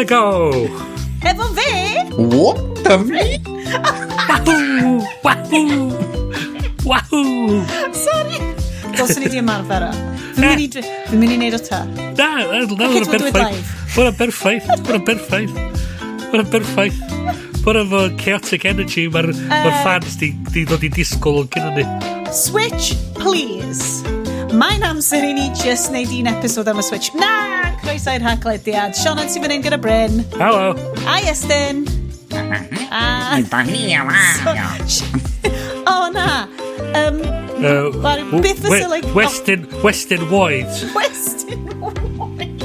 ago! Efo fe! What the me? Wahoo! Wahoo! Wahoo! Sorry! Dylswn i di ymarfer o. Fi'n mynd i, fi'n mynd i neud o ta. Na, na, na, Okay, we'll do it perffaith. live. Hwna'n berffaith. Hwna'n berffaith. Hwna'n berffaith. Hwna'n fo chaotic energy. Mae'r ma fans di ddod i disgwyl yn gynnu ni. Switch, please. Mae'n amser i ni just neud un episod am y Switch. Na! Croeso i'r Haclediad. Sioned sy'n fan hyn gyda Bryn. Helo. A Iestyn. A... O, na. Beth fysa, like, Western Wide. Western Wide.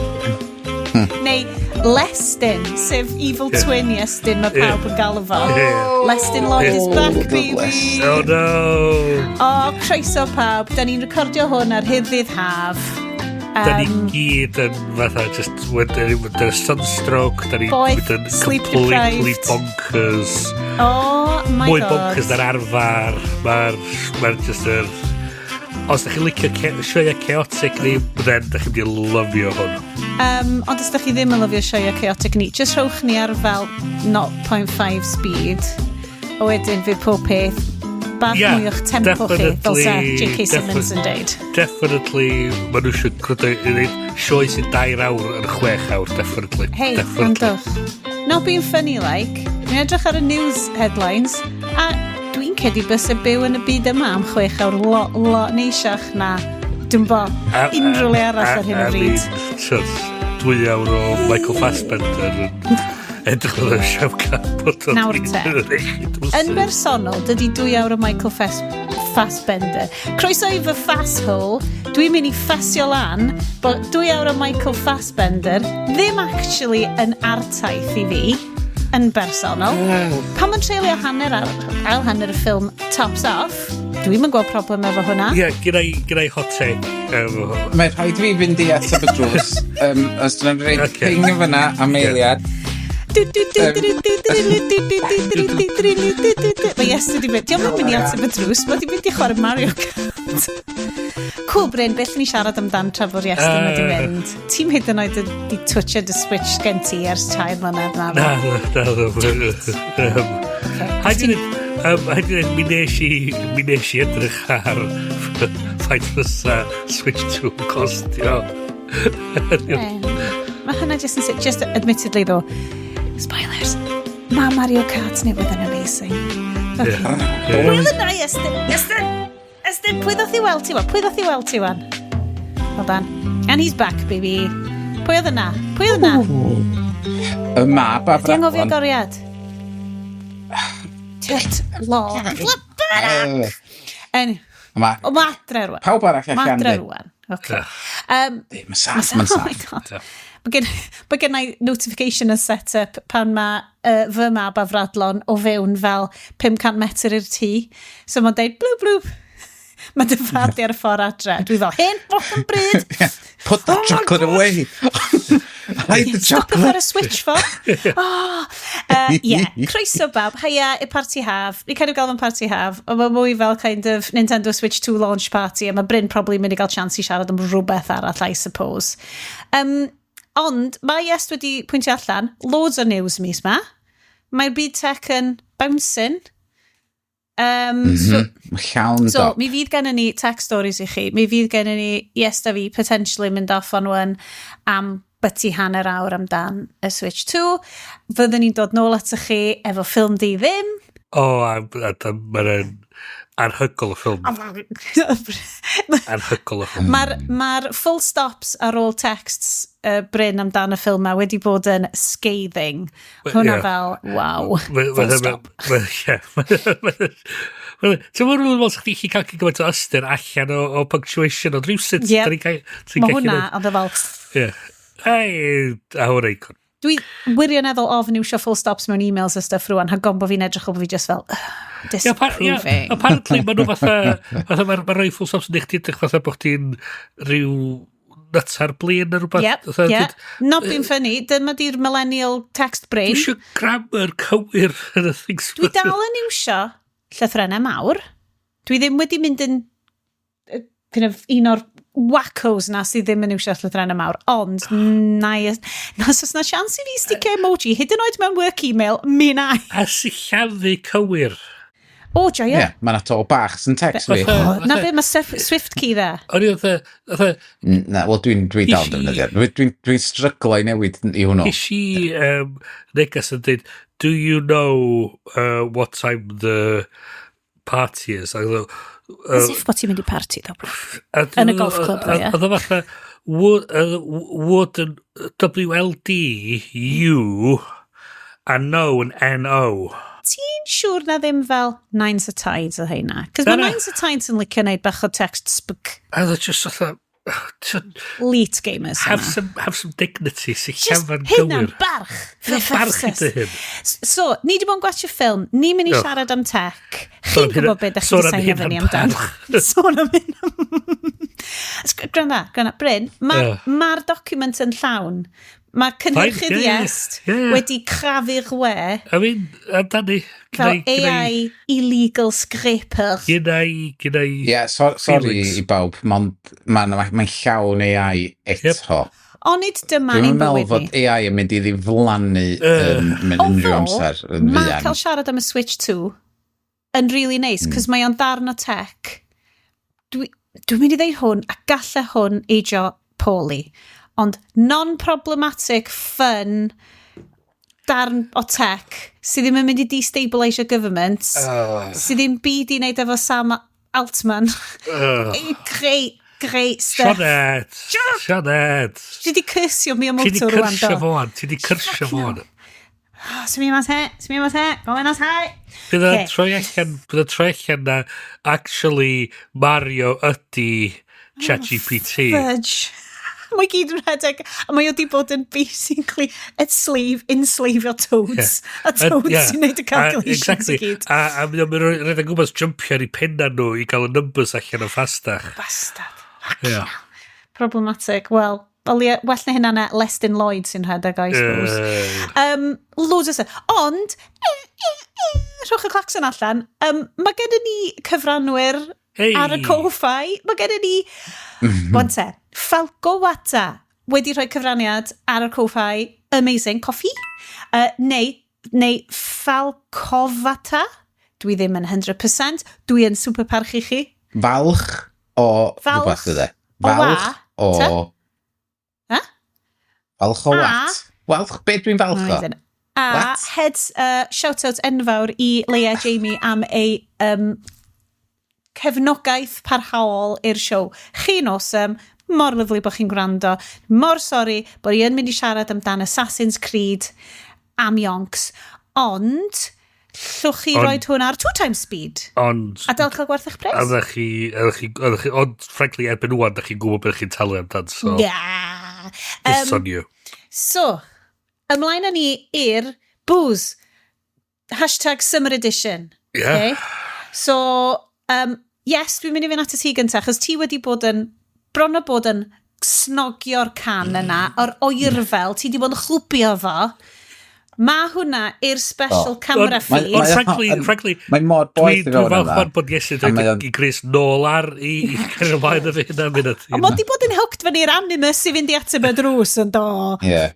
Neu Lestin, sef evil twin Iestyn, mae pawb yn galw fo. Lestin Lloyd is back, Oh, the baby. Lestin. Oh no. O, croeso pawb. Da ni'n recordio hwn ar hirddydd haf. Da ni gyd yn fatha just wedyn sunstroke, da ni Boeth, mynd yn sleep completely deprived. bonkers. Oh my Mwy God. bonkers na'r arfar. Mae'r ma just yr... Os da chi'n licio sioia chaotic ni, then da chi'n mynd i lyfio hwn. Ond os da chi ddim yn lyfio sioia chaotic ni, just rhowch ni ar fel 0.5 speed. A wedyn fydd pob peth bach mwy o'ch tempo chi, fel sa J.K. Simmons yn deud. Definitely, maen nhw eisiau gwrando i wneud sioe sy'n 2 awr yn 6 awr, definitely. Hey, Definitely. gwrandwch. Not being funny, like, dwi'n edrych ar y news headlines, a dwi'n credu bys y byw yn y byd yma am 6 awr lot, lot neisiach na, dwi'n bo, unrhyw le arall ar hyn o bryd. 2 awr o Michael Fassbender yn edrych fel y siawca bod o'n Nawr te. Yn bersonol, dydy 2 awr o Michael Fassbender. Croeso i fy fasshole. Dwi'n mynd i ffasio lan bod 2 awr o Michael Fassbender ddim actually yn artaith i fi yn bersonol. Pan mae'n treulio hanner ar, ail hanner y ffilm tops off, dwi'n yn gweld problem efo hwnna. Ie, gyda i hot take. Mae rhaid fi fynd i ateb y drws. Os dyna'n rhaid ping yn fyna am eiliad. Mae Iestyn di mynd. Diolch yn mynd i ateb y drws, mae di mynd i chwarae Mario Kart. Cool, Bryn, beth ni siarad amdan tra bod Iestyn wedi mynd? Ti'n hyd yn oed di twtio dy Switch gen ti ers 3 mlynedd na? Na, na, na. Haid i ddweud, mi nes i edrych ar faint fysa Switch 2 yn costio. Mae hynna just yn just admittedly though, spoilers, mae Mario Kart newydd yn amazing. Okay. Pwy oedd yna, Iestyn? Iestyn! Iestyn, pwy ddoth i weld ti wan? Pwy ddoth i weld ti wan? Well done. And he's back, baby. Pwy oedd yna? Pwy oedd yna? Y mab a Di anghofio Bragwan. goriad? Tut lord. Flip En, Ma, o, ma adre rwan. pawb arall Ma allan adre di. rwan. Okay. Mae'n saff, mae'n Oh my saff. God. Mae gen i notification yn set up pan mae fy mab a Fradlon o fewn fel 500 metr i'r tŷ. So mae'n deud bloop bloop. Mae dy fab di ar y ffordd adre. Dwi fel, hen fucking bryd. Put that Oh my chocolate God. away. Hide the Stop chocolate. ar y Switch fo. Oh, yeah. Croeso bawb. Haia, y party haf. Ni kind of gael fo'n party haf. Ond mae mwy fel kind of Nintendo Switch 2 launch party. A mae Bryn probably mynd i gael chance i siarad am rhywbeth arall, I suppose. Ond mae Iest wedi pwyntio allan loads o news mis ma. Mae'r byd tech yn bouncing. So, Mae llawn so, dop. mi fydd gennym ni tech stories i chi. Mi fydd gennym ni Iest a fi potentially mynd off on one am byty hanner awr amdan y Switch 2. Fyddwn ni'n dod nôl atoch chi efo ffilm di ddim. O, a mae'n anhygoel y ffilm. Anhygoel y ffilm. Mae'r ma full stops ar ôl texts Bryn amdan y ffilm ma wedi bod yn scathing. Hwna fel, wow, full stop. Ie. Ti'n meddwl fel chdi chi cael gymaint o ystyr allan o punctuation o rhywsut. Yep. Da ni'n ti'n Mae gallu hwnna, neud- ond o fel. Ie. Ei, a hwnna icon. Dwi wirioneddol ofn iwsio full stops mewn emails a stuff rwan, rhag ofn bod fi'n edrych o bod fi just fel, Ie, yeah, disapproving. apparently maen nhw fatha mae'r ma rhoi full stops yn eich edrych fatha bod chdi'n rhyw nutter blin neu rhywbeth. Yep, Fatha, yeah. Not being funny, dyma di'r millennial text brain. Dwi eisiau grammar cywir yn y things. Dwi dal yn iwsio llythrennau mawr. Dwi ddim wedi mynd yn kind of un o'r Wackos na sydd ddim yn iwsio llythrennau mawr, ond na, na os oes na sians i fi sticio emoji, hyd yn oed mewn work email, mi na. A sillafu cywir. O, joio. Ie, yeah, mae 'na to bach sy'n text fi. O, na be, mae Swift key dda. O'n i fatha, Na, wel, dwi'n dal yn defnyddio. Dwi'n stryglo i newid i hwnnw. Nes i negas yn dweud, "Do you know what time the party is?" A oedd o, As if bod ti'n mynd i party, ddo. Yn y golf club, ddo, ie. Oedd o fatha, would yn WLD U a no yn NO. Ti'n siŵr na ddim fel Nines a Tides o heina? Cos Na, mae na. Nines a Tides yn licio neud bach o text spk. A oedd o just fatha, Elite gamers have yna. some dignity, Just sillafa'n hynna'n gywir. barch. Barch i dy hyn. So, ni di bod yn gwachio ffilm, ni'n mynd i Ewch. siarad am tech. Sôn Chi'n am hynna- gwybod beth da chi sôn wedi am sainio hynna'n fyny amdan. Sôn am hynna. Gwranda, gwranda. Bryn, mae'r ma document yn llawn. Mae cynhyrchydd Fine, ie, ie, Iest ie, ie. wedi crafu'r we I mean, amdani. fel AI illegal scraper. Gynna i, gynna i. Ie, yeah, so, sorry Felix. i bawb, mae'n ma, ma, mae llawn AI eto. Onid dyma Dwi'n ein meddwl bywyd fod ni. AI yn mynd i ddiflannu mewn unrhyw amser yn mae fuan. cael siarad am y Switch 2 yn really nice, cos mae o'n ddarn o tech. Dwi'n mynd i ddeud hwn, a galle hwn eiddo poorly, ond non-problematic, fun, darn o tech sydd ddim yn mynd i destabilisio government, sydd ddim byd i wneud efo Sam Altman. Great, great stuff. Sioned! Sioned! Ti di cursio Ti di Miyamoto rwan, cyrsio do? fo wan, ti di cyrsio fo wan. Swn i'n mas he, swn i'n mas he, gofyn as he. Bydd o'n Ocê. troi allan, bydd o'n troi allan na actually Mario ydy ChatGPT. Fudge. Mae gyd yn rhedeg, a mae o di bod yn basically a slave, enslavio toads. A toads sy'n neud y calculations exactly. i gyd. A mae o'n rhedeg gwmpas jumpio ar ei penna nhw i gael y numbers allan yn ffastach. Bastard. Yeah. Problematic. Wel, o leia, well na hynna na Lestin Lloyd sy'n rhedeg, I suppose. Loads o stuff. Ond, rhowch y clacson allan, mae gennym ni cyfranwyr Hey. ar y Ko-Fi. Mae gennym ni, wan te, Falco Wata wedi rhoi cyfraniad ar y Ko-Fi. Amazing. Coffee. Neu Falcovata. Dwi ddim yn 100%. Dwi yn super parchu chi. Falch o Falch rhywbeth ydy. o wa. Falch o Ty? Ha? Falch o A. wat? Walch, be dwi'n falch o? Amazing. A What? heads, shout out enfawr i Leia Jamie am ei cefnogaeth parhaol i'r siow. Chi'n awesome, mor lyfli bod chi'n gwrando. Mor sori bod i yn mynd i siarad amdan Assassin's Creed am yonks, ond llwch chi Ond roed hwn ar 2 times speed. Ond, A dal cael gwerth eich pres. oeddech chi, oeddech chi, ond frankly, erbyn wan, da chi'n gwybod beth chi'n talu amdan, so it's on you. So, ymlaen â ni i'r booze. #SummerEdition. Yeah. Okay? So, yes, dwi'n mynd i fynd at y ti gyntaf, achos ti wedi bod yn, bron o bod yn snogio'r can yna, o'r oerfel, ti wedi bod yn chlwbio fo. Mae hwnna i'r special O. camera feed. Ond frankly, Mae mor boeth Dwi'n i dwi fewn falch yna. wan bod Iesu A mae dweud o'n i Chris nôl ar i cario ymlaen efo hynna munud. Ond mod i bod yn hooked fyny'r animus i fynd i ateb y drws yn do. Yeah.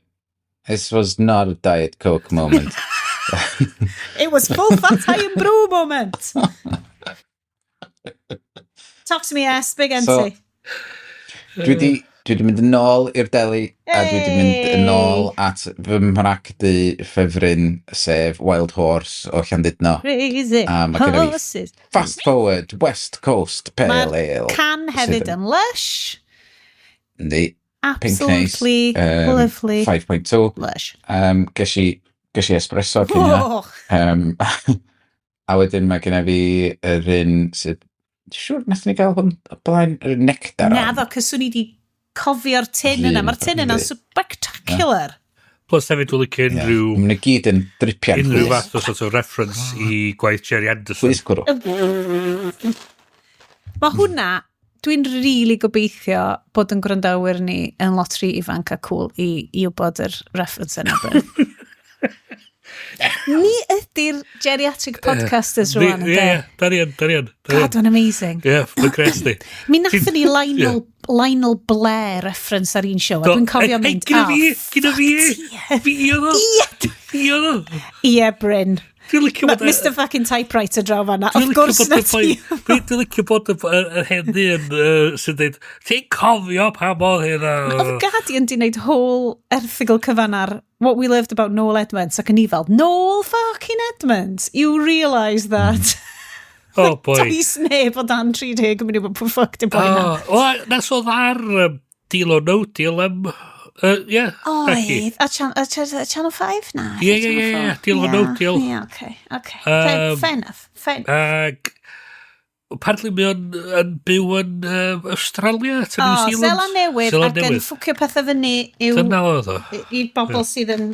This was not a Diet Coke moment. It was full fat iron brew moment. Talk to me, S, big So, NT. Dwi di mynd yn ôl i'r deli a dwi di mynd yn ôl at fy mhragdy ffefryn, sef Wild Horse o Llandudno. Crazy A mae gynna fi horses. Fast Forward West Coast Pale Mae'r Ale. can hefyd sydd yn lush. Yndi. Pink nice. Absolutely lovely. 5.2. Lush. Ges i espresso cyn hynna. Oh, A wedyn mae genna fi yr un sydd... Siŵr, nathon ni gael hwn o blaen, yr nectar. Na ddo, cos swn i di cofio'r tin yna. Mae'r tin yna'n spectacular. Plus hefyd dwi'n licio unrhyw, Maen nhw gyd yn dripian. unrhyw fath o sort of reference i gwaith Gerry Anderson. Please cwrw. Mae hwnna, dwi'n rili really gobeithio bod yn gwrandawyr ni yn lot rhy ifanc a cool i wybod yr reference yna. Bryn. Ni ydy'r geriatric podcasters rwan, Ie, yndê? ie, da ni yn, da ni yn. God, mae'n amazing. Ie, mae'n gres di. Mi nathon ni Lionel, Lionel Blair reference ar un show, a dwi'n cofio mynd, gyda "Oh, fi, gyda fi, fuck ti." Fi oedd o. Fi oedd o. Ie, Bryn. Dwi'n licio bod Mr fucking Typewriter draw fanna. Dwi'n Of licio gwrs bod na y ti. Dwi'n licio bod yr hen ddyn sy'n dweud, "Ti'n cofio pa modd hynna?" Oedd Guardian di wneud whole erthygl cyfan ar what we loved about Noel Edmonds, ac yn i fel, "Noel fucking Edmonds, you realise that?" Oh boy. Does neb o dan 30 yn mynd i bod pwy fuck di boi na. Oh, o, na so oedd ar Deal or No Deal am. Yeah, Becky. Oedd, a Channel 5 na? Ie, Deal or No Deal. Ie, okay. Fair enough, fair enough. Ag apparently mae o'n yn byw yn Australia, ta New O, Zealand. Seland Newydd Seland ac yn Newydd. ffwcio pethau fyny i'w, Dyna oedd o. i bobl sydd yn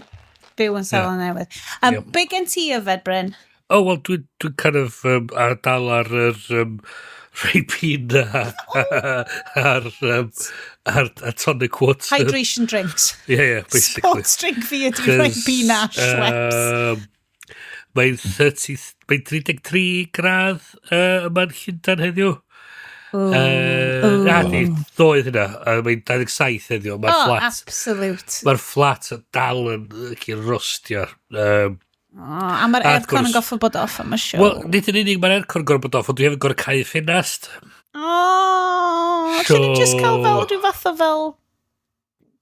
byw yn Seland Newydd. Be gen ti yfed, Bryn? Oh, well, dwi'n dwi kind of ar dal ar yr Ribena ar tonic water. Hydration drinks. Yeah, basically. Sports drink fi ydy Ribena Schweppes. Mae'n 30, mae'n 33 gradd yma'n Llundain heddiw. Na, di, ddoe hynna. Mae'n 27 heddiw. Mae'r Oh, fflat. absolute. Mae'r fflat yn dal yn yn rostio. Oh, a mae'r A wrth aircon yn gwrs- goffo bod off am y show. Wel, nid yn unig mae'r aircon gorfod bod off, ond dwi hefyd gorfod cau ffenast. Oh, so... So- Ni just cael fel rhyw fath o fel...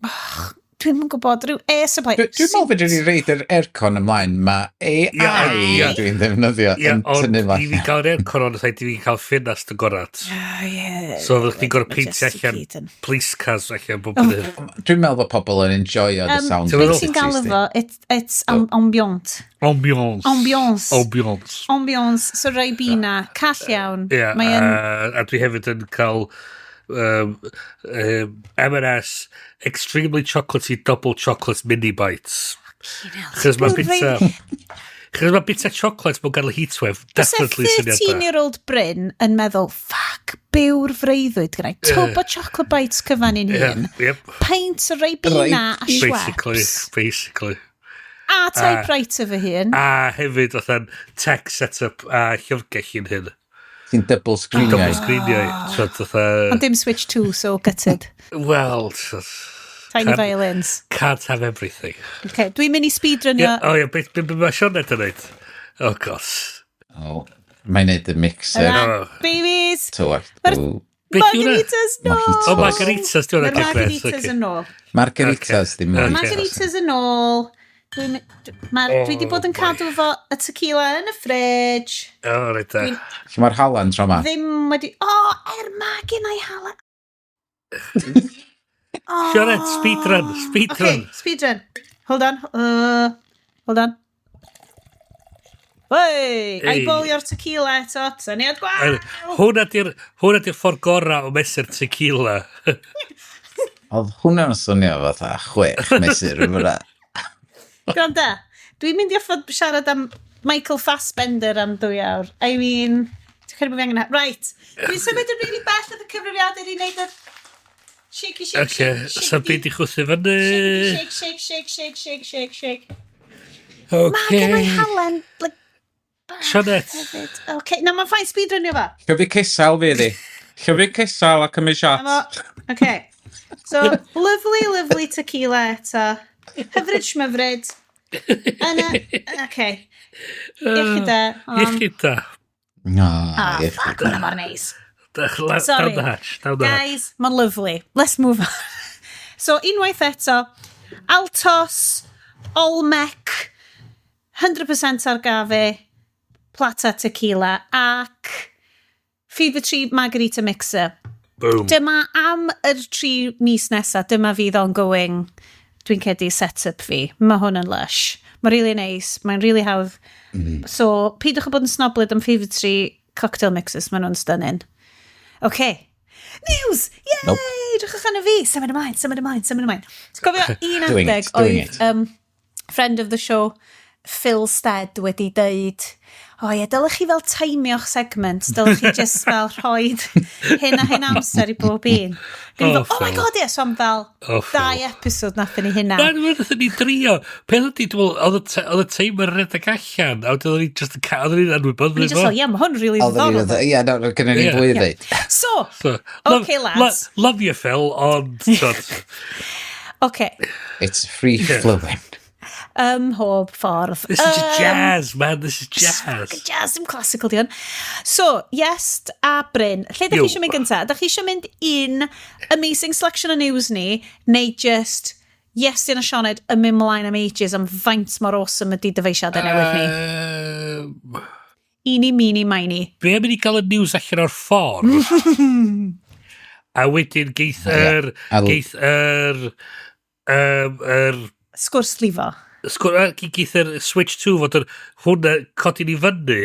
Oh, dwi'n yn gwybod, rhyw air supply. Dwi'n meddwl fedrwn ni reid yr aircon ymlaen. Mae AI Ie, ie. dwi'n ddefnyddio Ie, yn ond tynnu i fi fo. gael yr aircon on, rhaid i fi cael ffenast yn gorad. Oh, yeah. So fyddwch chdi'n gorfod Ma' peintio just i allan gyd yn- police cars allan bob bydd. Dwi'n meddwl bod pobl yn enjoyo the sound. Ti'n Beth meddwl? ti'n galw fo? It's ambient. Ambiance. Ambiance. Ambiance. Ambiance, so Ribena, call iawn. Ie, Mae yn... a dwi hefyd yn cael M&S Extremely Chocolatey Double Chocolate Mini Bites. Chos mae bita chocolate mewn ganol heatwave, Fysa definitely syniad da. 13-year-old Bryn yn meddwl, "Fuck, byw'r freuddwyd gyda twb o chocolate bites cyfan i'n hun, peint o Ribena a Basically, Schweppes, basically. a typewriter fy hun." A hefyd fatha'n tech setup a llyfrgell i'n hyn. Ti'n double screeniau. Double screeniau. So fatha. Ond dim Switch 2, so gutted. Well, Tiny violins. Can't have everything. Okay, dwi'n mynd i speedrunio. Yeah, oh yeah, beth mae Sioned yn neud? Oh gosh. Oh, mae'n neud y mixer. Yna, Oh. babies! Tywallt. Ma'r- Ooh. Beth yw hwnna? Margaritas nôl! Mojitos. Oh, margaritas, di hwnna. Mae'r margaritas yn ôl. Margaritas, ddim Okay. Margaritas yn ôl. Dwi wedi bod yn Oh, cadw fo y tequila yn y fridge. Oh, reit da. Lle mae'r halan tro ma? Ddim wedi... O, oh, er ma gen i hala. Oh. Sioned, speedrun, speedrun. Okay, speedrun. Hold on. Hold on. Hey, Hey. Eyebalio'r tequila eto. Syniad gwael. Hwna di'r ffordd gorau o mesur tequila. Oedd hwnna'n swnio fatha 6 mesur yn fyna. Gwranda, dwi'n mynd i orfod siarad am Michael Fassbender am 2 awr. I mean, dwi'n credu bod fi angen. Right, dwi'n symud yn really bell oedd y cyfrifiadur i wneud y shaky, shake, Okay, shake, so byd i chwthu fyny. shake, shake, shake, shake, shake, shake, shake. Mae gen i Okay. halen, like, bach Sioned. hefyd. Okay, na mae'n fine speedrunio fo. Llyfu cesal fi ydi. Llyfu cesal a cymryd shot. Efo, okay. So, lovely, lovely tequila eto. Hyfryd schmyfryd. Yna, okay. Iechyd da. Iechyd da. No, Ah, iechyd fuck, da. hwnna mor neis. Down Sorry. the hatch, down the hatch. Guys, mae'n lovely. Let's move on. So, unwaith eto, Altos, Olmec, 100% agave, Plata Tequila, ac Fever Tree Margarita Mixer. Boom. Dyma am yr 3 mis nesaf, dyma fydd ongoing, dwi'n credu, set-up fi. Mae hwn yn lush. Mae'n really nice, mae'n really hawdd. So, peidiwch â bod yn snoblyd am Fever Tree cocktail mixers, maen nhw'n stunning. OK. News! Yay! Nope. Drychwch arno fi. Symud ymlaen, symud ymlaen, symud ymlaen. Ti'n cofio un Doing adeg it, doing oedd it. friend of the show, Phil Stead wedi deud, "O ie, dylech chi fel timeio'ch segment, dylech chi just fel rhoi hyn a hyn amser i bob un." Gwni Oh, fel, "Oh my Phil. God, ie," so am fel Oh, Phil. dau episode nathon ni hynna. Na, dwi'n meddwl ni drio. Peth ydi, dwi'n meddwl, oedd y timer yn rhedeg allan, a wedyn oedd ni just yn oedd ni'n anwybyddu Ni just fel, "Ie, mae hwn really Oedden ni'n ddiddorol." Ie, no, gynnu ni fwy i ddeud. So, So, Okay, lads. Love you, Phil, ond, t'od, Okay, It's free flowing. Ym mhob ffordd. This is jazz, man, this is jazz. Jazz, dim classical di hwn. So, yes, a Bryn, lle ydych chi Yo. eisiau mynd gyntaf? Ydych chi eisiau mynd un amazing selection o news ni, neu just Iestyn a Sioned yn mynd mlaen am ages am faint mor awesome ydy dyfeisiadau newydd ni? Eeny, meeny, miny. Be am i ni gael y news allan o'r ffordd? A wedyn geith yr geith yr Sgwrs lifo. Geith yr Switch 2 fod yr hwnna codi ni fyny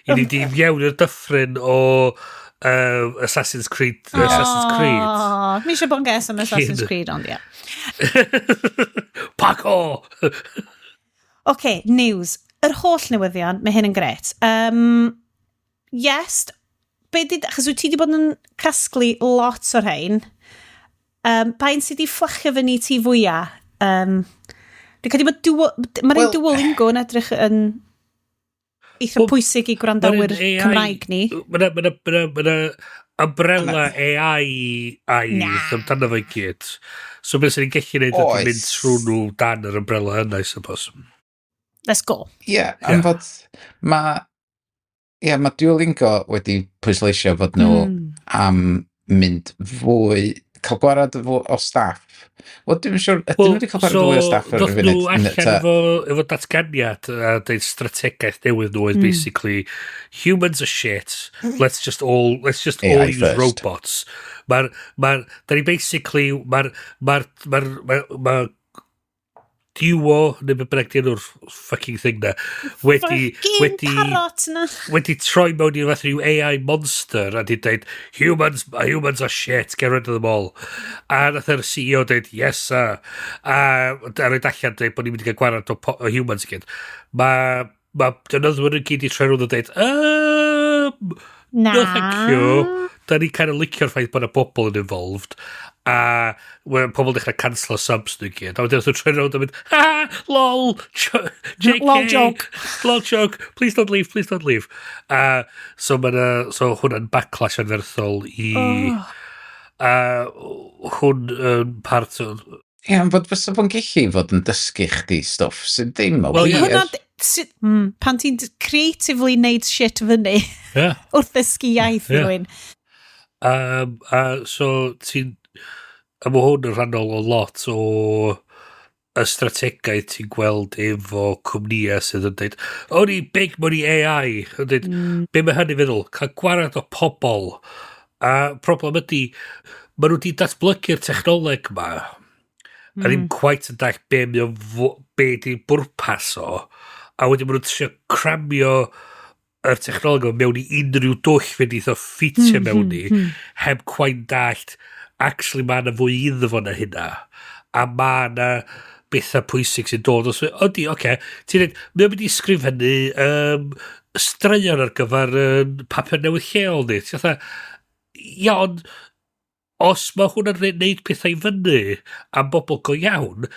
i ni di mewn i'r dyffryn o Assassin's Creed. Assassin's Creed. Oh, mi eisiau bod yn ges am Assassin's Creed, ond ie. Paco! OK, news. Yr holl newyddion, mae hyn yn gret. Yes, be did, achos wyt ti wedi bod yn casglu lot o'r rhain. Pa un sydd wedi fflachio fyny ti fwyaf? Dwi'n credu bod mae'r un Wel- Duolingo yn edrych yn eitha Wel, pwysig i gwrandawyr Ma'r un AI Cymraeg ni. Mae'na ma ma ma umbrella AI AI Na. amdano fo i gyd. So beth sy'n ni'n gallu neud ydy Oes. mynd trwy nhw dan yr umbrella yna, I suppose. Let's go. Ie, am fod mae ie, ma Duolingo wedi pwysleisio fod nhw am mynd fwy, cael gwarad o staff. Wel, dwi'n siŵr, ydyn nhw wedi cael gwarad fwy o staff ar y Doth funud? nhw allan efo datganiad a deud strategaeth newydd nhw oedd basically "Humans are shit, let's just all AI use first. robots." Mae'r, da ni basically, mae'r, mae'r, mae'r, mae'r, ma Duo, neu be bynnag di enw'r fucking thing na, wedi, Fucking wedi, parrot na. wedi troi mewn i fath rhyw AI monster a di dweud, Humans are shit, get rid of them all." A nath yr CEO dweud, "Yes sir." A roed allan dweud bod ni'n mynd i gael gwarad o humans i gyd. Mae ma defnyddwyr yn gyd i troi rownd a dweud, Na. "No thank you." Da ni kind of licio'r ffaith bod yna bobl yn involved. A well, pobl dechrau cancelo subs nhw i gyd. A wedyn wrth troi rownd a mynd, "Ha, lol, JK. Lol joke. Lol joke. Please don't leave, please don't leave." A so, ma so hwnna'n backlash anferthol i. Oh. A hwn yn part o Ie, ond fod fysa fo'n gallu fod yn dysgu chdi stwff sydd ddim o Wel, ie. wir. Hwnna, pan ti'n creatively neud shit fyny wrth ddysgu iaith rhywun. A so ti'n... A mae hwn yn rhannol o lot o y strategaeth ti'n gweld efo cwmnïau sydd yn dweud, "O ni big money AI," yn dweud, be mae hynny feddwl? Cael gwarad o pobl. A problem ydy, maen nhw wedi datblygu'r technoleg ma, a ddim quite yn dallt be mae o'n be di bwrpas o, a wedyn maen nhw'n trio cramio yr technoleg o mewn i unrhyw dwll fe eitha ffitio mewn i, heb quite dallt, actually mae yna fwy iddo fo na hynna. A mae yna bethau pwysig sy'n dod. Os, ydy, oce, okay, ti'n dweud, mae o'n mynd i sgrifennu straeon ar gyfer papur newydd lleol ni. Ti'n fatha, ia, ond os mae hwnna'n neud pethau i fyny am bobl go iawn,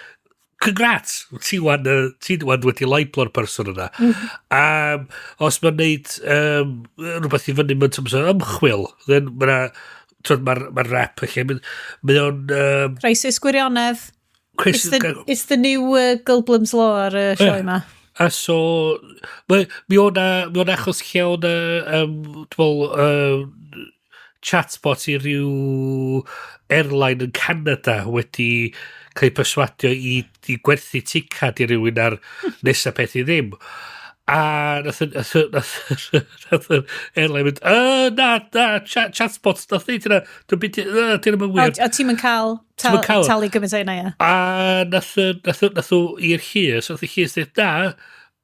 congrats, ti wan wedi labelo'r person yna. Os mae'n neud rhywbeth i fyny mewn terms o ymchwil, then mae'na mae'r ma rep lle, mae o'n Crisis gwirionedd. Crisis, It's the new Goldblum's Law ar y sioe yma. A so, mi o'na achos lle o'na, dwi'n meddwl, chatbot i ryw airline yn Canada wedi cael ei perswadio i gwerthu ticad i rywun ar nesa peth i ddim. A nath yr airline mynd, "Na, na, chatbot, nath neud hynna, dwi'n byd, dyn nhw'n O, wir." o ti'n mynd cael Ti'm yn cael- talu gymaint o hynna, ie. A nath o i'r llys, nath y llys dweud, "Na,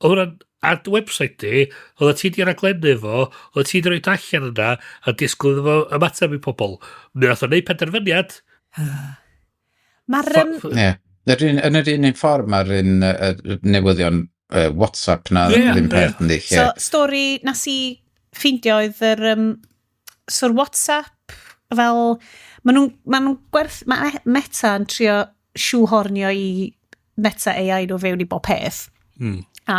oedd hwnna'n ar dy website di, oedd ti di raglennu fo, oedd ti di rhoi allan yna, a disgwyl iddo fo ymateb i pobl." Mi nath o neud penderfyniad. Mae'r Ie. Yn yr un ffordd mae'r un newyddion WhatsApp na, ddim peth yndi. So, stori nas i ffeindio oedd yr... so'r WhatsApp fel... Maen nhw'n ma nhw gwerth... Mae Meta yn trio shoehornio i Meta AI nhw fewn i bob peth. A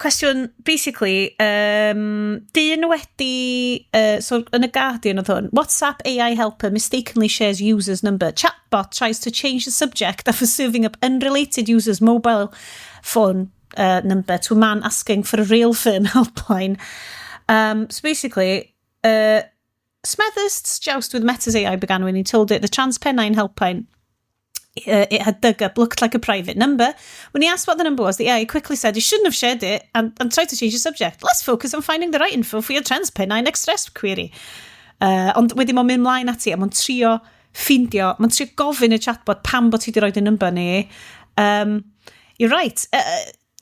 cwestiwn, basically, dyn wedi, so yn y Guardian oedd hwn, "WhatsApp AI helper mistakenly shares user's number. Chatbot tries to change the subject after serving up unrelated user's mobile phone number to a man asking for a rail firm helpline." So basically, Smethurst's joust with Meta's AI began when he told it the Transpennine helpline it had dug up looked like a private number. When he asked what the number was, the AI quickly said he shouldn't have shared it and tried to change the subject. "Let's focus on finding the right info for your Transpennine Express query." Ond wedyn mae'n mynd mlaen ati a mae'n trio ffindio, mae'n trio gofyn y chatbot pam bod ti wedi rhoi y number ni. "You're right.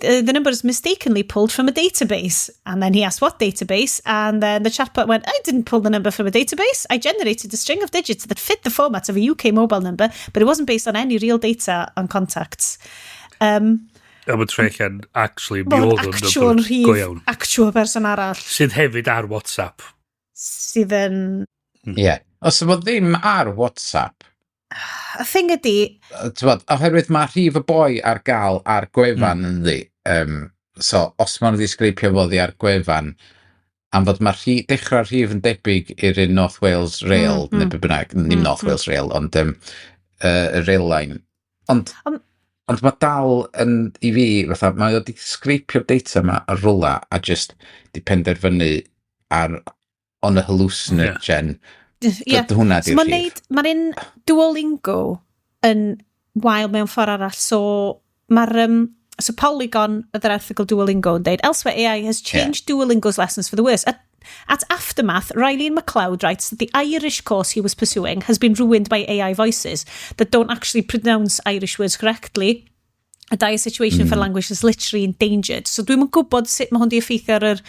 The number is mistakenly pulled from a database." And then he asked what database, and then the chatbot went, "I didn't pull the number from a database. I generated a string of digits that fit the format of a UK mobile number, but it wasn't based on any real data on contacts." A mae'n troi allan, actually, mi Bod oedd o'n actual number rhif, go iawn. Actual person arall Sydd hefyd ar WhatsApp. Sydd yn. Ie. Os yw ddim ar WhatsApp, Y thing ydy, t'bod, oherwydd mae rhif y boi ar gael ar gwefan yndi. So, os maen nhw wedi sgreipio fo oddi ar gwefan, am fod mae dechrau'r rhif yn debyg i'r un North Wales Rail, neu be bynnag, ddim North Wales Rail, ond y rail line. Ond, ond mae dal yn, i fi, fatha, mae o wedi sgreipio'r data yma ar rwla a just di penderfynu ar on a hallucinogen. Hwnna So di'r mae'n rhif. neud, mae'r un Duolingo yn wael mewn ffordd arall. So mae'r, so Polygon, oedd yr erthygl Duolingo yn deud, "Elsewhere AI has changed Duolingo's lessons for the worse. At Aftermath, Riley MacLeod writes that the Irish course he was pursuing has been ruined by AI voices that don't actually pronounce Irish words correctly. A dire situation for language is literally endangered." So dwi'm yn gwybod sut mae hwn di effeithio ar yr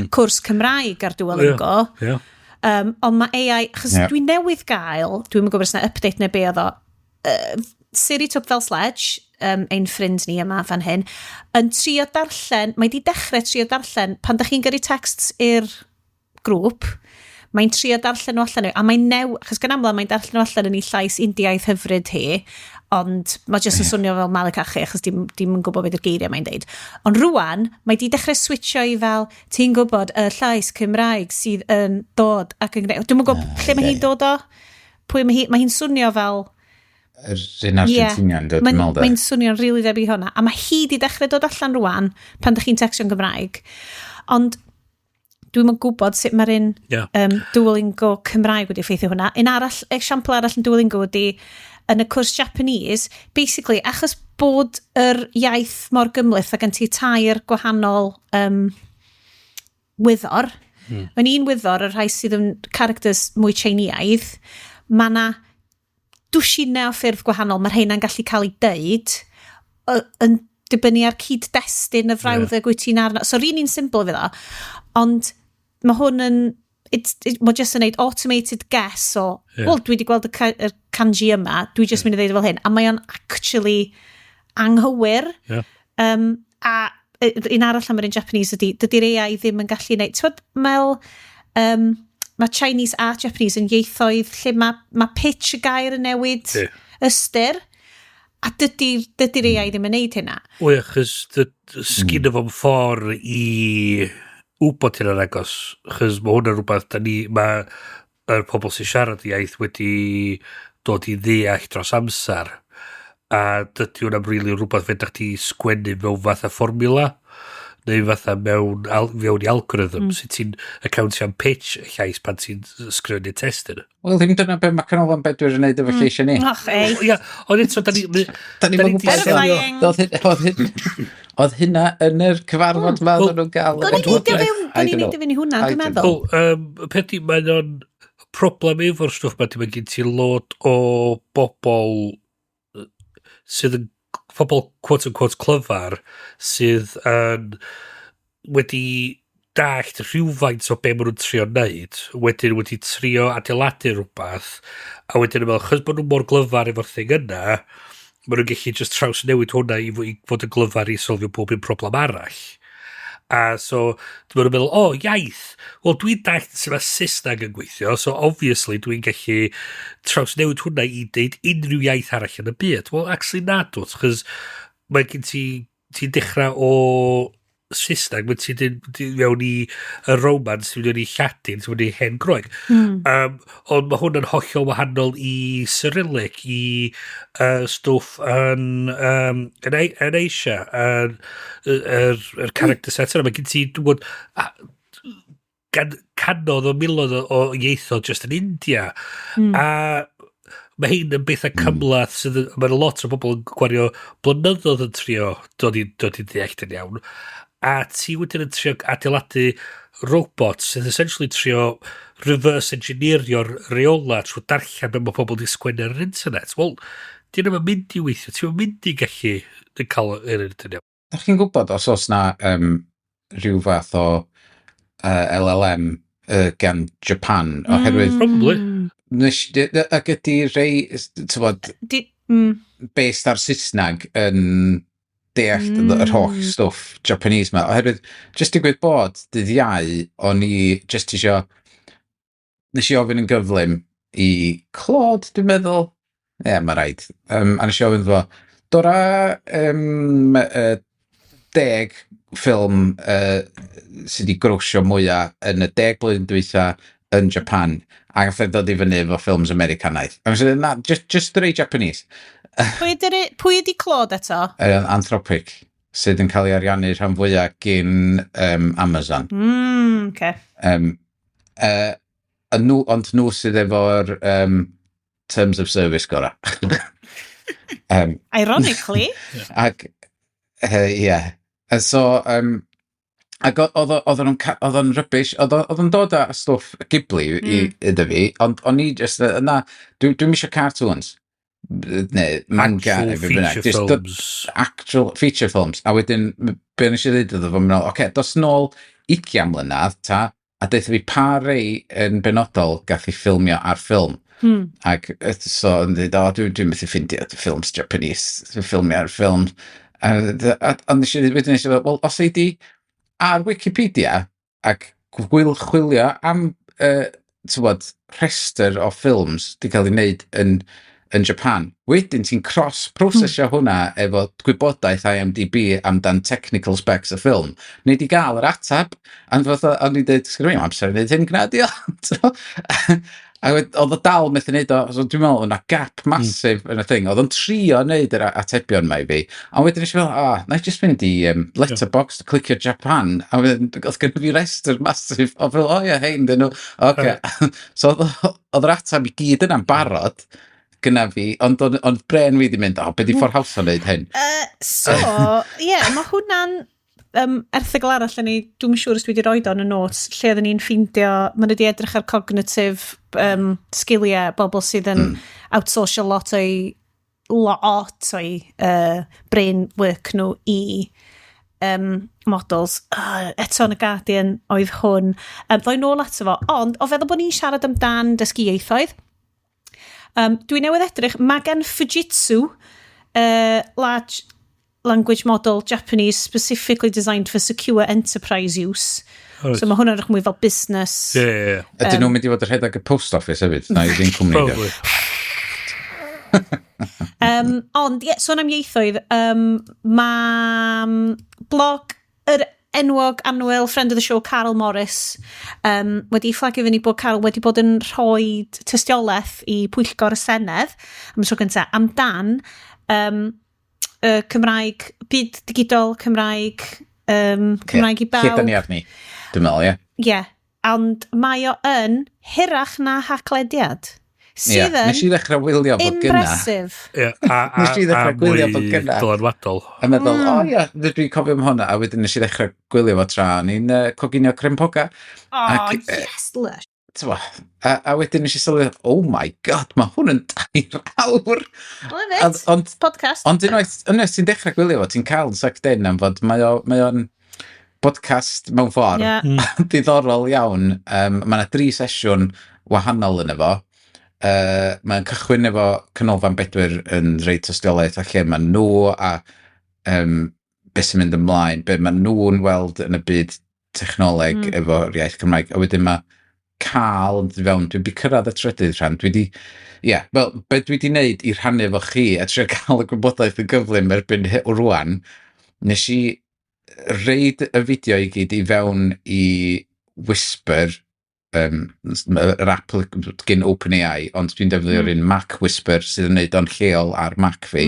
cwrs Cymraeg ar Duolingo. Ond mae AI, achos dwi newydd gael, dwi'n gwybod os yna update neu be oedd o, Siri Twp fel Sledge, ein ffrind ni yma fan hyn, yn trio darllen, mae di dechrau trio darllen, pan da chi'n gyrru texts i'r grŵp, mae'n trio darllen nhw allan, a mae'n achos gan amla mae'n darllen nhw allan yn ei llais Indiaidd hyfryd hi, ond mae jyst yn swnio fel malu cachu, achos dim yn gwybod beth yw'r geiriau mae'n deud. Ond rwan, mae di dechrau switcho i fel, ti'n gwybod, y llais Cymraeg sydd yn dod ac yn gwneud. Dwi'm yn gwybod lle mae hi'n dod o, pwy mae hi, mae hi'n swnio fel Yr un Argentinian, dwi'n meddwl, de. Mae'n swnio'n rili really debyg i hwnna. A mae hi di dechrau dod allan rwan pan ydych chi'n textio'n Gymraeg. Ond dwi'm yn gwybod sut mae'r un Duolingo Cymraeg wedi effeithio hwnna. Un arall, esiampl arall yn Duolingo ydy yn y cwrs Japanese, basically, achos bod yr iaith mor gymhleth a gen ti tair gwahanol wyddor, yn un wyddor, y rhai sydd yn characters mwy Chineiaidd, mae na dwsinau o ffyrdd gwahanol mae rheina'n gallu cael eu deud yn dibynnu ar cyd-destun y frawddeg wyt ti'n arno. So, yr un simple fydd o, ond mae hwn yn mae jyst yn neud automated guess o, "Wel, dwi wedi gweld y kanji yma, dwi jyst mynd i ddeud o fel hyn," a mae o'n actually anghywir. A un arall am yr un Japanese ydy, dydy'r AI ddim yn gallu neud. Ti'n mel, mae Chinese a Japanese yn ieithoedd lle mae pitch y gair yn newid ystyr, a dydy AI ddim yn neud hynna. O ie, chos sgyn fo'm ffordd i wybod hynna'n agos. Chos mae hwnna'n rhywbeth da ni, mae yr pobl sy'n siarad iaith wedi dod i ddeall dros amser. A dydy hwnna'n rili rhywbeth fedrwch ti sgwennu mewn fatha fformula neu fatha mewn i algorithm sut ti'n accountio am pitch y llais pan ti'n sgrifennu testun. Wel, ddim dyna be mae Canolfan Bedwyr yn neud efo lleisiau ni. Och, ei. Ia, ond eto, da ni Da ni'n da ni gwybod. 'di selio- Terrifying. Oedd hynna yn yr cyfarfod ma oedden nhw'n gael. Gwni neidio fewn, gwni neidio fewn i hwnna, dwi'n meddwl. Wel, peth di, mae o'n problem efo'r stwff ma, di mae gen ti lot o bobl sydd yn pobl quote unquote clyfar sydd yn wedi dallt rhywfaint o be maen nhw'n trio wneud, wedyn wedi trio adeiladu rhywbeth, a wedyn yn meddwl, chos bod nhw mor glyfar efo'r thing yna, Maen nhw'n gallu just trawsnewid hwnna i fod yn glyfar i solfio bob un problem arall. A so, maen nhw'n meddwl, "O, oh, iaith. Wel, dwi'n dallt sut mae Saesneg yn gweithio, so obviously dwi'n gallu trawsnewid hwnna i deud unrhyw iaith arall yn y byd." Wel, actually na dwt, chos mae gen ti, ti'n dechrau o Saesneg, mae ti'n mynd mewn i y Romans, ti'n mynd i Lladin, ti'n mynd i Hen Groeg. Ond mae hwn yn hollol wahanol i Cyrillic, i stwff yn Asia, yn yr character set yna. Mae gen ti, dwi'n gwybod, gan canodd o miloedd o ieithoedd just yn India. A mae hyn yn bethau cymhleth sydd mae'n lot o bobl yn gwario blynyddoedd yn trio dod i ddeall yn iawn. A ti wedyn yn trio adeiladu robot sydd essentially trio reverse engineerio'r reola trwy darllen be mae pobl wedi sgwennu ar yr internet. Wel, di ddim yn mynd i weithio, ti'n mynd i gallu yn cael yr un iawn. Dach chi'n gwybod os oes na rhyw fath o LLM gan Japan, oherwydd Probably. Nes, ac ydy rei, tywod, based ar Saesneg yn deall yr holl stwff Japanese ma? Oherwydd, just digwydd bod, dydd Iau, o'n i just isio, nes i ofyn yn gyflym i Claude, dwi'n meddwl. Ie, yeah, mae rhaid. A nes i ofyn fo, "Dora 10 ffilm sydd wedi grosio mwyaf yn y 10 blwyddyn dwytha yn Japan," a gath e dod i fyny efo ffilms Americanaidd. A nes i ddweud, "Na, just the rei Japanese." Pwy ydi Claude eto? Anthropic, sydd yn cael ei ariannu rhan fwyaf gyn Amazon. Okay. A nhw, ond nhw sydd efo'r terms of service gorau. Ironically. Ac, ie. Yeah. So, ac oedd o'n rubbish, oedd o'n dod â stwff Ghibli iddo fi, ond o'n i just, na, dwi'n isio cartoons, neu manga, Actual neu be bynnag. feature Just films. Actual feature films. A wedyn, be nes i ddweud iddo fo, mynd, "Oce, dos nôl 20 mlynedd, ta, a deutha fi pa rei yn benodol gath i ffilmio ar ffilm." Ac so yn dweud, "O, dwi'n methu ffindio ffilms Japanese, dwi'n ffilmio ar ffilm." A nes i wedyn nes i ddweud, "Wel, os ei di ar Wikipedia ac chwilio am tywod, rhestr o ffilms di cael ei wneud yn Japan, wedyn ti'n cross-processio hwnna efo gwybodaeth IMDb amdan technical specs y ffilm, neu di gael yr ateb." A fatha, o'n i'n dweud, "Sgynna fi'm amser i wneud hyn, gna di o." A oedd o dal methu wneud o, so dwi'n meddwl oedd 'na gap massive yn y thing. Oedd o'n trio wneud yr atebion ma i fi. A wedyn nes i feddwl, "O, na i just fynd i Letterboxd, clicio Japan," a wedyn oedd gen fi restr massive o fel, "O ie, hein, dyn nhw, oce." So oedd yr ateb i gyd yna'n barod gyna fi, ond brain fi di mynd, "O, be di ffordd haws o wneud hyn?" So, ie, yeah, mae hwnna'n erthygl arall yn ei, dwi'n siŵr os dwi wedi roed o yn y notes, lle oedden ni'n ffeindio, maen nhw wedi edrych ar cognitive sgiliau bobl sydd yn outsourcio lot o'i brain work nhw i models. Eto yn y Guardian oedd hwn. Ddoi nôl ato fo, ond o feddwl bod ni'n siarad amdan dysgu ieithoedd, dwi newydd edrych, mae gen Fujitsu large language model Japanese specifically designed for secure enterprise use. Reit. So mae hwnna'n edrych mwy fel business. Ie. Ydyn nhw'n mynd i fod yn rhedeg y post office hefyd? Na, i ddim cwmni. Probably. Ond, ie, yeah, sôn am ieithoedd, mae blog yr enwog annwyl friend of the show Carl Morris wedi fflagio fyny bod Carl wedi bod yn rhoi tystiolaeth i Pwyllgor y Senedd am y tro gyntaf amdan y Cymraeg, byd digidol Cymraeg, Cymraeg i Lle bawb. da ni arni? Dwi'n meddwl, ie. Ie, yeah, ond mae o yn hirach na Haclediad. Ie, Sydd yn nes i ddechrau wylio fod gynna. impressive. Ie, a Nes i ddechrau a gwylio mwy fod gynna. dylanwadol. A meddwl, "O ie, dwi'n cofio am hwnna," a wedyn nes i ddechrau gwylio fo tra o'n i'n coginio crempoga. Oh, Ac, yes, lush. T'mo, a wedyn nes i sylwi, "Oh my God, mae hwn yn 3 awr." Love it. Ond, Podcast. ond unwaith ti'n dechrau gwylio fo, ti'n cael sucked in am fod mae o'n podcast mewn ffordd diddorol iawn. Mae yna dri sesiwn wahanol yn efo. Mae'n cychwyn efo Canolfan Bedwyr yn rhoi tystiolaeth a lle maen nhw a beth sy'n mynd ymlaen, be maen nhw'n weld yn y byd technoleg efo'r iaith Cymraeg. A wedyn mae Cael yn dod i fewn. Dwi wedi cyrraedd y trydydd rhan. Dwi wedi, ie, yeah, wel, be dwi wedi wneud i rhannu efo chi a trio cael y gwybodaeth yn gyflym erbyn rwan, nes i reid y fideo i gyd i fewn i Whisper, yr app gen OpenAI, ond dwi'n defnyddio'r un Mac Whisper sydd yn neud o'n lleol ar Mac fi.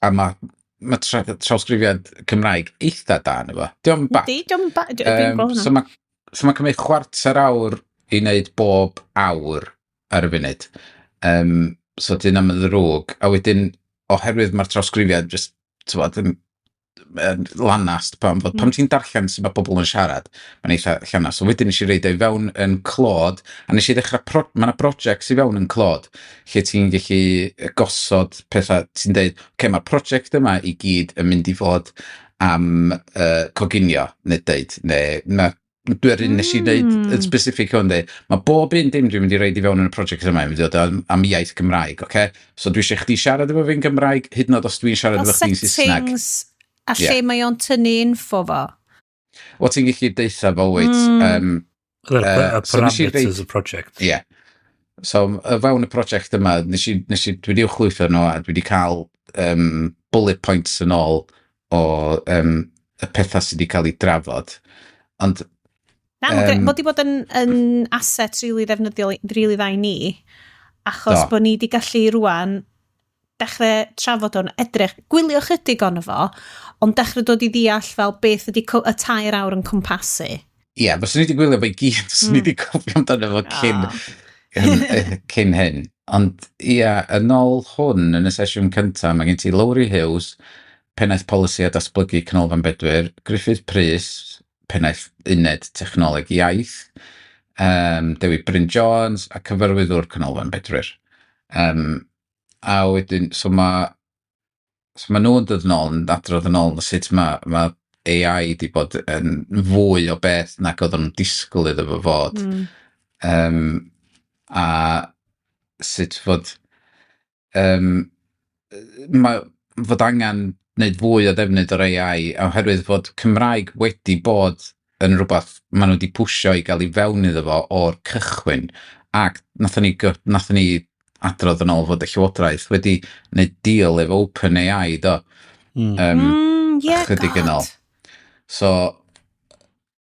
A mae trawsgrifiad Cymraeg eitha da yna fo. Dio'm bad. Yndi, dio'm dwi'n gweld So hwnna. So ma cymryd chwarter awr i wneud bob awr ar y funud. So dyna yn ddrwg. A wedyn, oherwydd mae'r trawsgrifiad just, t'wod, yn lanast, pam ti'n darllen sut mae pobl yn siarad, mae'n eitha llanast. So wedyn nes i reid o i fewn yn Claude, a nes i ddechrau, mae yna projects i fewn yn Claude, lle ti'n gallu gosod pethau, ti'n deud, oce, okay, mae'r project yma i gyd yn mynd i fod am coginio, neu deud, neu dwi'n un nes i ddeud yn specific hwn dweud, mae bob un dim dwi'n mynd i reid i fewn yn y prosiect yma yn mynd i fod am iaith Gymraeg, oce? So dwi eisiau chdi siarad efo fi'n Gymraeg, hyd yn oed os dwi'n siarad Fel efo chdi'n Saesneg. Settings a lle mae o'n tynnu info fo. Wel, ti'n gallu deutha fo, wyt. Y So nes i parameters y project. Ie. Yeah. So, o fewn y prosiect yma, nes i, dwi wedi uwchlwytho nhw a dwi wedi cael bullet points yn ôl o y pethau sydd wedi cael ei drafod. Ond, Na, mae wedi bod yn asset really ddefnyddiol, really dda i ni, achos bod ni wedi gallu rwan dechrau trafod o'n edrych, gwylio chydig ono fo, ond dechrau dod i ddeall fel beth ydy y 3 awr yn cwmpasu. Ie, yeah, fyswn i wedi gwylio fo i gyd, fyswn i wedi cofio amdano fo cyn hyn. Ond ie, yn ôl hwn, yn y sesiwn cyntaf, mae gen ti Lowri Hughes, pennaeth polisi a datblygu Canolfan Bedwyr, Gruffydd Prys, pennaeth uned technoleg iaith, Dewi Bryn Jones a cyfarwyddwr Canolfan Bedwyr. A wedyn, so ma nhw'n dod yn ôl, yn adrodd yn ôl sut mae AI di bod yn fwy o beth nag oedd nhw'n disgwyl iddo fo fod. A sut fod fod angen wneud fwy o ddefnydd o'r AI oherwydd fod Cymraeg wedi bod yn rhywbeth maen nhw wedi pwsio i gael i fewn iddo fo o'r cychwyn, ac nathon ni adrodd yn ôl fod y Llywodraeth wedi gwneud deal efo OpenAI, do? Yeah, chydig yn ôl. God. So,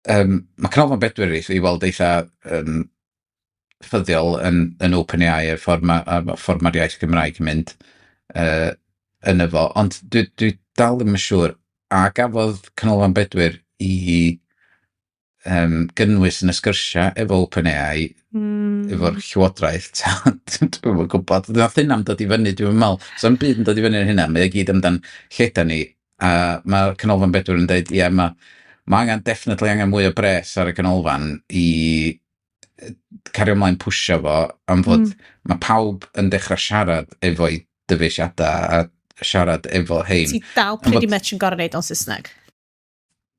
mae Canolfan Bedwyr i weld eitha ffyddiol yn OpenAI y ffordd mae'r iaith Gymraeg yn mynd yn efo. Ond dwi dal ddim yn siŵr a gafodd Canolfan Bedwyr i gynnwys yn y sgyrsiau efo OpenAI efo'r Llywodraeth. Dwi'm yn gwybod. Nath hynna'n dod i fyny, dwi'n meddwl. So, yn byd yn dod i fyny yn hynna, mae o gyd amdan lle da ni. A mae Canolfan Bedwyr yn dweud, ie, mae angen, definitely angen mwy o bres ar y canolfan i cario ymlaen pwsio fo, am fod mae pawb yn dechrau siarad efo'i dyfeisiadau a siarad efo hein. Ti dal pretty much yn gorau neud o'n Saesneg.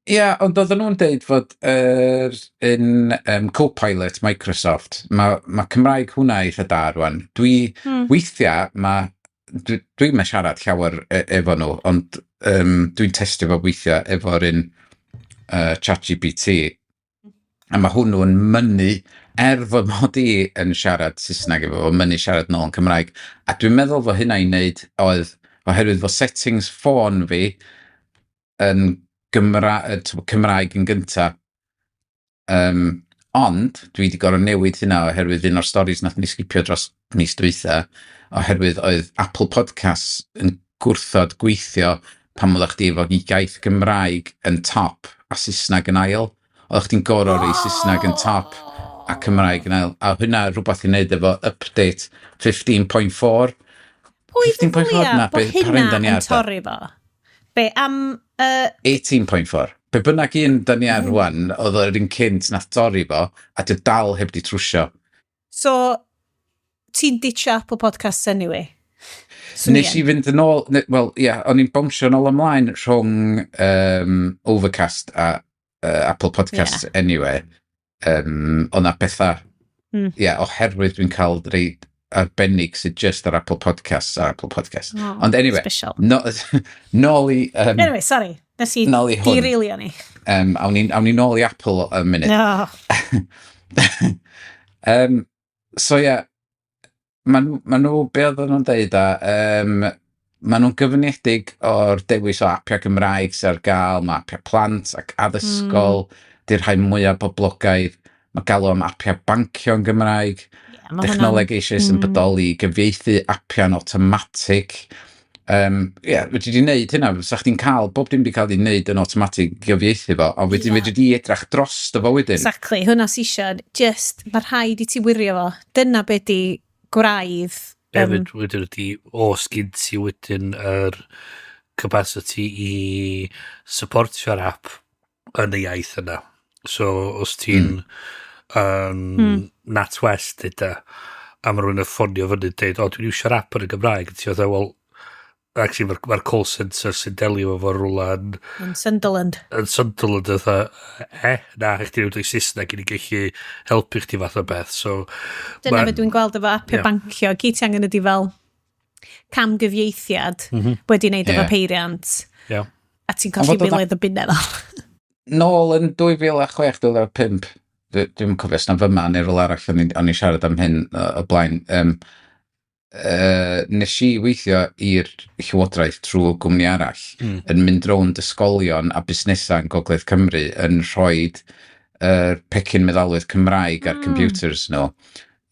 Ie, yeah, ond oedden nhw'n deud fod yr un Copilot Microsoft, mae Cymraeg hwnna eitha da rwan. Dwi, weithiau, dwi'n siarad llawer efo nhw, ond dwi'n testio fo weithiau efo'r un ChatGPT, a mae hwnnw'n mynnu, er fod mod i yn siarad Saesneg efo fo, mynnu siarad nôl yn Cymraeg. A dwi'n meddwl fod hynna i wneud oedd, oherwydd fod settings ffôn fi yn Cymraeg yn gynta. Ond dwi wedi gorfod newid hynna oherwydd un o'r stories nath ni sgipio dros mis dwytha, oherwydd oedd Apple Podcasts yn gwrthod gweithio pan oeddech chdi efo iaith Gymraeg yn top a Saesneg yn ail. Oeddech chdi'n gorfod rhoi Saesneg yn top a Cymraeg yn ail. A hynna rhywbeth i wneud efo update 15.4. Pwy 15.4 ddylia na, bod pa hynna un da ni yn ar, de? torri fo? Be, am 18.4. Be bynnag un da ni ar rwan, oedd yr un cynt nath torri fo, a dy dal heb di trwsio. So, ti'n ditch Apple Podcasts anyway? Swn i Nes i yn. fynd yn ôl, wel, ie, o'n i'n bownsio yn ôl ymlaen rhwng Overcast a Apple Podcasts anyway. Oedd na pethau Yeah, oherwydd dwi'n cael rei arbennig sydd just ar Apple Podcasts ar Apple Podcasts. Oh, Ond anyway, special. No, nôl i Anyway, sorry. Nes i nôl i hwn. Derailio ni. Awn ni nôl i Apple y munud. No. So ie, yeah, ma nhw, be oedden nhw'n deud a, ma nhw'n gyfyngiedig o'r dewis o apiau Cymraeg sydd ar gael, mae apiau plant ac addysgol, di'r rhai mwyaf poblogaidd, mae galw am apiau bancio yn Gymraeg, Yeah, ma' hwnna'n- technoleg eisoes yn bodoli i gyfieithu apiau'n automatic. Yeah, fedri di wneud hynna, sa chdi'n cael, bob dim di cael ei wneud yn automatic gyfieithu fo, ond wedyn fedri di edrach drosto fo wedyn. Exactly, hwnna sy isio. Just, mae rhaid i ti wirio fo. Dyna be di gwraidd. Hefyd, wedyn ydi, os gyn ti wedyn yr capacity i supportio'r app yn y iaith yna. So, os ti'n NatWest yda, a mae rhywun yn ffonio fyny dweud, "O, dwi'n iwsio'r app yn y Gymraeg," a ti'n meddwl, "Wel, actually, mae'r ma call centre sy'n delio efo rhywle yn Yn Sunderland. yn Sunderland," fatha, na, chdi newid i Saesneg i ni gallu helpu chdi fath o beth." So, Dyna be dwi'n gweld efo apiau bancio. Gyd ti angen ydi fel camgyfieithiad wedi wneud efo peiriant. A ti'n colli Ond fod o miloedd o bunnau fel. Nôl yn 2006, 2005, dwi'n cofio os na fyma neu rhywle arall o'n i siarad am hyn o blaen. Nes i weithio i'r Llywodraeth trwy gwmni arall yn mynd rownd ysgolion a busnesau yn Gogledd Cymru yn rhoi yr pecyn meddalwedd Cymraeg ar computers nhw.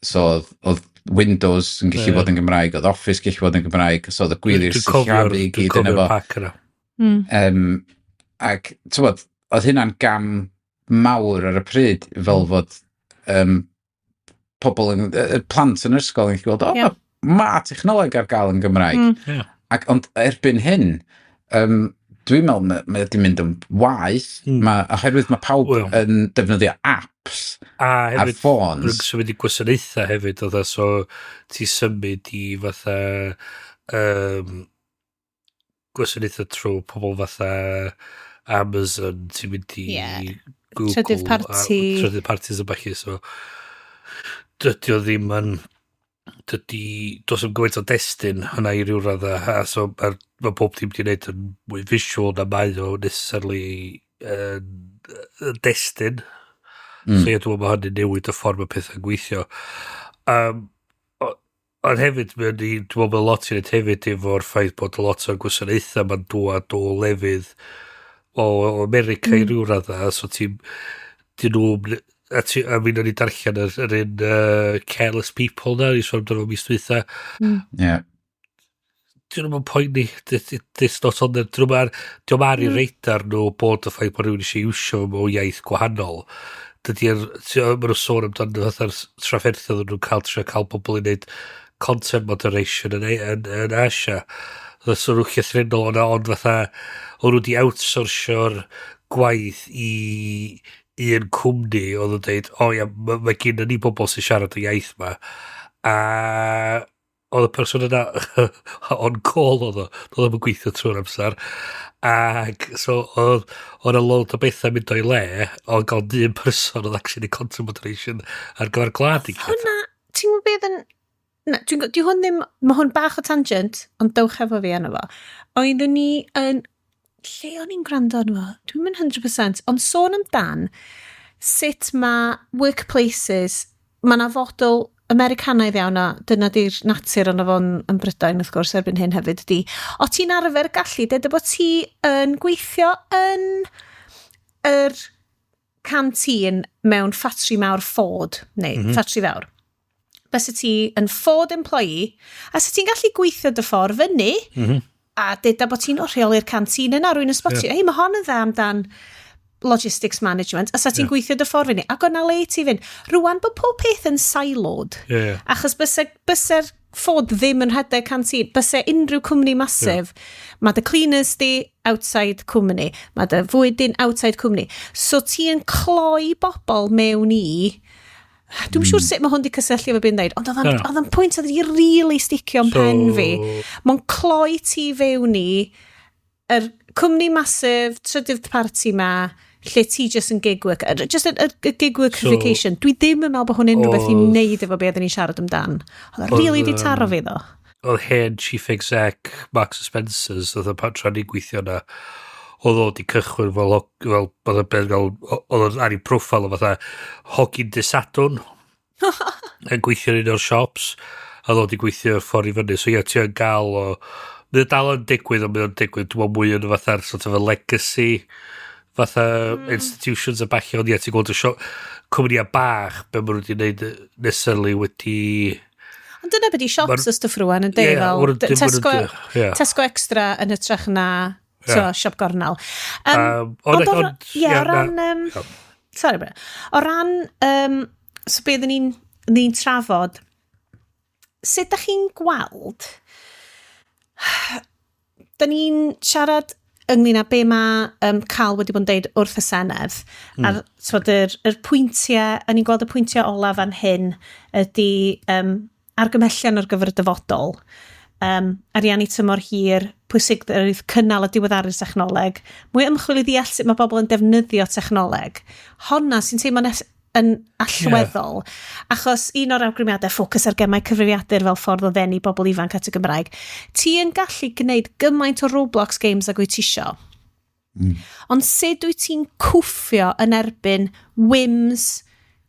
So oedd Windows yn gallu fod yn Gymraeg, oedd Office gallu fod yn Gymraeg, so oedd y gwyliau Dwi'n cofio'r sillafu i dwi'n gyd yn cofio'r efo. pack yna. Ac, t'wod, oedd hynna'n gam mawr ar y pryd, fel fod pobl yn, plant yn yr ysgol yn gallu gweld, "O, ma technoleg ar gael yn Gymraeg." Ac, ond erbyn hyn, dwi'n meddwl mae wedi mynd yn waeth, oherwydd mae pawb Wel. yn defnyddio apps A ar hefyd, ffôns. Rwy'n symud i gwasanaethau hefyd, oedd o, so ti symud i fatha gwasanaethau trwy pobl fatha Amazon, ti'n mynd i Google. Trydydd parti. A, trydydd parties a ballu, so dydy o ddim yn dydy, does 'im gymaint o destun hynna i ryw radda, a so ma bob dim di wneud yn mwy visual na mae o necessarily yn destun. So ie, dwi'n meddwl mae hynny'n newid y ffordd mae pethau'n gweithio. Ond hefyd, mae'n i, dwi'n meddwl mae lot i wneud hefyd efo'r ffaith bod lot o'r gwasanaethau ma'n dŵad o lefydd o America i ryw radda, so ti'n dyn nhw a, ti, a mi ni darllen yr un Careless People na, ni sôn amdano fo mis dwytha. Dyn nhw'n poeni, this not on them. Dyn nhw'n ar i radar nhw bod y ffaith bod rhywun eisiau iwsio fo mewn iaith gwahanol. Dydy'r, maen nhw'n sôn amdano fatha'r trafferthoedd nhw'n cael trio cael pobl i wneud content moderation yn Asia. So nhw'n llythrennol o'na ond fatha, o'n nhw wedi outsourcio'r gwaith i un cwmni oedd yn dweud, "O ia, mae ma gen ni bobl sy'n siarad y iaith ma." A oedd y person yna on call oedd o, oedd o'n gweithio trwy'r amser. Ac so oedd 'na lot o bethau mynd o'i le, ond gael un person oedd actually neud content moderation ar gyfer gwlad i gyd. Hwna, ti'n gwybod beth yn... Na, dwi hwn ddim... Mae hwn bach o tangent, ond dewch efo fi arno fo. Oeddwn ni yn... Lle o'n i'n gwrando arno fo? Dwi'n mynd 100%, ond sôn amdan sut mae workplaces, mae yna fodel Americanaidd iawn a dyna di'r natur ond fo'n yn Brydain wrth gwrs erbyn hyn hefyd ydi. O ti'n arfer gallu dweud bod ti yn gweithio yn yr canteen mewn ffatri mawr Ford, neu ffatri fawr. Bysa ti yn Ford employee, a sa ti'n gallu gweithio dy ffordd fyny, a deuda bod ti'n rheoli'r canteen yna, rwy'n yn spotio, "Hei, mae hon yn dda amdan logistics management," a sa ti'n gweithio dy ffordd fyny, ac o'na le i ti fynd. Rwan bod pob peth yn siloed, achos bysa'r Ford ddim yn rhedeg canteen, bysa unrhyw cwmni massive, mae dy cleaners di outside cwmni, mae dy fwyd di'n outside cwmni. So ti yn cloi bobl mewn i... Dwi'n siŵr sut mae hwn di cysylltu efo beth dweud, ond oedd o'n Na. oedd o'n pwynt oedd wedi really sticio yn pen fi. Mae'n cloi ti fewn i yr cwmni massive, trydydd parti ma, Lle ti just yn gig work, just y gig workification. So, dwi ddim yn meddwl bod hwn unrhyw beth i wneud efo beth ni'n siarad amdan. Oedd o really di taro fi ddo. Oedd hen chief exec Marks Spencer's, oedd y pan tra'n ni'n gweithio na, oedd o di cychwyn fel, fel, fel, oedd ar ei profile o fatha hogyn dydd Sadwrn yn gweithio yn un o'r shops, a oedd o di gweithio ffordd i fyny. So ie, ti yn gael o, mae o dal yn digwydd, ond mae o'n digwydd, dwi'n meddwl, mwy yn fatha'r sort of a legacy fatha institutions a ballu, ond ie, ti'n gweld y cwmnïau bach, be maen nhw wedi gwneud necessarily wedi. Ond dyna beth i shops y stwff rwan yn dweud fel Tesco, Tesco Extra yn hytrach na so, siop gornel. Ond ie, o ran... Sorry, bro. O ran... So beth ni'n trafod, sut da chi'n gweld... Da ni'n siarad ynglyn â be mae Cal wedi bod yn deud wrth y Senedd. A twod, yr pwyntiau, a ni'n gweld y pwyntiau olaf fan hyn ydy argymhellion ar gyfer y dyfodol. Ariannu tymor hir, pwysigrwydd cynnal a diweddaru'r technoleg, mwy ymchwil i ddeall sut mae bobl yn defnyddio technoleg. Honna sy'n teimlo'n yn allweddol. Achos un o'r awgrymiadau, ffocws ar gemau cyfrifiadur fel ffordd o ddenu bobl ifanc at y Gymraeg. Ti yn gallu gwneud gymaint o Roblox games ag wyt ti isio. Ond sut wyt ti'n cwffio yn erbyn whims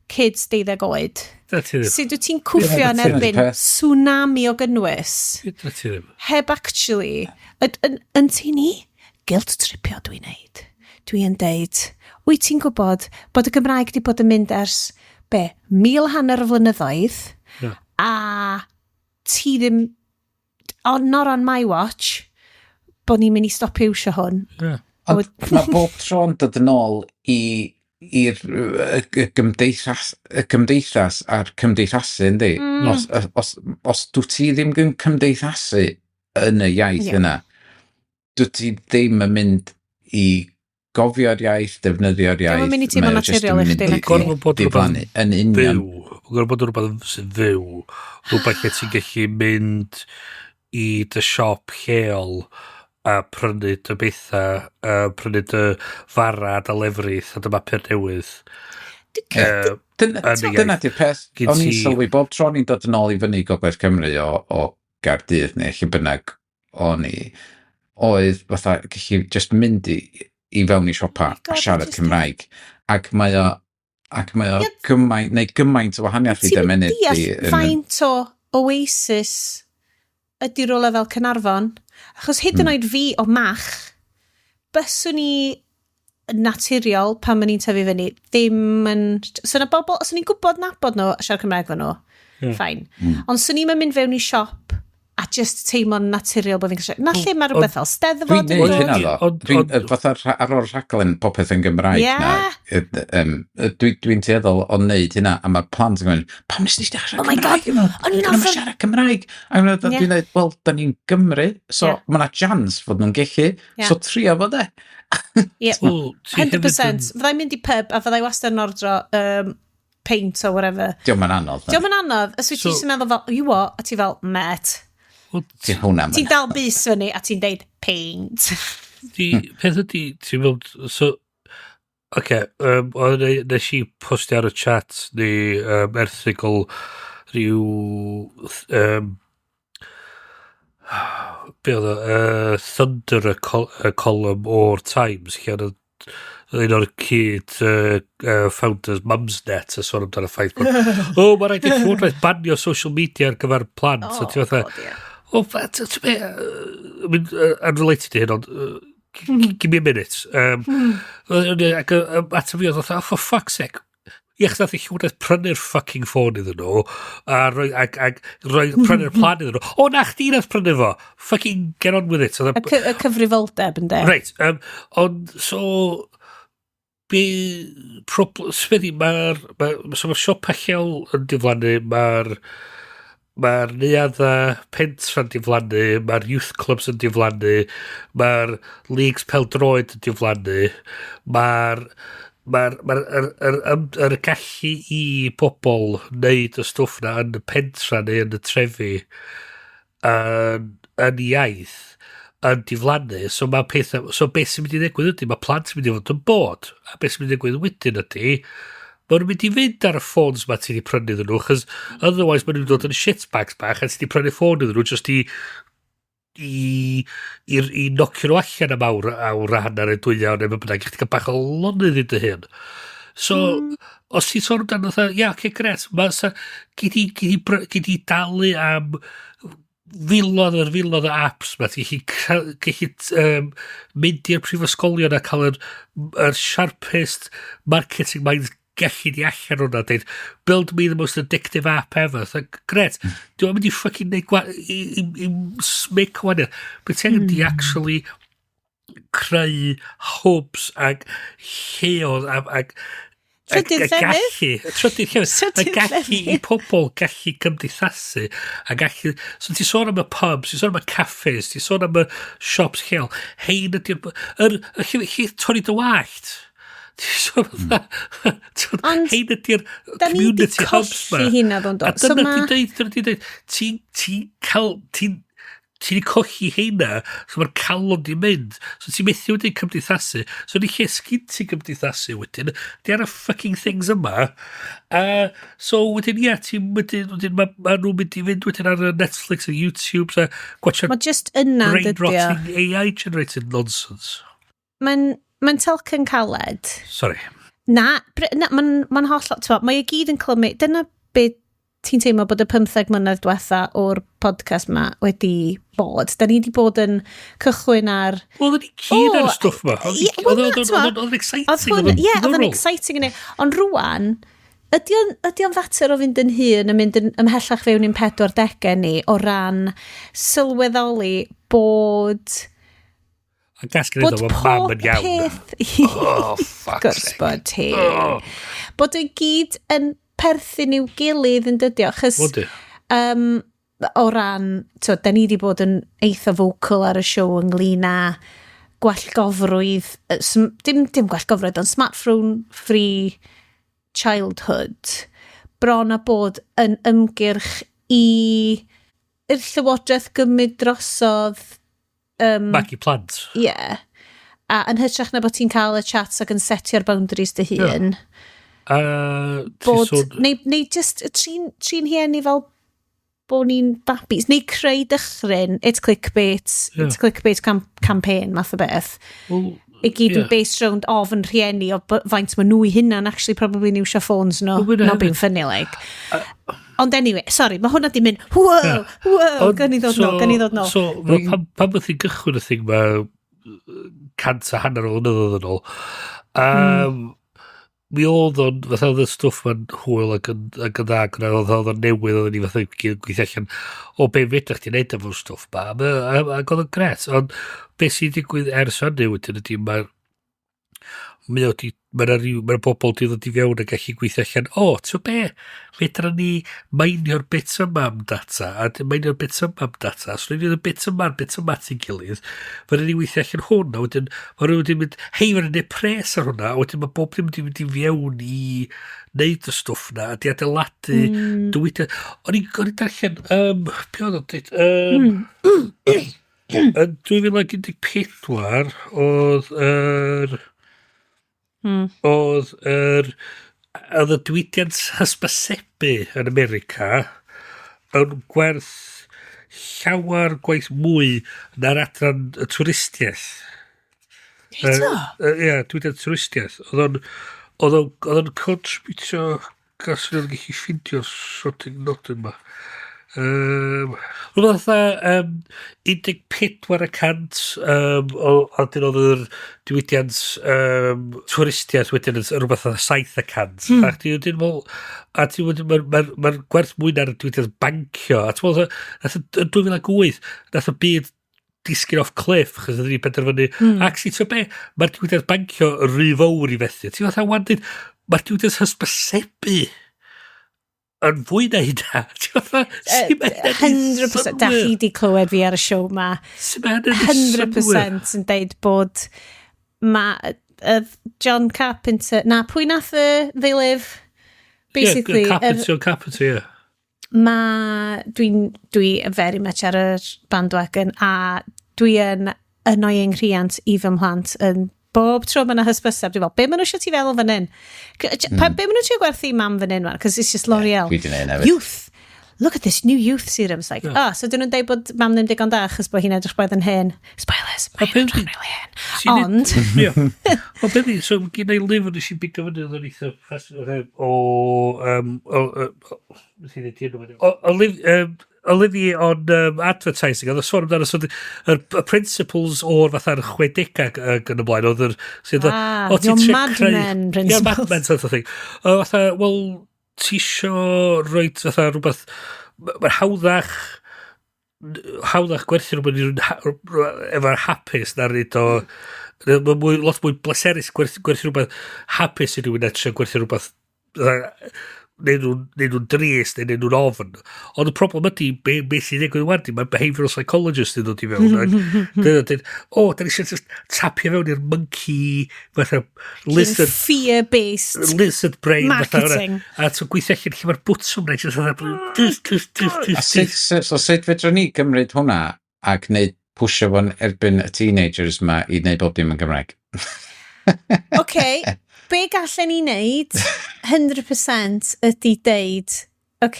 kids 12 oed? Dyna ti ddim. Sut wyt ti'n cwffio yn dyna'r erbyn peth. tsunami o gynnwys? Dyna ti ddim. Heb actually, yn ti ni, guilt tripio dwi'n neud. Dwi'n deud, wyt ti'n gwybod bod y Gymraeg di bod yn mynd ers, be, 1,500 o flynyddoedd, a ti ddim, on, not on my watch, bod ni'n mynd i stopio iwsio hwn. Ond mae bob tro'n dod yn ôl i'r y gymdeithas a'r cymdeithasu, yndi? Os dwi ti ddim yn cymdeithasu yn y iaith yna, dwi ti ddim yn mynd i gofio'r iaith, defnyddio'r Dio'm yn iaith. mynd i teimlo'n Mae o jyst naturiol yn i mynd chdi, nac Gorfod bod rhywbeth diflannu. Yn union. Fyw. Mae'n gorfod bod rhywbeth sy'n fyw. Rhywbeth lle ti'n gallu mynd i dy siop lleol a prynu dy bethau, a prynu dy fara a dy lefrith a dy bapur newydd. Dyna Yn y dyna iaith. di'r peth. Gyn O'n i'n sylwi bob tro ni'n dod yn ôl i fyny i Gogledd Cymru o Gaerdydd neu lle bynnag o'n i, oedd fatha gallu just mynd i fewn i siopa Oh my God, a siarad just Cymraeg. Ac mae o gymaint, neu gymaint o wahaniaeth i Ti'n dy mynydd deall di. Faint o Oasis ydy rhywle fel Caernarfon? Achos hyd yn oed fi o Mach, byswn i naturiol pan ma'n i'n tyfu fyny, ddim yn. So na bobl, os o'n i'n gwybod nabod nhw a siarad Cymraeg efo nhw, fine. Ond swn i'n mynd fewn i siop a just teimlo'n naturiol bod fi'n cael siarad. Na lle mae rhywbeth fel Steddfod Dwi'n yn neud dod. hynna ddo. Dwi'n fatha ar o'r rhaglen Popeth yn Gymraeg na, dwi'n tueddol o wneud hynna, a mae'r plant yn gofyn, "Pam nes ti dechrau siarad Oh my Cymraeg God, efo? o'n i'n Dyn nhw'm siarad Cymraeg." A dwi'n dweud, "Wel, da ni'n Gymru, so mae yna chance fod nhw'n gellu, so trio fo de." Ie, Wel, ti hefyd 100%. Fyddai'n mynd i pub a fyddai wastad yn ordro peint o whatever. Dio'm yn anodd. Dio'm yn anodd. Os wyt ti jyst yn meddwl fel, "You what?" A ti fel, "Met." Wel, Ti hwnna. Ti'n dal bys fyny a ti'n deud, "Peint." Di, peth ydi, ti'n meddwl, so, oce, nes i postio ar y chat ni erthygl rhyw, be oedd o, Thunder y, y column o'r Times, lle oedd un o'r cyd founders Mumsnet a sôn amdano ffaith bod, "O, oh, mae rhaid i Llywodraeth banio social media ar gyfer plant." Oh, a ti fatha, God, ie. "O, ti'n be, I mean, unrelated i hyn, ond give me a minute." Ac ateb fi oedd fatha, "Oh, for fuck's sake. Ie, chos nath y Llywodraeth prynu'r fucking ffôn iddyn nhw, a roi, ac roi prynu'r plan iddyn nhw. O, na, chdi nath prynu fo. Fucking get on with it." Y cyfrifoldeb, yndê? Reit, ond so, be, problem, sbedi, so mae'r siopa lleol yn diflannu, mae'r neuadda pentra'n diflannu, mae'r youth clubs yn diflannu, mae'r leagues pêl-droed yn diflannu, mae'r gallu i bobl wneud y stwff na yn y pentra neu yn y trefi yn iaith yn diflannu, so mae pethau, so beth sy'n mynd i ddigwydd ydy, mae plant yn mynd i fod yn bod, a beth sy'n mynd i ddigwydd wedyn ydy, maen nhw'n mynd i fynd ar y ffôns ma ti wedi prynu iddyn nhw, chos otherwise maen nhw'n dod yn shitbags bach, a ti wedi prynu ffôn iddyn nhw just i nocio nhw allan am awr, awr a hanner neu 2 awr neu beth bynnag, i chdi gael bach o lonydd i dy hun. So, os ti'n sôn amdano fatha, ia, oce, gret, ma, sa, gei di dalu am filoedd ar filoedd o apps ma, ti'n gallu mynd i'r prifysgolion a cael yr sharpest marketing minds gallu di allan o'na, deud, "Build me the most addictive app ever." So, gret, dwi'n mynd i fucking neud i smic wahaniaeth. But ti angen di actually creu hubs ag lleoedd ag Trydydd a llefydd? gallu, trydydd llefydd, a Trydydd gallu i llefydd. pobl gallu cymdeithasu, a gallu, so ti'n sôn am y pubs, ti'n sôn am y cafes, ti'n sôn am y shops lleol, hein ydy'r, yr lle torri dy wallt. Ti'n sôn am Ond hein ydy'r da ni 'di community hubs ma. colli hynna ddo'n do. A So dyna ma- ti'n deud, dyna ti'n deud, ti'n ti wedi colli heina, so mae'r calon di mynd. So ti'n methu wedyn cymdeithasu. So ni lle sgyn ti gymdeithasu wedyn, di ar y fucking things yma. So wedyn, ie, ti'n wedyn, ma nhw'n mynd i fynd wedyn ar y Netflix a YouTube a gwatcha Mae just yna, brain dydy o. rotting AI generated nonsense. Mae'n talcan caled. Sorry. Na, na mae'n ma hollol, t'mo, mae i gyd yn clymu. Dyna be ti'n teimlo bod y 15 mlynedd diwetha o'r podcast ma wedi bod. Da ni wedi bod yn cychwyn ar Wel, oedden ni gyd ar O, y stwff ma. ie, wel, na, Oedd t'mo, o'n exciting. Oedd hwn, ie, oedd o'n exciting yn ei. Ond rwan, ydy o'n fater o fynd yn hŷn yn mynd yn ymhellach fewn i'n 40au ni o ran sylweddoli bod A gas gen bod iddo, mae mam pob yn iawn. peth Oh, fuck's gwrs sake. bod hi. Oh. Bod o'i gyd yn perthyn i'w gilydd yn dydio, achos Wel, di. o ran, so, da ni wedi bod yn eitha vocal ar y siow ynglyn â gwallgofrwydd, dim gwallgofrwydd, ond smartphone free childhood, bron a bod yn ymgyrch i i'r llywodraeth gymryd drosodd Magu plant. Ie. Yeah. A yn hytrach na bod ti'n cael y chats ac yn setio'r boundaries dy hun. Bod, Bod, neu just trin hieni fel bod ni'n babis, neu creu dychryn, it's clickbait, it's clickbait campaign, math o beth. Well, I gyd yn based round ofn rhieni o faint maen nhw i hunan actually probably yn iwsio ffôns nhw. Wel, ma' Not being hefyd. funny like. Ond anyway, sorry, mae hwnna di mynd, wow, wow, Ond, gan i ddod nôl, gan i ddod nôl. So, fel pan bydd i'n gychwyn y thing ma 150 o flynyddoedd yn ôl, mi oedd o'n, fatha oedd y stwff ma'n hwyl ac yn dda, ac oedd o'n newydd, oedd ni fatha gyd yn gweithio allan, o be fedrech chdi neud efo'r stwff ma, ac oedd o'n gret, ond be sy'n digwydd ers hynny wedyn ydy, mae o di, mae rhyw, mae'r bobl di ddod i fewn a gallu gweithio allan, o, ti'n be, fedra ni meinio'r bits yma am data, a meinio'r bits yma am data, so ni'n y bits yma a'r bits yma at ei gilydd, fedra ni weithio allan hwn, a wedyn, mae rhywun wedi mynd, hei, fedra ni neud pres ar hwnna, a wedyn mae bob dim wedi mynd i fewn i neud y stwff na, a di adeiladu diwydiant. O'n i'n darllen, be oedd o'n dweud, yn 2014, oedd yr oedd y diwydiant hysbysebu yn America yn gwerth llawer gwaith mwy na'r adran y twristiaeth. Eto? Ie, diwydiant twristiaeth. Oedd o'n contributio, gas o'n gallu ffindio'r sorting nodyn ma. Rhywbeth fatha 14% o, a dyn oedd yr diwydiant twristiaeth wedyn yn rhywbeth fatha 7%. A chdi wedyn fel, a ti wedyn, mae'r ma gwerth mwy na'r diwydiant bancio. A ti'n meddwl, nath yn 2008, nath y byd disgyn off cliff, chos ydyn ni penderfynu, actually, ti'n be, mae'r diwydiant bancio rhy fawr i fethu. Ti'n fatha, wan dweud, mae'r diwydiant hysbysebu yn fwy na hynna. Ti'n fatha, sut mae hynna'n neud 100%, da chi synnwyr? di clywed fi ar y siow ma. Sut mae hynna'n neud synnwyr? 100% yn deud bod ma John Carpenter, na, pwy nath y They Live? Basically, Yeah, Carpenter, John Carpenter, yeah. Ma, dwi very much ar yr bandwagon a Dwi yn annoying rhiant i fy mhlant yn bob tro mae yna hysbyseb, dwi'n fel, be maen nhw eisiau ti feddwl fan hyn? Be maen nhw'n trio gwerthu i mam fan hyn, man? Because it's just L'Oreal. Dwi 'di neud hefyd. Youth! Look at this new youth serum. It's like, ah, so dyn nhw'n deud bod mam ddim digon da achos bod hi'n edrych braidd yn hen. Spoilers, mae'n be' edrych yn really hen. Ti'n Ond, Ie. Wel, beth i, so gen i lyfr nes i bigo fyny oedd yn eitha o, nes i ddeud enw fo. Olivier on advertising, oedd y sôn amdano, so, y principles o'r fatha'r 60au ag yn y blaen, oedd yr... sydd Ah, o, ti'n your trio Mad Men Ie, principles. Mad Men sort of thing. O, fatha, wel, ti isio roid fatha rhywbeth, mae'n hawddach gwerthu rhywbeth i rywun efo'r hapus na rhaid o. Mae'n mwy, lot mwy bleserus gwerthu rhywbeth hapus i rhywun na trio gwerthu rhywbeth fatha, neu nhw'n drist neu nhw'n ofn. Ond y problem ydy, be sy'n digwydd wan, di, mae behavioural psychologist yn dod i fewn. Ac dyn nhw'n dweud, o, da ni eisiau just tapio fewn i'r monkey, fatha lizard, fear-based lizard brain. Fatha hwnna. marketing. A ti'n gweithio allan lle mae'r bwtwm na, just fatha, just, just, just, A just, sut, so sut fedrwn ni gymryd hwnna a gwneud pwsio fo'n erbyn y teenagers ma i wneud bob dim yn Gymraeg? OK, be gallen ni wneud, 100% ydy deud, OK,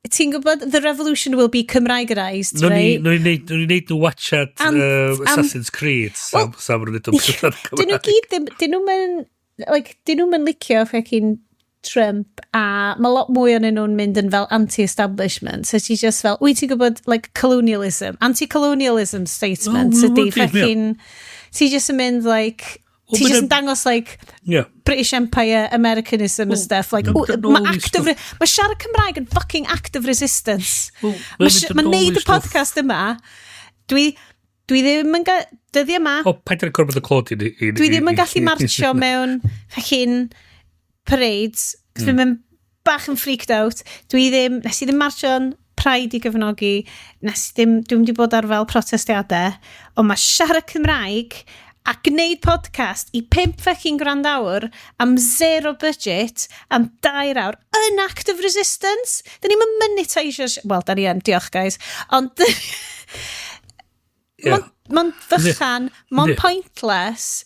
ti'n gwybod, the revolution will be Cymraegerised, right? Nw'n ni neud nhw watchad Assassin's Creed, sam nhw'n neud o'n Dyn nhw gyd ddim, dyn nhw'n mynd, like, dyn nhw'n mynd licio fucking Trump, a mae lot mwy o'n nhw'n mynd yn fel anti-establishment. So ti just fel, wyt ti'n gwybod, like, colonialism, anti-colonialism statement, Oh, ydy ydi, ie. fucking, ti just yn mynd, like, Wel, ti just ma' yn dangos, like, British Empire, Americanism and stuff. Like, Well, oh, yn ôl mae i act of, mae siarad Cymraeg yn fucking act of resistance. Wel, Mae mae'n mynd yn ma ôl i neud y stwff. podcast yma, dwi ddim yn, dyddi yma, O, paid ar gorfod y clod i dwi ddim yn gallu marchio mewn fucking parades, cos dwi'n mynd bach yn freaked out. Dwi ddim, nes i ddim marchio'n Pride i gefnogi, nes i ddim, dwi'n wedi bod ar fel protestiadau, ond mae siarad Cymraeg a gwneud podcast i pump fucking gwrandawr am zero budget am 2 awr yn act of resistance. Da ni'n monetisio. Wel, da ni yn, diolch guys. Ond Mae'n fychan, mae'n pointless,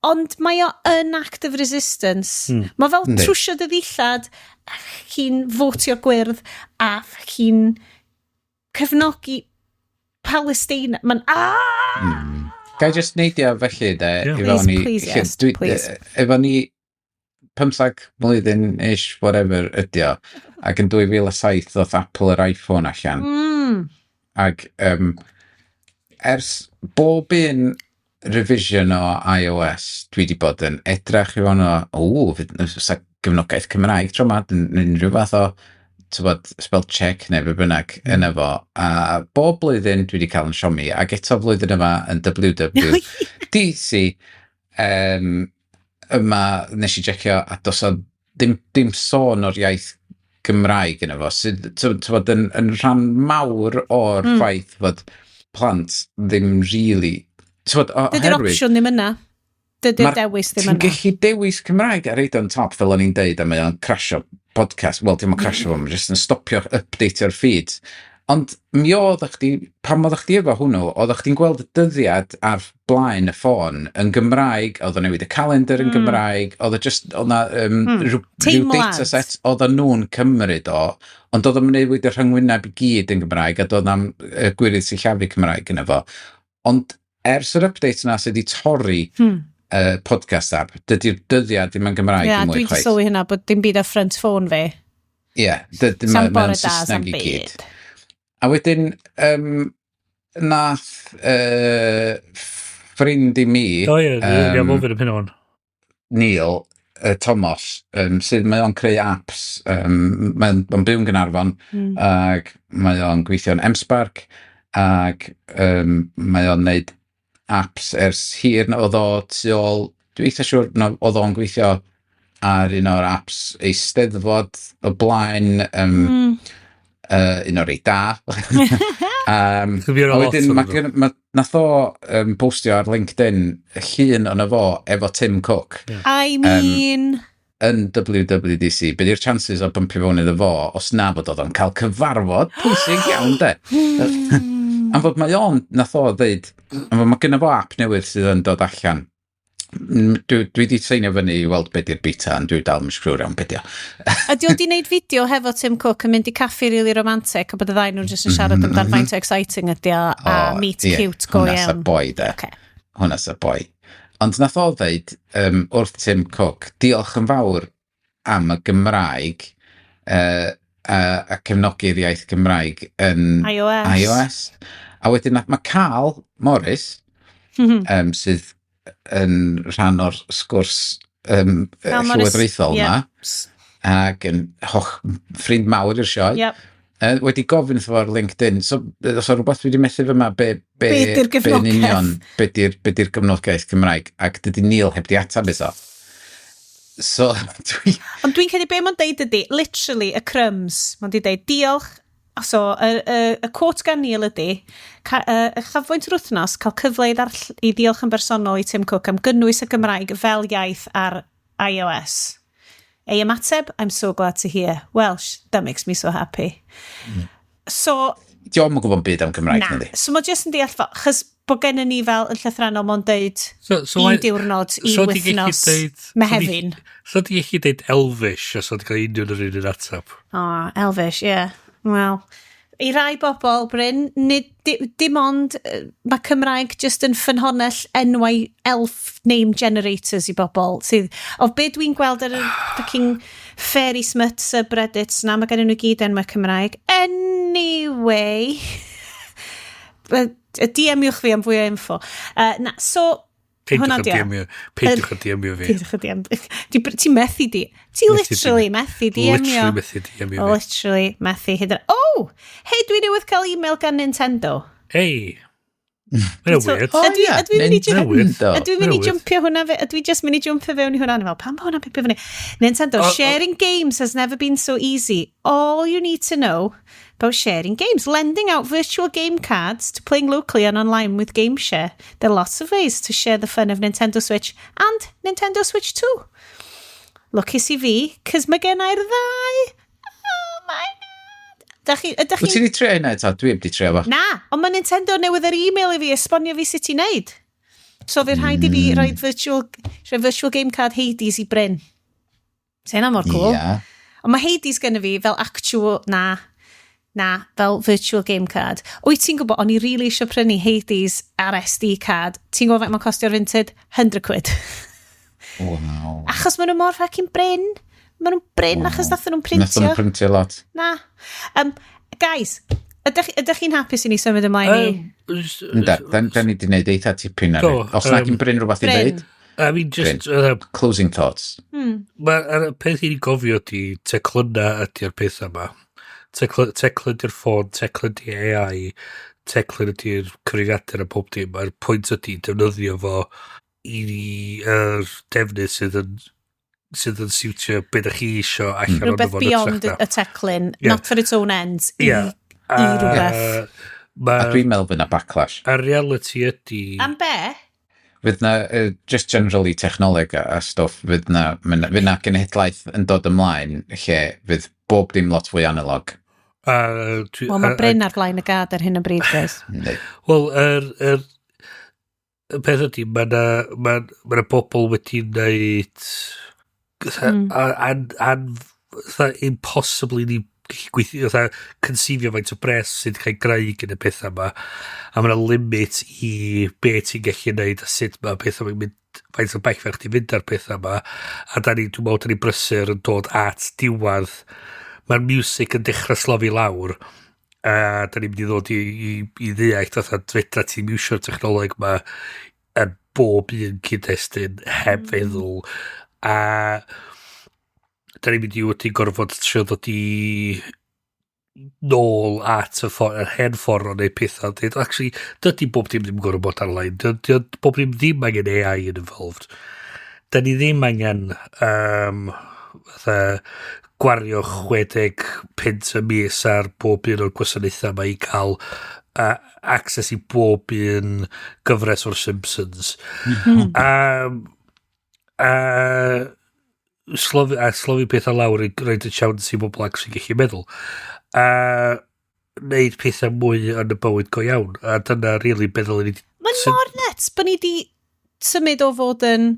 ond mae o yn act of resistance. Mae fel trwsio dy ddillad, a chi'n fotio gwyrdd, a chi'n cefnogi Palestina. Mae'n... Ah! Ga i just neidio felly, de, Ie. i fewn i Please, please, yes, please. Efo ni 15 mlwyddyn-ish, whatever ydi o, ac yn 2007 ddoth Apple yr iPhone allan. Ac ers bob un revision o iOS, dwi wedi bod yn edrach i fo'n o, o, fysa gefnogaeth Cymraeg tro ma, unrhyw fath o, tybod, spell check neu be bynnag yna fo. A bob blwyddyn dwi wedi cael yn siomi, ac eto flwyddyn yma yn WWDC, yma nes i jecio a dos o ddim sôn o'r iaith Gymraeg yna fo, sydd tybod, yn rhan mawr o'r ffaith fod plant ddim really, tybod, Dydy'r oherwydd opsiwn ddim yna. Dydy'r dewis ddim ti'n yna. gallu dewis Cymraeg ar reid on top fel o'n i'n deud a mae o'n crasio podcast. Wel, dim yn crasio fo, mae'n jyst yn stopio updateio'r feed. Ond mi oedd chdi, pan oedd chdi efo hwnnw, oedd chdi'n gweld y dyddiad ar blaen y ffôn yn Gymraeg, oedd o'n newid y calendar yn Gymraeg, oedd o just, oedd na rhyw Teimlad. data set oedd o'n nhw'n cymryd o, ond oedd o'n newid y rhyngwyneb i gyd yn Gymraeg, a doedd na'm gwirydd sillafu Cymraeg yna fo. Ond ers yr update yna sydd wedi torri podcast app, dydy'r dyddiad ddim yn Gymraeg Ie, yeah, mwy dwi wedi chwaith. sylwi hynna bod dim byd ar front ffôn fi. Ie, Sam mae'n bore da, sam Saesneg i gyd. byd. A wedyn, nath ffrind i mi, O ie, ie, ofyn am hynna o'n. Neil Thomas, sydd mae o'n creu apps, mae'n byw yn Gaernarfon, ac mae o'n gweithio yn M-Sparc, ac mae o'n neud apps ers hir, na oedd o tu ôl, dwi'n eitha siŵr na oedd o'n gweithio ar un o'r apps Eisteddfod o blaen, un o'r rei da. Fi ar a lot wedyn, ohonyn ma, nhw. nath o postio ar LinkedIn llun ono fo efo Tim Cook I mean... yn WWDC. Be di'r chances o bumpio fewn iddo fo os na bod oedd o'n cael cyfarfod pwysig iawn, de? Am fod mae o'n, nath o ddeud, am fod mae gynno fo app newydd sydd yn dod allan. Dwi di seinio fyny i weld be di'r beta, ond dwi dal yn siŵr iawn be di o. Ydy o di wneud fideo hefo Tim Cook yn mynd i caffi really romantic a bod y ddau nhw'n just yn siarad amdan faint o exciting ydy o a meet cute go Hwnna sa iawn? Boi, de. Hwnna sa boi. Ond nath o ddeud wrth Tim Cook, diolch yn fawr am y Gymraeg a cefnogi'r iaith Gymraeg yn iOS. iOS. A wedyn nath mae Carl Morris, sydd yn rhan o'r sgwrs Carl Morris, llywodraethol yma, ac yn hoch ffrind mawr i'r sioe, wedi gofyn wrtho fo ar LinkedIn. So, os o rhywbeth dwi wedi methu fyma, be, Be 'di'r be yn gefnogaeth? union, be di'r gefnogaeth Cymraeg, ac dydy Neil heb di atab iddo. So, dwi. Ond dwi'n credu be mae'n deud ydy, literally, y crumbs. Mae'n di deud, diolch. So, y quote gan Neil ydy, y chafbwynt yr wythnos, cael cyfle i ddiolch yn bersonol i Tim Cook am gynnwys y Gymraeg fel iaith ar iOS. Ei ymateb, "I'm so glad to hear. Welsh, that makes me so happy." So, Di o'm yn gwybod byd am Gymraeg, na. nadi? So mae jyst yn deall fel, chys bod gennym ni fel yn llythrenol mond deud So, un diwrnod, un so di gallu wythnos, Mehefin. So di gallu deud Elvish, os oedd cael union yr un ateb. O, oh, Elvish, ie. Yeah. Wel, i rai bobl, Bryn, nid, dim ond, mae Cymraeg just yn ffynhonnell enwau elf name generators i bobl. Sydd, o be dwi'n gweld ar y fucking fairy smut subreddits na, mae gen nhw gyd enwau Cymraeg. Anyway, DM-iwch fi am fwy o info. Na, so, Peidiwch hwnna â di o. DM-io. Peidiwch â DM-io fi. Peidiwch â DM. Ti'n methu di. Ti Methu literally methu DM-io. Literally methu DM-io fi. Literally methu hyd yn... Oh! Hei, dwi newydd cael email gan Nintendo. Hey! Mae'n So- weird. O, Ydw ie, ydw i'n mynd i Nintendo. Ydw i'n mynd i Newydd. jumpio hwnna fe, ydw i just mynd i jumpio fewn i hwnna? Fel, pam bod hwnna'n pipio fyny? Nintendo, sharing games has never been so easy. All you need to know about sharing games. Lending out virtual game cards to playing locally and online with GameShare. There are lots of ways to share the fun of Nintendo Switch and Nintendo Switch 2. Lwcus i fi, cys mae gen i'r ddau. Oh my God. Ydych Wyt chi ti wedi trio hynna eto? Dwi heb di trio fo. Na, ond mae Nintendo newydd yr e-mail i fi esbonio fi sut i wneud. So fydd rhaid i fi rhoi virtual game card Hades i Bryn. So hynna mor cool. Ia. Ond mae Hades gen i fi fel actual, na, fel virtual game card. Wyt ti'n gwybod, o'n i really eisiau prynu Hades ar SD card. Ti'n gwybod faint mae'n costio ar Vinted? 100 quid. Wow. Achos maen nhw mor fucking brin. Maen nhw'n brin achos nathon nhw'n Nathon printio. nhw printio lot. Na. Guys, ydych chi'n hapus i ni symud ymlaen i Ynde, da ni wedi gwneud eitha tipyn ar Do, e. Os nag yn Bryn rhywbeth i Bryn. ddeud, I mean, just closing thoughts. Mae'r peth i ni gofio ydi teclynna ydy'r peth yma. Teclyn ydy'r ffôn, teclyn ydy AI, teclyn ydy'r cyfrifiadur a pob dim. Mae'r pwynt ydy defnyddio fo i yr defnydd sydd yn siwtio be ydych chi isio allan ohono Rhywbeth fo yn beyond hytrach na. y teclyn, Ie. not for its own ends, i, i rhywbeth. A dwi'n meddwl fydd na backlash. A reality ydy Am be? Fydd na, just generally technoleg a stwff, fydd na genhedlaeth yn dod ymlaen lle fydd bob dim lot fwy analog. A, dwi, Wel, mae Bryn ar flaen y gad ar hyn o bryd, guys. Yndi. Wel, yr peth ydy, mae na, ma bobl wedi wneud fatha impossibly ni gallu gweithio, fatha conceifio faint o bres sydd cael ei greu gan y pethau yma. A mae yna limit i be ti'n gallu neud a sut mae pethau yma'n mynd, faint o bell chdi fynd ar pethau yma. A da ni, dwi'n meddwl, da ni brysur yn dod at diwedd. Mae'r music yn dechrau slofi lawr a da ni'n mynd i ddod i ddeall fatha fedra ti'n iwsio'r technoleg ma yn bob un cyd-destun heb feddwl, a da ni'n mynd i wedi gorfod trio ddod i nôl at y ffordd, yr hen ffordd o wneud pethau. Dweud, actually, dydy bob dim ddim yn gorfod bod ar-lein. Dydy bob dim ddim angen AI yn involved. Da ni ddim angen fatha, gwario 60 punt y mis ar bob un o'r gwasanaethau yma i cael access i bob un gyfres o'r Simpsons. A slofi pethau lawr i roed y chance i bobl actually gallu meddwl. A wneud pethau mwy yn y bywyd go iawn. A dyna really beth ddylen ni Mae'n mor nuts bod ni di symud o fod yn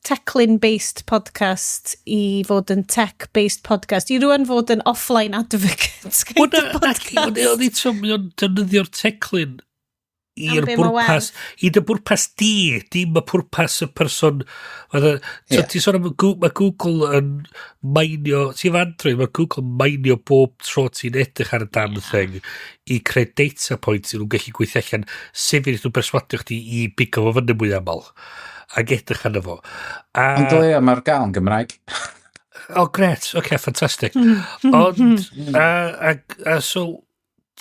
teclyn-based podcast i fod yn tech-based podcast, i rwan fod yn offline advocate kind of podcast. Ond eto, mae o'n defnyddio'r teclyn i'r bwrpas, i dy bwrpas di, dim y pwrpas y person. Fatha, so ti'n sôn am, mae Google yn mainio, ti'n efo Android, mae Google yn mainio bob tro ti'n edrych ar y damn thing i creu data points i nhw'n gallu gweithio allan sut fydd nhw'n perswadio chdi i bigo fo fyny mwy aml ac edrych arno fo. A, Ond o leia mae'r gael yn Gymraeg. Oh, gret, oce, okay, ffantastig. Ond, a so,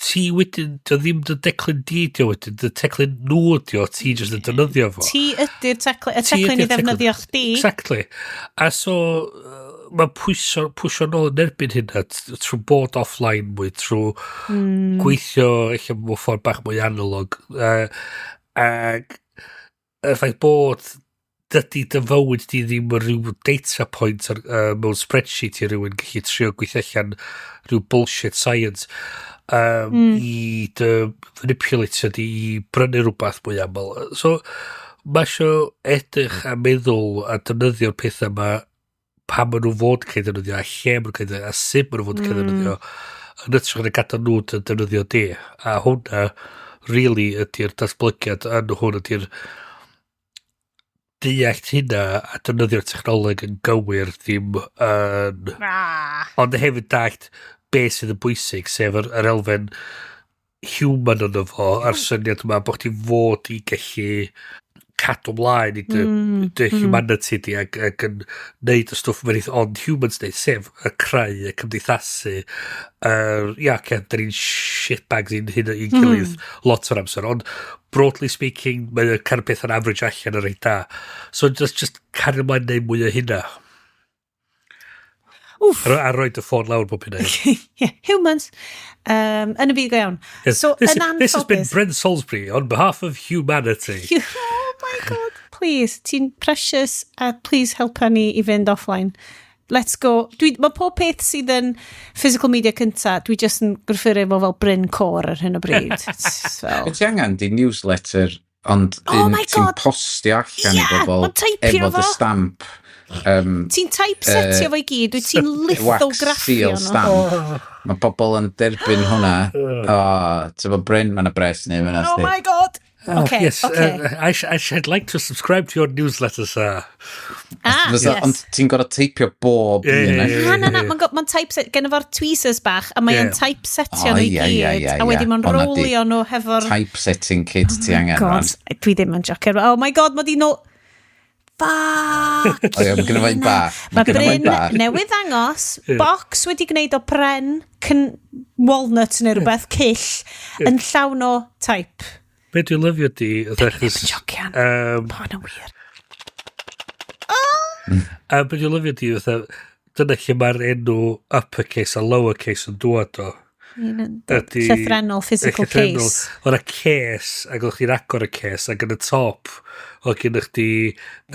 ti wedyn, dy ddim dy declyn di dio wedyn, dy teclyn nhw dio, ti jyst yn defnyddio fo. Ti ydy'r teclyn, y Ti teclyn i ydy'r teclyn. ddefnyddio chdi. Exactly. A so, mae pwysio nôl yn erbyn hynna, trwy bod offline mwy, trwy gweithio eich mewn ffordd bach mwy analog. Ac y ffaith bod dydy dy fywyd di ddim yn rhyw data point mewn spreadsheet i rhywun gallu trio gweithio allan rhyw bullshit science i dy manipulatio di i brynu rhywbeth mwy aml. So, mae eisiau edrych a meddwl a defnyddio'r pethau yma pa maen nhw fod cael defnyddio a lle maen nhw'n cael defnyddio a sut maen nhw fod cael defnyddio yn hytrach na gadael nhw dy defnyddio di. A hwnna, really, ydy'r datblygiad yn hwn ydy'r deallt hynna a defnyddio'r technoleg yn gywir ddim yn. Ond hefyd dallt beth sydd yn bwysig, sef yr elfen human yno fo, a'r syniad yma bod chdi fod i gallu cadw mlaen i dy humanity di ac yn neud y stwff mae'n ond humans neud, sef y creu, y cymdeithasu, ia, okay, da ni'n shitbags i'n hyn i'n gilydd lot o'r amser, ond broadly speaking, mae'n cael peth yn average allan yn reit da. So just cario ymlaen neud mwy o hynna. Wff. A roed y ffôn lawr bob hynna. Yeah, humans. Yn y byd go iawn. Yes, So, yn this has been anffodus. Bryn Salisbury on behalf of humanity. Oh my God. Please, ti'n precious a please helpa ni i fynd offline. Let's go. Mae pob peth sydd yn physical media cynta, dwi just yn referio fo fel Bryn Core ar hyn o bryd. It's fel. Be ti angen di newsletter, ond Oh un my ti'n God. postio allan i Ie, bobl ma'n teipio efo dy fo. stamp. Ti'n typesetio fo i gyd, wyt ti'n wax lithograffio seal nhw. stamp. Mae pobl yn derbyn hwnna. O, ti'n bod Bryn, mae'n bres neu fyna. Oh my God. Oh, Okay, yes, okay. I should like to subscribe to your newsletter, sir. Ah, yes. Ond ti'n gorfod teipio bob un. Ie. Na, na, na, mae'n ma typeset, gen efo'r tweezers bach, a mae'n Ie. typesetio O, nhw i ie, ie, gyd, ie, a wedyn ie. mae'n Hwnna di rolio nhw hefo'r. Typesetting kit ti angen. God, rwan. dwi ddim yn joker. Oh my God, mae di nôl. Fuck. O ie, mae gynno fo un bach. Mae Mae gynno fo un Bryn bach. newydd ddangos box wedi gwneud o pren walnut neu rhywbeth, cyll, yn llawn o type. Be dwi'n lyfio di, oedd Ddim achos yn jocian. Po hwnna'n wir. A be dwi'n lyfio di, oedd dyna lle mae'r enw uppercase a lowercase yn dŵad o. Llythrennol physical Y llythrennol. case. Oedd y case, ac oedd chdi'n agor y case, ac yn y top, oedd gen chdi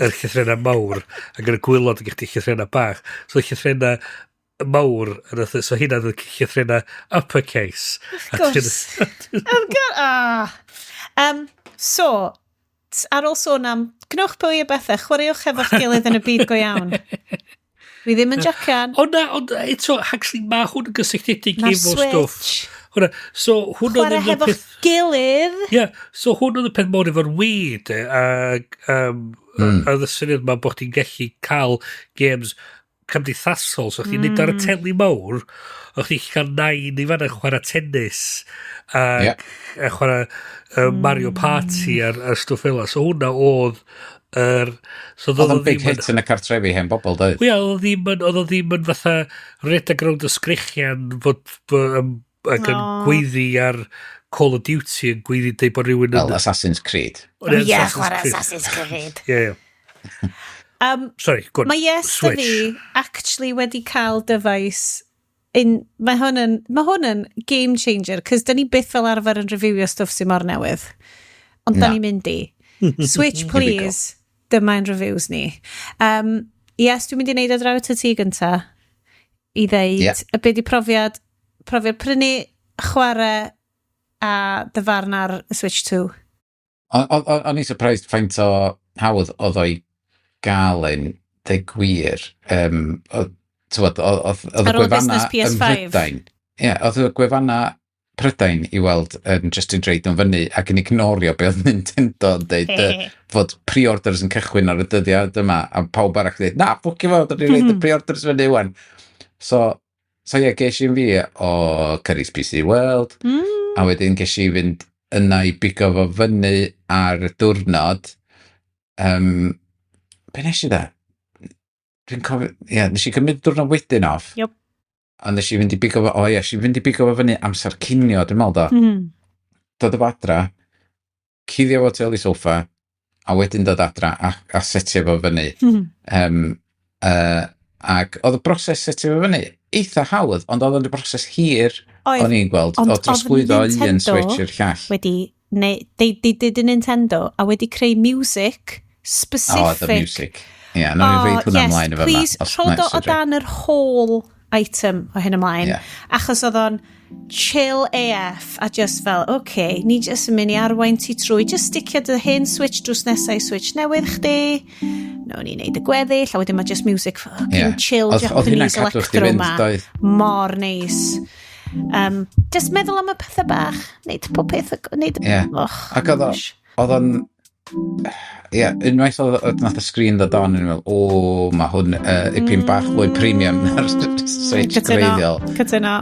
yr llythrennau mawr, ac yn y gwaelod oedd gen chdi llythrennau bach. So y llythrennau mawr, yn so hynna oedd y llythrennau uppercase. Of course. Of course. Ah. So, ar ôl sôn am, gnewch pwy o bethau, chwaraewch efo'ch gilydd yn y byd go iawn. Dwi ddim yn jocian. Ond na, ond eto, actually, mae hwn yn gysylltiedig Mae'r efo stwff. Switch. Hwna, so hwn oedd Chwarae un o'r hefo'ch peth. gilydd. Ie, yeah, so hwn oedd y peth mawr efo'r Wii, de, ac oedd y syniad ma bod chdi'n gallu cael games cymdeithasol, so chdi'n neud ar y teli mawr, o'ch chdi'n gallu cael nain i fanna chwarae tennis, a, a chwarae Mario Party a'r stwff fel 'na. So hwnna oedd yr. So Oedd o'n o big ddim yn hit yn y cartrefi hen bobl, doedd? Wel, ia, oedd o ddim yn, oedd o ddim yn fatha rhedeg rownd y sgrechian fod, ac yn O. gweiddi ar Call of Duty yn gweiddi deud bod rhywun Fel Assassin's Creed. O'n Ie, Assassin's chwarae Creed. Assassin's Creed. Ie. Sorry, go on. Mae yes da Switch. fi actually wedi cael device in, mae hwn yn game changer, cos da ni byth fel arfer yn reviewio stwff sy'n mor newydd. Ond da Na. ni'n mynd i. Switch, we go. please. Dyma'n reviews ni. Yes, dwi'n mynd i wneud o draw at y ti gynta i ddeud y be di profiad profiad prynu, chwarae a dy farn ar y Switch 2? O'n i'n surprised faint o hawdd oedd o'i gael yn dweud gwir. Oedd y gwefanna ym Mhrydain. Ie, oedd y gwefanna Prydain i weld yn just yn dreid nhw fyny ac yn ignorio be oedd Nintendo yn deud fod pre-orders yn cychwyn ar y dyddiad yma a pawb arall yn dweud, na, ffwcio fo, dyn ni'n rhoid y pre-orders fyny wan. So ie, ges i'n fi o Currys PC World, a wedyn ges i fynd yna i bigo fo fyny ar y diwrnod. Be nes i da? Dwi'n cofio, ie, yeah, nes i cymryd diwrnod wedyn off. Yep. A nes i fynd i bigo fo, o ie, nes i fynd i bigo fo fyny amser cinio, dwi'n meddwl do. Dod o fo adra, cuddio fo tu ôl i soffa, a wedyn dod adra a setio fo fyny. Ac oedd y broses setio fo fyny eitha hawdd, ond oedd o'n broses hir, o'n i'n gweld, o drosglwyddo un Switch i'r llall. Wedi, neu, they did a Nintendo, a wedi creu music specific. Oh, the music. Ie, yeah, nawn ni reid hwnna ymlaen efo yma. Please, rhod o dan yr whole item o hyn ymlaen. Yeah. Achos oedd o'n chill AF a just fel, oce, okay, ni just yn mynd i arwain ti trwy, just sticio dy hen Switch drws nesau Switch newydd chdi, no, ni'n neud y gweddill, a wedyn mae just music fucking chill Japanese electro ma. Mor neis. Just meddwl am y pethau bach, neud pob peth, neud... Yeah. Och, ac oedd o'n... Ie, yeah, unwaith oedd nath y sgrin ddod on, yn meddwl, o, mae hwn ipyn bach fwy premium na'r Switch gwreiddiol. Cytuno.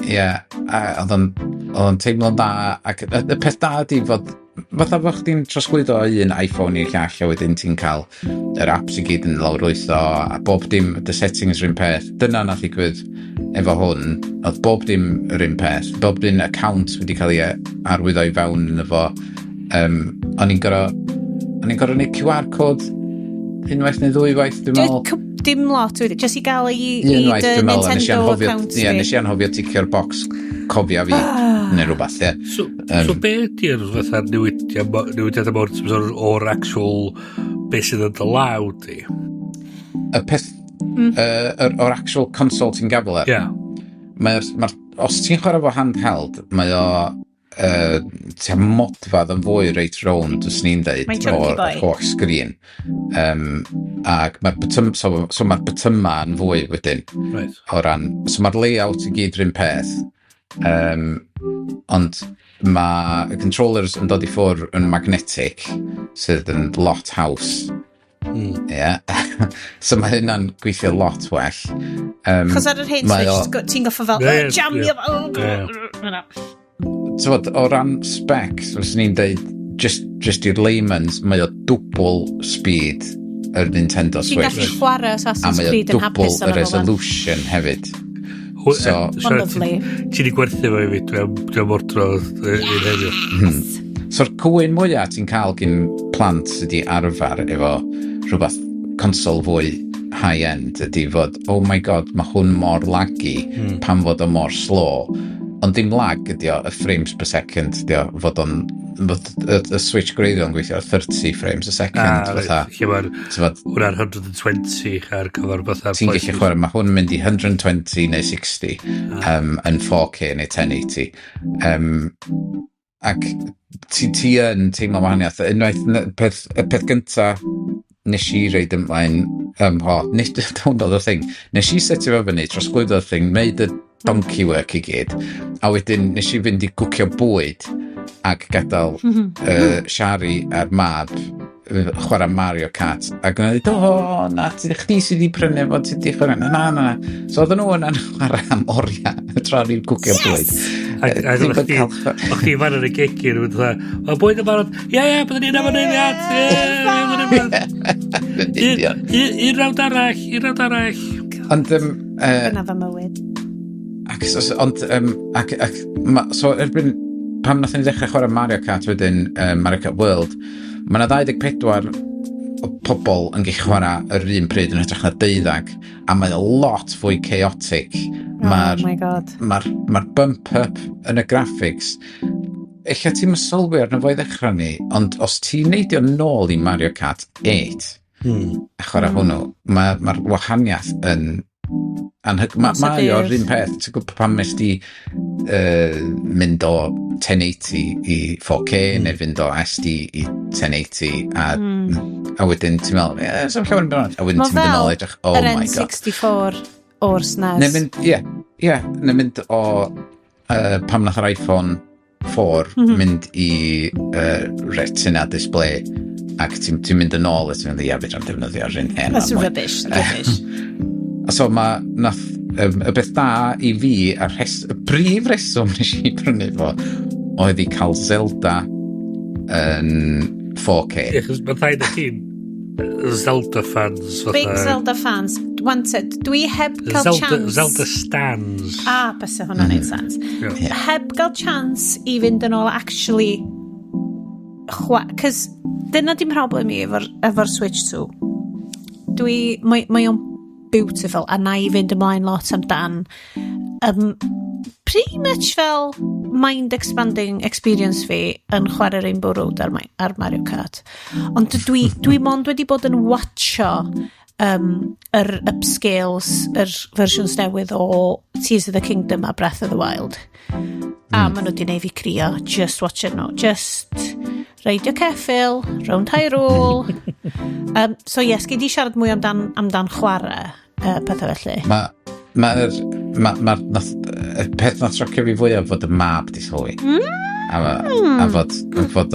Ie, oedd o'n teimlo'n dda, ac y peth da ydi fod, fatha fo chdi'n trosglwyddo un iPhone i'r llall, a wedyn ti'n cael yr apps i gyd yn lawrlwytho, a bob dim, the settings yr un peth. Dyna nath ddigwydd efo hwn, oedd bob dim yr un peth, bob dim account wedi cael ei arwyddo i fewn yn efo. O'n i'n gorfod neud QR code unwaith neu ddwy waith, dwi'n meddwl. Dim lot, just i gael i dy Nintendo account fi. Ie, nes i anghofio ticio'r box cofia fi, neu rhywbeth, ie. So be ydy'r fatha newidiadau mawr o'r actual beth sydd yn dy law di? Y peth, o'r actual console ti'n gafel ar? Ie. Os ti'n chwarae fo handheld, mae o tua modfedd yn fwy reit rownd, os ni'n deud, o'r holl sgrin. Ac mae'r bytym, so mae'r bytyma yn fwy wedyn. Right. O ran, so mae'r layout i gyd rhywun peth, ond mae y controllers yn dod i ffwr yn magnetic, sydd yn lot haws. Yeah. So mae hynna'n gweithio lot well. Chos ar yr hen Switch, ti'n goffo fel, jamio. So, o ran specs, fyswn i'n deud, just i'r layman's, mae o dwbl speed yr Nintendo Switch. Ti'n gallu chwarae Assassin's Creed yn hapus. A mae o dwbl y resolution hefyd. So, lovely. Ti di gwerthu fo i fi, dwi am ordro i'r heddiw. So'r cwyn mwyaf ti'n cael gyn plant sydd wedi arfer efo rhywbeth console fwy high-end ydy fod, oh my god, mae hwn mor laggy pan fod o mor slow. Ond dim lag ydi o, y frames per second ydi o, fod o'n, y Switch gwreiddiol yn gweithio ar 30 frames a second. Fatha. Lle mae'r, hwnna'r 120 ar gyfer fatha. Ti'n gallu chwarae, mae hwn yn mynd i 120 neu 60 yn 4K neu 1080. Ac ti yn teimlo wahaniaeth. Unwaith, y peth gynta nes i reid ymlaen, hwn oedd y thing, nes i setio fo fyny, trosglwyddo'r thing, made y donkey work i gyd, a wedyn nes i fynd i gwcio bwyd ac gadael Shari a'r mab chwarae Mario Kart, ac yn dweud, o, na, chdi sydd wedi prynu fo, ti wedi chwarae, na, na, na. So oedden nhw yna'n chwarae am oriau tra ni'n gwcio bwyd. Ac o'ch chi fan yn y gegin, mae bwyd yn barod, ie, ie, byddwn ni'n am yn eiliad, ie, un rawnd arall, un rawnd arall. Ond, Dyna fy mywyd. Ond, so erbyn, pam nath ni ddechrau chwarae Mario Kart wedyn, Mario Kart World, mae yna 24 o pobl yn gallu chwarae yr un pryd yn hytrach na 12, a mae lot fwy chaotic. Oh my god. Mae'r bump up yn y graphics, ella ti'n sylwi arno fo i ddechrau ni, ond os ti'n neidio nôl i Mario Kart 8, a chwarae hwnnw, mae'r wahaniaeth yn Mae o'r un peth. Ti'n gwybod pam nes di mynd o 1080 i 4K neu fynd o SD i 1080 a wedyn ti'n meddwl, ie, yeah, llawer yn byd. A wedyn ti'n mynd yn ôl edrych, oh my God. N64 o'r SNES. Neu mynd, ie, yeah, neu mynd o pam nath yr iPhone 4 mynd i Retina display ac ti'n ti mynd yn ôl a ti'n mynd, ia, fedrai'm defnyddio'r un hen. That's rubbish, rubbish. A so mae, nath, y beth da i fi, a'r y brif reswm nes i brynu fo, oedd i cael Zelda yn 4K. Ie, chos mae rhaid i chi'n Zelda fans. Fatha. Big Zelda fans. Wanted. Dwi heb cael Zelda, chance. Zelda stans. Ah, bysa hwnna'n neud sens. Yeah. Heb gael chance i fynd yn ôl actually. Cos dyna dim problem i efo'r Switch 2. Mae o'n beautiful a na i fynd ymlaen lot amdan pretty much fel mind expanding experience fi yn chwarae Rainbow Road ar Mario Kart. Ond dwi mond wedi bod yn watcho yr upscales, yr versions newydd o Tears of the Kingdom a Breath of the Wild. A maen nhw wedi neud fi crio, just watching nhw. Just reidio ceffyl, rownd Hyrule. So yes, gei di siarad mwy amdan chwarae, pethau felly. Mae'r ma, ma, nath, y peth nath siocio fi fwyaf fod y mab di sylwi. A fod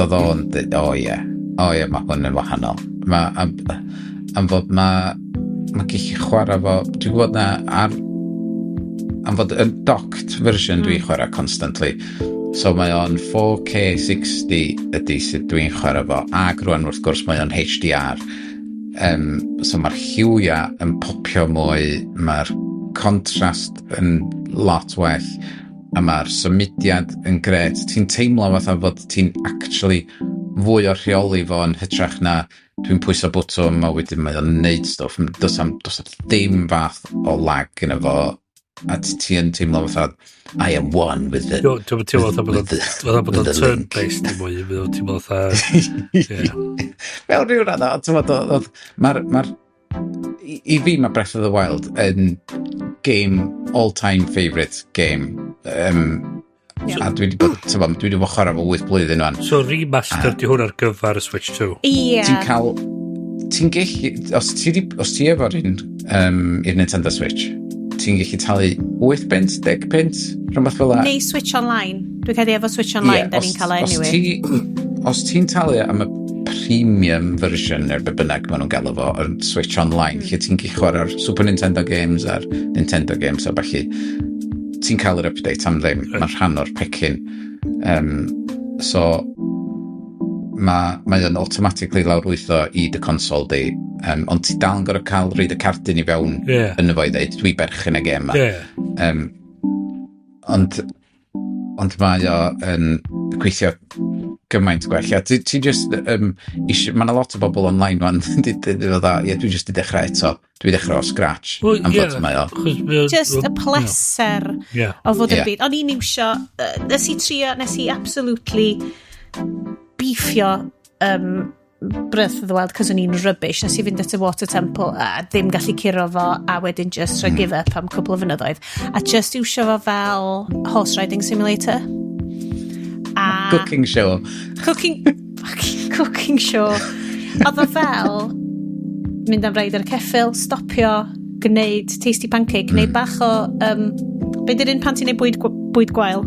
oedd o'n dweud, o ie, o ie, mae hwn yn wahanol. Am fod ma gallu chwarae fo, dwi'n gwybod na ar, am fod y docked version dwi'n chwarae constantly. So mae o'n 4K 60 ydy sydd dwi'n chwarae fo, ac rwan wrth gwrs mae o'n HDR. So mae'r lliwiau yn popio mwy, mae'r contrast yn lot well, a mae'r symudiad yn gret. Ti'n teimlo fatha fod ti'n actually fwy o rheoli fo yn hytrach na dwi'n pwyso bwtwm a wedyn mae o'n neud stwff. Does am ddim fath o lag yn efo a ti yn teimlo fatha I am one with the Dwi'n teimlo fatha bod o'n with the link. turn-based i mwy. Dwi'n teimlo fatha... Ie. Fel rhyw radd, ti'n gwbod, i fi mae Breath of the Wild yn game, all-time favourite game. A dwi wedi bod, ti'n gwbod, dwi wedi bod chwarae fo 8 blwyddyn wan. So remaster di hwn ar gyfer y Switch 2. Ie. Ti'n cael, ti'n gallu, os ti efo'r un i'r Nintendo Switch, ti'n gallu talu 8 punt, 10 punt, rhywbeth fel 'na. Neu Switch Online. Dwi'n credu efo Switch Online, da ni'n cael e os anyway. Os ti'n talu am y premium version neu be bynnag maen nhw'n galw fo, yr Switch Online, lle ti'n gallu chwarae'r Super Nintendo games a'r Nintendo games a ballu, ti'n cael yr update am ddim, mae'n rhan o'r pecyn. So, mae o'n automatically lawrlwytho i dy console di, ond ti dal yn gorfod cael rhoid y cardyn i fewn yn y fo i ddeud, dwi berchen y gêm ma. Ond mae o yn gweithio gymaint gwell. A ti just, mae yna lot o bobl online wan, di fatha, ie, dwi just di dechrau eto, dwi dechrau o scratch, Wel, am ie, fod mae o. achos mae o- Just y pleser o fod yn byd. O'n i'n iwsio, nes i trio, nes i absolutely beefio Breath of the Wild cos o'n i'n rubbish. Nes i fynd at y Water Temple a ddim gallu curo fo a wedyn just rhoi give up am cwpl o fynyddoedd. A just iwsio fo fel horse riding simulator. A Cooking show. Cooking, fucking cooking show. Oedd o fel mynd am reid ar y ceffyl, stopio, gwneud tasty pancake, gwneud bach o... Be di'r un pan ti'n neud bwyd gwael?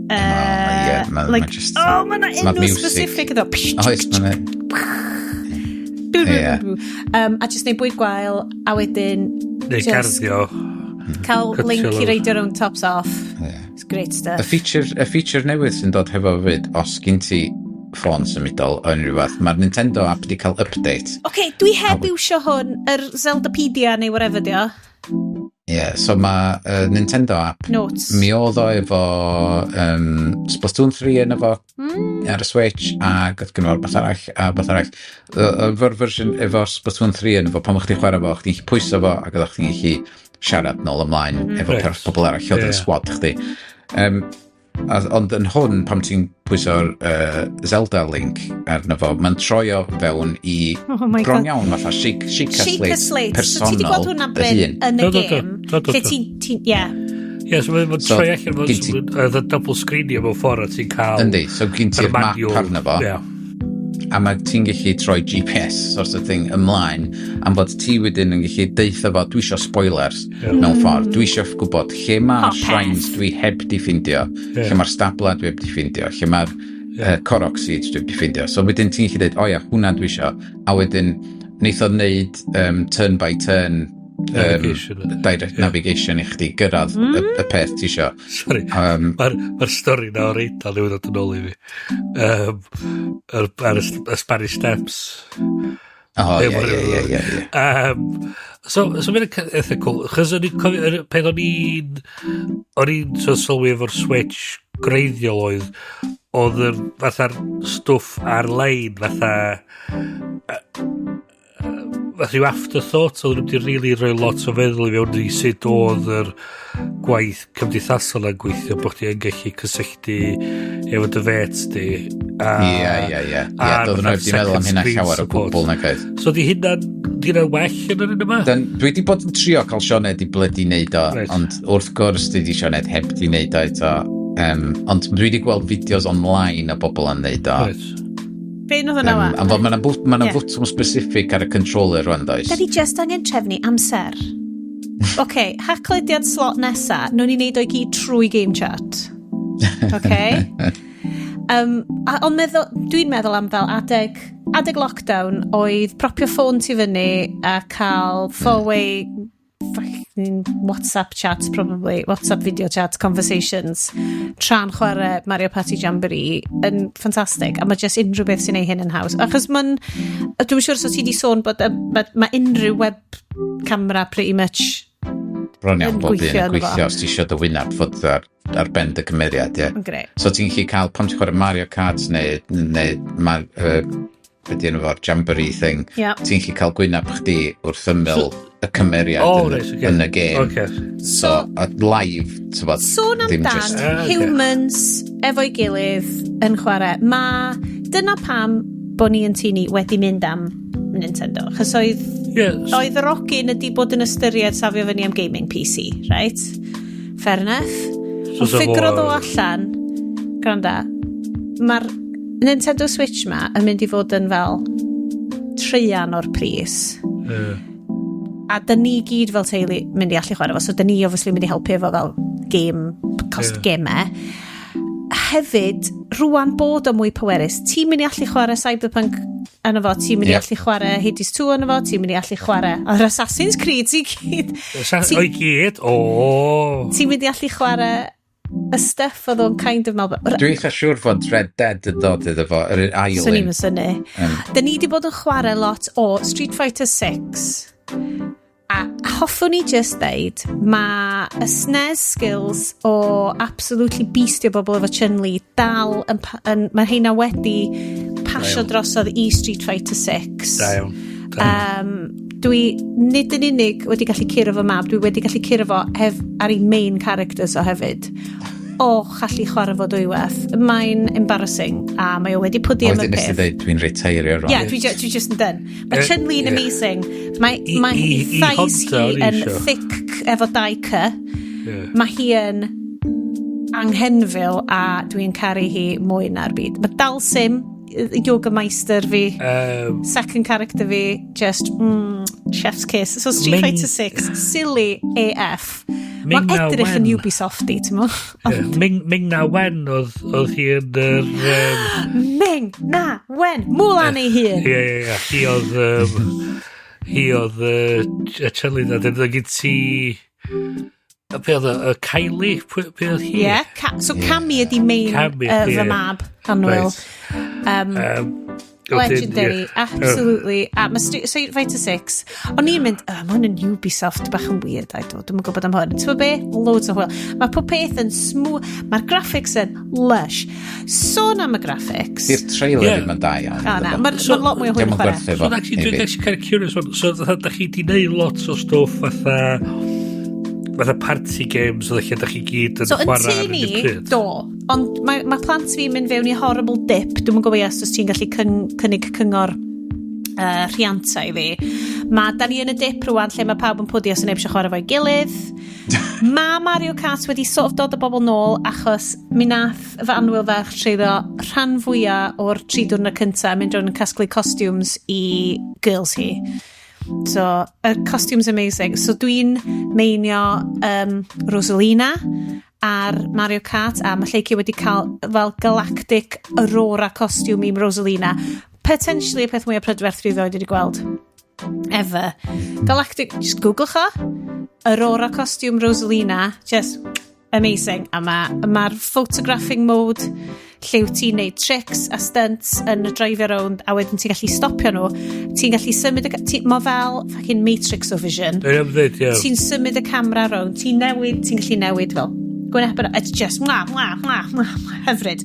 Ie, like, ma just oh, mae yna ma' enw music. specific iddo. Oes, ma' Ie. A just neud bwyd gwael, a wedyn Neu just garddio. cael Cutio Link i lawr. reidio rownd tops off. It's great Y stuff. feature newydd sy'n dod hefo fyd, os gyn ti ffôn symudol o unrhyw fath, mae'r Nintendo app wedi cael update. Oce, okay, dwi heb iwsio hwn, yr Zeldapedia neu whatever di o. Ie, yeah, so mae Nintendo app, Notes. mi oedd o efo Splatoon 3 yn efo ar y Switch, ac oedd gynno fo rhywbeth arall, a beth arall. Efo'r version efo Splatoon 3 yn efo, pan o'ch chdi'n chwarae fo, chdi'n gallu pwyso fo, ac oeddech chdi'n gallu siarad nôl ymlaen efo pobl arall oedd yn squad chdi. Um, A, ond yn hwn, pam ti'n pwyso'r Zelda link arno fo, mae'n troi o fewn i Oh my bron God. iawn fatha Sheikah Sheikah Slate Slate. So ti 'di gweld personol hwnna dy Bryn hun. yn y Do, do, do. gêm? Do, do, Lle do. ti'n, ie. Ie, so mae'n So, troi allan gyn ti- fel double screenio mewn ffordd a ti'n cael Yndi, so gyn yr ti'r map manual. arno fo. Ie. A mae ti'n gallu troi GPS sort of thing ymlaen am fod ti wedyn yn gallu deutha fo, dwi isio spoilers mewn ffordd, dwi isio gwybod lle mae'r Popeth. shrines dwi heb di ffindio, lle mae'r stabla dwi heb di ffindio, lle mae'r Korok seeds dwi heb di ffindio. So wedyn ti'n gallu dweud, o ia, hwnna dwi isio, a wedyn neith o wneud turn by turn Navigation. Direct navigation i chdi gyrraedd y peth ti isio. Sorry. Mae'r ma stori na o'r Eidal newydd ddod yn ôl i fi. Ar y Spanish Steps. O, ie, Ie, ie. So mae'n eitha cool. Chos o'n i'n cofio, yr peth o'n i'n so sylwi efo'r Switch greiddiol oedd yr fatha'r stwff ar-lein fatha rhyw afterthought, oedd nhw wedi really rhoi lot o feddwl i fewn i sut oedd yr gwaith cymdeithasol yn gweithio, bod chdi yn gallu cysylltu efo dy fêts di. Ie. Ie, doedden nhw heb di meddwl am hynna llawer o gwbl nag oedd. So di hynna'n well yn yr un yma? Dwi wedi bod yn trio cael Sioned i blydi neud o, ond wrth gwrs dwi di Sioned heb di neud o eto. Ond dwi wedi gweld fideos online o bobl yn neud o. Be nath hwnna Um, am fod mae'n ma Ie. fwtwm specific ar y controller rwan, does? Da ni just angen trefnu amser. OK, Haclediad slot nesa, nhw'n ni wneud o'i gyd trwy game chat. OK? A, ond meddwl, dwi'n meddwl am fel adeg lockdown oedd propio ffôn ti fyny a cael four-way fucking WhatsApp chat probably, WhatsApp video chat conversations tra'n chwarae Mario Party Jamboree yn ffantastig, a mae just unrhyw beth sy'n neud hyn yn haws, achos mae'n, dwi'n siŵr so ti di sôn bod ma unrhyw web camera pretty much Bron iawn yn bob un gweithio yn ynddo fo. gweithio os ti isio dy wyneb fod ar ben dy cymeriad, ie. Yn grêt. So ti'n gallu cael, pan ti'n chwarae Mario Kart neu be di enw fo'r Jamboree thing, ti'n gallu cael gwyneb chdi wrth ymyl y cymeriad Oh, yn, reit, ocê. yn y game. Ocê. So, a live, ti'n bod, Sôn ddim amdan just Ah, ocê. humans efo'i gilydd yn chwarae. Ma, dyna pam bod ni yn tŷ ni wedi mynd am Nintendo. Chos oedd, oedd yr ogyn ydi bod yn ystyried safio fyny am gaming PC, right? Fair enough. So Ond sa fo ffigrodd o allan, gwranda, mae'r Nintendo Switch ma yn mynd i fod yn fel treian o'r pris. A dyn ni gyd fel teulu mynd i allu chwarae fo, so dyn ni obviously mynd i helpu efo fel game, cost gemau. Hefyd, rwan bod o mwy pwerus, ti'n mynd i allu chwarae Cyberpunk yno fo, ti'n mynd i allu chwarae Hades 2 yno fo, ti'n mynd i allu chwarae yr Assassin's Creed i gyd. O'i gyd? O! Ti'n mynd i allu chwarae y stuff oedd o'n kind of meddwl. Dwi'n eitha siŵr fod Red Dead yn dod iddo fo, yr ail Swn un. i'm yn synnu. Dyn ni wedi bod yn chwarae lot o Street Fighter 6. A hoffwn i just ddeud, mae y SNES skills o absolutely beastio bobl efo Chun-Li dal yn, mae heina wedi pasio drosodd i Street Fighter 6. Da iawn. Da iawn. Dwi nid yn unig wedi gallu curo fo mab, dwi wedi gallu curo fo ar ei main characters o hefyd. O, gallu chwarae fo dwywaith. Mae'n embarrassing, a mae o wedi pwdu A am y wedyn nes i peth. dweud, dwi'n retairio rwan. Ie, yeah, dwi just yn done. Mae Chun-Li'n amazing. Mae, mae i thighs Honda hi o'n i yn isio. thick efo dau C. Mae hi yn anghenfil a dwi'n caru hi mwy na'r byd. Mae Dhalsim, yoga meister fi, second character fi, just chef's kiss. So Street Fighter 6, silly AF. Ming Mae'n Na edrych yn Wen. Ubisoft-y, ti'n mo? Ie. Ming Na Wen oedd hi yn yr Ming Na Wen, Mulan ei hun. Ie. Hi oedd y Chun-Li na. Dyna gyd ti. Be oedd o? Y Kylie? Be oedd hi? Ie, yeah, so Cammy ydi main Cammy, fy mab, Annwyl. Legendary, Wedyn, ie. absolutely. A mae Street Fighter 6, o'n i'n mynd, oh, mae hwn yn Ubisoft bach yn weird, I don't, dwi'n gwybod am hwn. Ti'n gwybod be? Loads o hwyl. Mae pob peth yn smooth, mae'r graphics yn lush. Sôn am y graphics. Di'r trailer ddim yn da iawn. O, na, iddo fo. mae'r ma lot mwy o hwyl Dio'm i yn chwarae. gwerthu So, fo. actually, i dwi'n fi. actually kind of curious. So, fatha, da chi di neud lot o stwff fatha fatha party games oedd lle da chi gyd yn So, yn chwarae tŷ ar yr ni, un pryd. Do. Ond mae ma plant fi'n mynd fewn i horrible dip. Dwi'm yn gwybod yes, os ti'n gallu cynnig cyngor rhianta i fi. Mae, da ni yn y dip rwan lle mae pawb yn pwdu os yn eisiau chwarae fo'i gilydd. Mae Mario Kart wedi sort of dod o bobl nôl achos mi nath fy annwyl ferch treulio rhan fwyaf o'r 3 diwrnod cyntaf mynd rownd yn casglu costumes i girls hi. So, y costumes amazing. So, dwi'n mainio Rosalina ar Mario Kart a mae Lleucu wedi cael fel Galactic Aurora costume i Rosalina. Potentially y peth mwyaf prydferth dwi erioed wedi gweld. Ever. Galactic, just googlech o. Aurora costume Rosalina. Just amazing. A mae'r ma photographing mode lle wyt ti'n neud tricks a stunts yn y drive around a wedyn ti'n gallu stopio nhw. Ti'n gallu symud mae fel fucking Matrix o vision. Dwi'n am ddweud, ie. Ti'n symud y camera round, ti'n newid, ti'n gallu newid fel gwyneb, it's just mwa, mwa, mwa, mwa, mwa, hyfryd.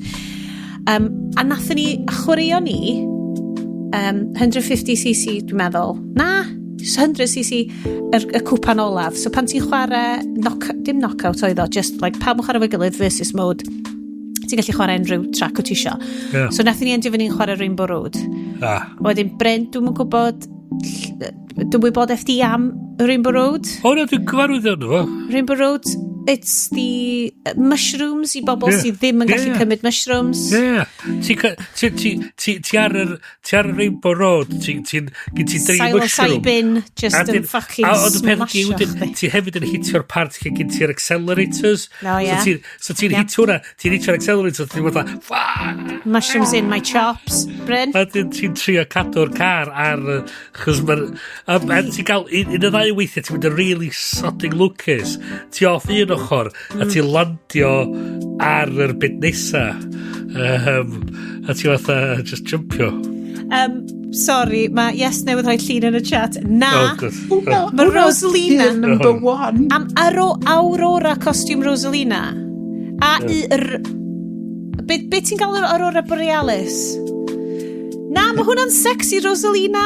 A nathon ni, chwaraeo ni, 150cc dwi'n meddwl, na, just 100cc y cwpan olaf. So pan ti'n chwarae, knock, dim knockout oedd o, just like pawb yn chwarae fo'i gilydd versus mode, ti'n gallu chwarae unrhyw track o ti isio. So nathon ni endio fyny'n chwarae Rainbow Road. Wedyn Bryn, dwi'm yn gwybod, dwi'n wybodaeth di am Rainbow Road. O na, dwi'n gyfarwydd iawn efo. Rainbow Road, it's the mushrooms i bobl sydd ddim yn gallu cymryd mushrooms. Ie. Ti ar yr, ti ar y Rainbow Road, gen ti dri mushroom. Psilocybin, just yn fucking A ond y peth ydi, smasho wedyn, chdi. ti hefyd yn hitio'r part lle gen ti'r accelerators. O, ie. So ti'n hitio hwnna, ti'n hitio'r accelerators, ti'n fatha, fuck! Mushrooms in my chops, Bryn. A dyn ti'n trio cadw'r car ar... Chos mae'r... A ti'n cael un y ddau weithiau, ti'n mynd yn really sodding lwcus. Ti off un ochr, a ti'n landio ar yr bit nesa. A ti fatha just jumpio. Sorry, mae Yes newydd rhoi llun yn y chat. Na, Oh, good. Oh. mae Rosalina Number one. am Aurora costume Rosalina. A i r... Be ti'n gael yr Aurora Borealis? Na, mae hwnna'n sexy Rosalina.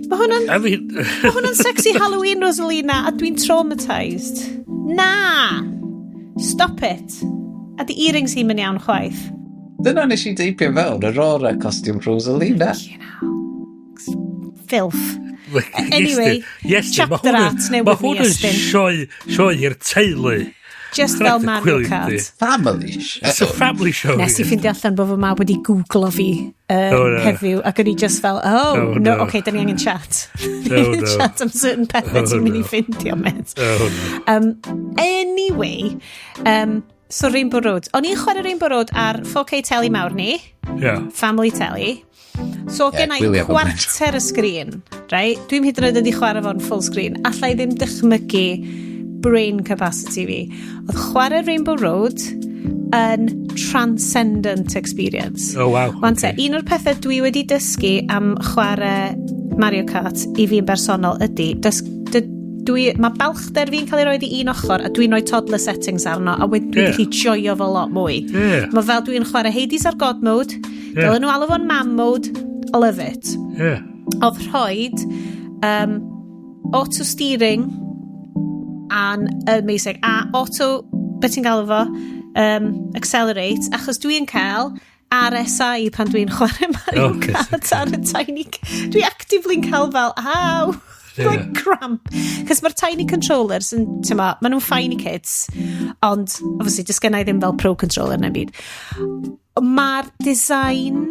Mae hwnna'n I mean, mae hwnna'n sexy Halloween Rosalina a dwi'n traumatised. Na! Stop it. A di earrings hi'n mynd iawn chwaith. Dyna nes i deipio fewn, Aurora costume Rosalina. Filth. Anyway, Yes, chapter art newydd Mae ni, hwn yn Iestyn. sioe i'r teulu. Just fel Mario Kart. Family show. It's a family show. Nes i ffeindio allan bod fy mab wedi googlo fi Oh, no. heddiw ac o'n i just fel, oh, Oh, no, no. okay, da ni angen chat. Oh, no. Chat am certain pethau Oh, ti'n mynd i no. ffeindio, met. Oh, no. Anyway, so Rainbow Road. O'n i'n chwarae Rainbow Road ar 4K telly mawr ni, family telly. So Ie, gen i gwylio fo, cwarter y sgrin, right? Dwi'n hyd yn oed wedi chwarae fo'n full screen. Alla i ddim dychmygu brain capacity fi. Oedd chwarae Rainbow Road yn transcendent experience. Oh, wow. Wan te, un o'r pethau dwi wedi dysgu am chwarae Mario Kart i fi'n bersonol ydy, dwi, mae balchder fi'n cael ei roed i un ochr a dwi'n rhoi toddler settings arno a wedyn dwi'n gallu joio fo lot mwy. Mae fel dwi'n chwarae Hades ar God mode, dylen nhw alw fo'n mam mode, I love it. Oedd rhoid auto steering an amazing. A auto, beth ti'n galw fo? Accelerate, achos dwi'n cael RSI pan dwi'n chwarae Mario Oh, okay. Kart ar y tiny... Dwi actively'n cael fel, aw, like cramp. Cos mae'r tiny controllers yn, ti'n ma, maen nhw'n fine i kids, ond, obviously, does gen i ddim fel pro controller na'n byd. Mae'r design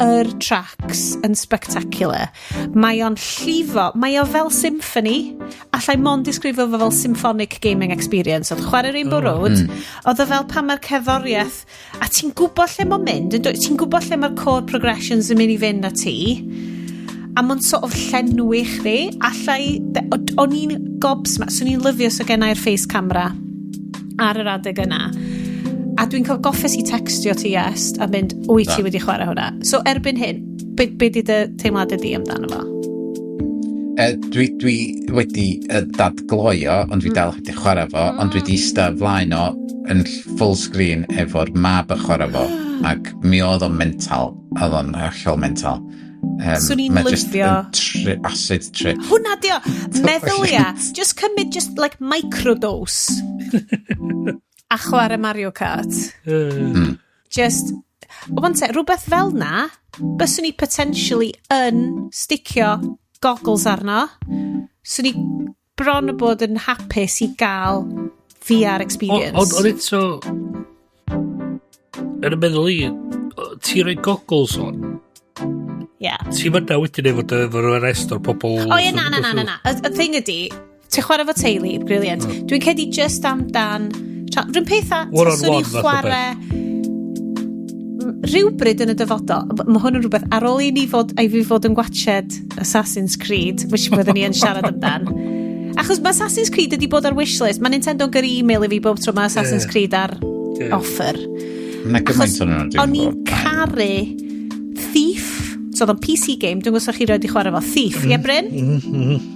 yr tracks yn spectacular. Mae o'n llifo, mae o fel symphony. Allai mond disgrifio fo fel symphonic gaming experience. Oedd chwarae Rainbow Road, oedd o fel pan mae'r cerddoriaeth, a ti'n gwybod lle mae'n mynd, yn dwyt? Ti'n gwybod lle mae'r chord progressions yn mynd i fynd â ti, a mae'n sort of llenwi chdi. Allai, o'n i'n gobsmacked, swn i'n lyfio so gennai'r face camera ar yr adeg yna. A dwi'n cael goffes i textio ti Iest a mynd, wyt ti Na. wedi chwarae hwnna? So erbyn hyn, be di dy teimladau di amdano fo? Dwi wedi dadgloio, ond dwi dal wedi chwarae fo, ond dwi wedi eistedd flaen o yn full screen efo'r mab yn chwarae fo, ac mi oedd o'n mental, oedd o'n hollol mental. Swn i'n Mae jyst lyfio- yn acid trip. Hwna di o! Meddwl ia, just cymryd just like microdose. A chwarae Mario Kart. Just, o te, rhywbeth fel na, byswn i potentially yn sticio goggles arno. Swn i bron o bod yn hapus i gael VR experience. Ond eto, yn y meddwl i, ti rhoi goggles on, ti'n mynd na wedyn efo'r rest o'r pobl. O ie, na, na, na, na, na. Y thing ydy, ti'n chwarae fo teulu, brilliant. Dwi'n credu just amdan rhywun peth a One on taswn i one fath o chwarae rhywbryd yn y dyfodol, mae hwn yn rhywbeth, ar ôl i ni fod, i fi fod yn gwatched Assassin's Creed, which byddwn ni yn siarad amdan. Achos mae Assassin's Creed wedi bod ar wishlist, mae Nintendo yn gyrru e-mail i fi bob tro mae Assassin's Creed ar offer. Na gymaint o'n nhw. O'n i'n caru Thief, so oedd o'n PC game, dwi'n gwybod os chi roed i chwarae fo, Thief, ie Bryn? Mm.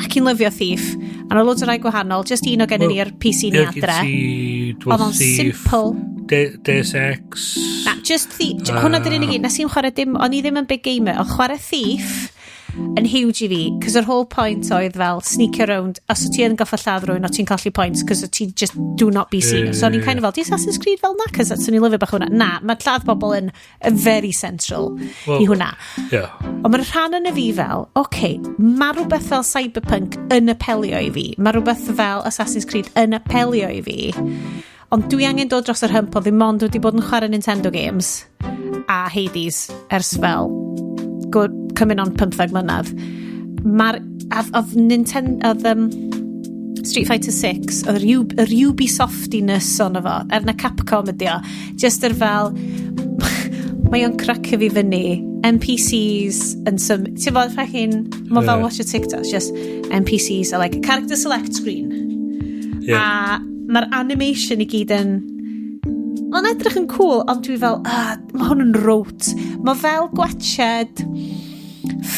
Ac i'n lyfio Thief. A nhw loads o rai gwahanol, just un o gen ni ar PC ni Ie, gen adre. ti, Oedd o'n Thief, simple. Deus Ex. Na, just Thief. Hwna dy'r unig un. Nes i'n chwarae dim, o'n i ddim yn big gamer, ond chwarae Thief yn huge i fi, cos yr whole point oedd fel sneak around, os o ti yn goffa lladd rhywun, o ti'n colli points, cos o ti just do not be seen. So o'n i'n kind of fel, di Assassin's Creed fel na, cos swn i'n lyfio bach hwnna. Na, mae lladd bobl yn very central Wel, i hwnna. Ond mae'r rhan yn y fi fel, oce, okay, mae rhywbeth fel Cyberpunk yn apelio i fi. Mae rhywbeth fel Assassin's Creed yn apelio i fi. Ond dwi angen dod dros yr hump o ddim ond wedi bod yn chwarae Nintendo games a Hades ers fel good, coming on 15 mlynedd. Mae'r... Oedd Nintendo... Oedd Street Fighter 6, oedd yr Ubisoftiness ono fo, er na Capcom ydi o, just yr fel, mae o'n cracio fi fyny, NPCs yn some, ti'n fod fucking, mae fel watch a TikTok, just NPCs are like a character select screen. A mae'r animation i gyd yn, mae'n edrych yn cool, ond dwi fel, ah, mae hwn yn rote. Mae fel gwatched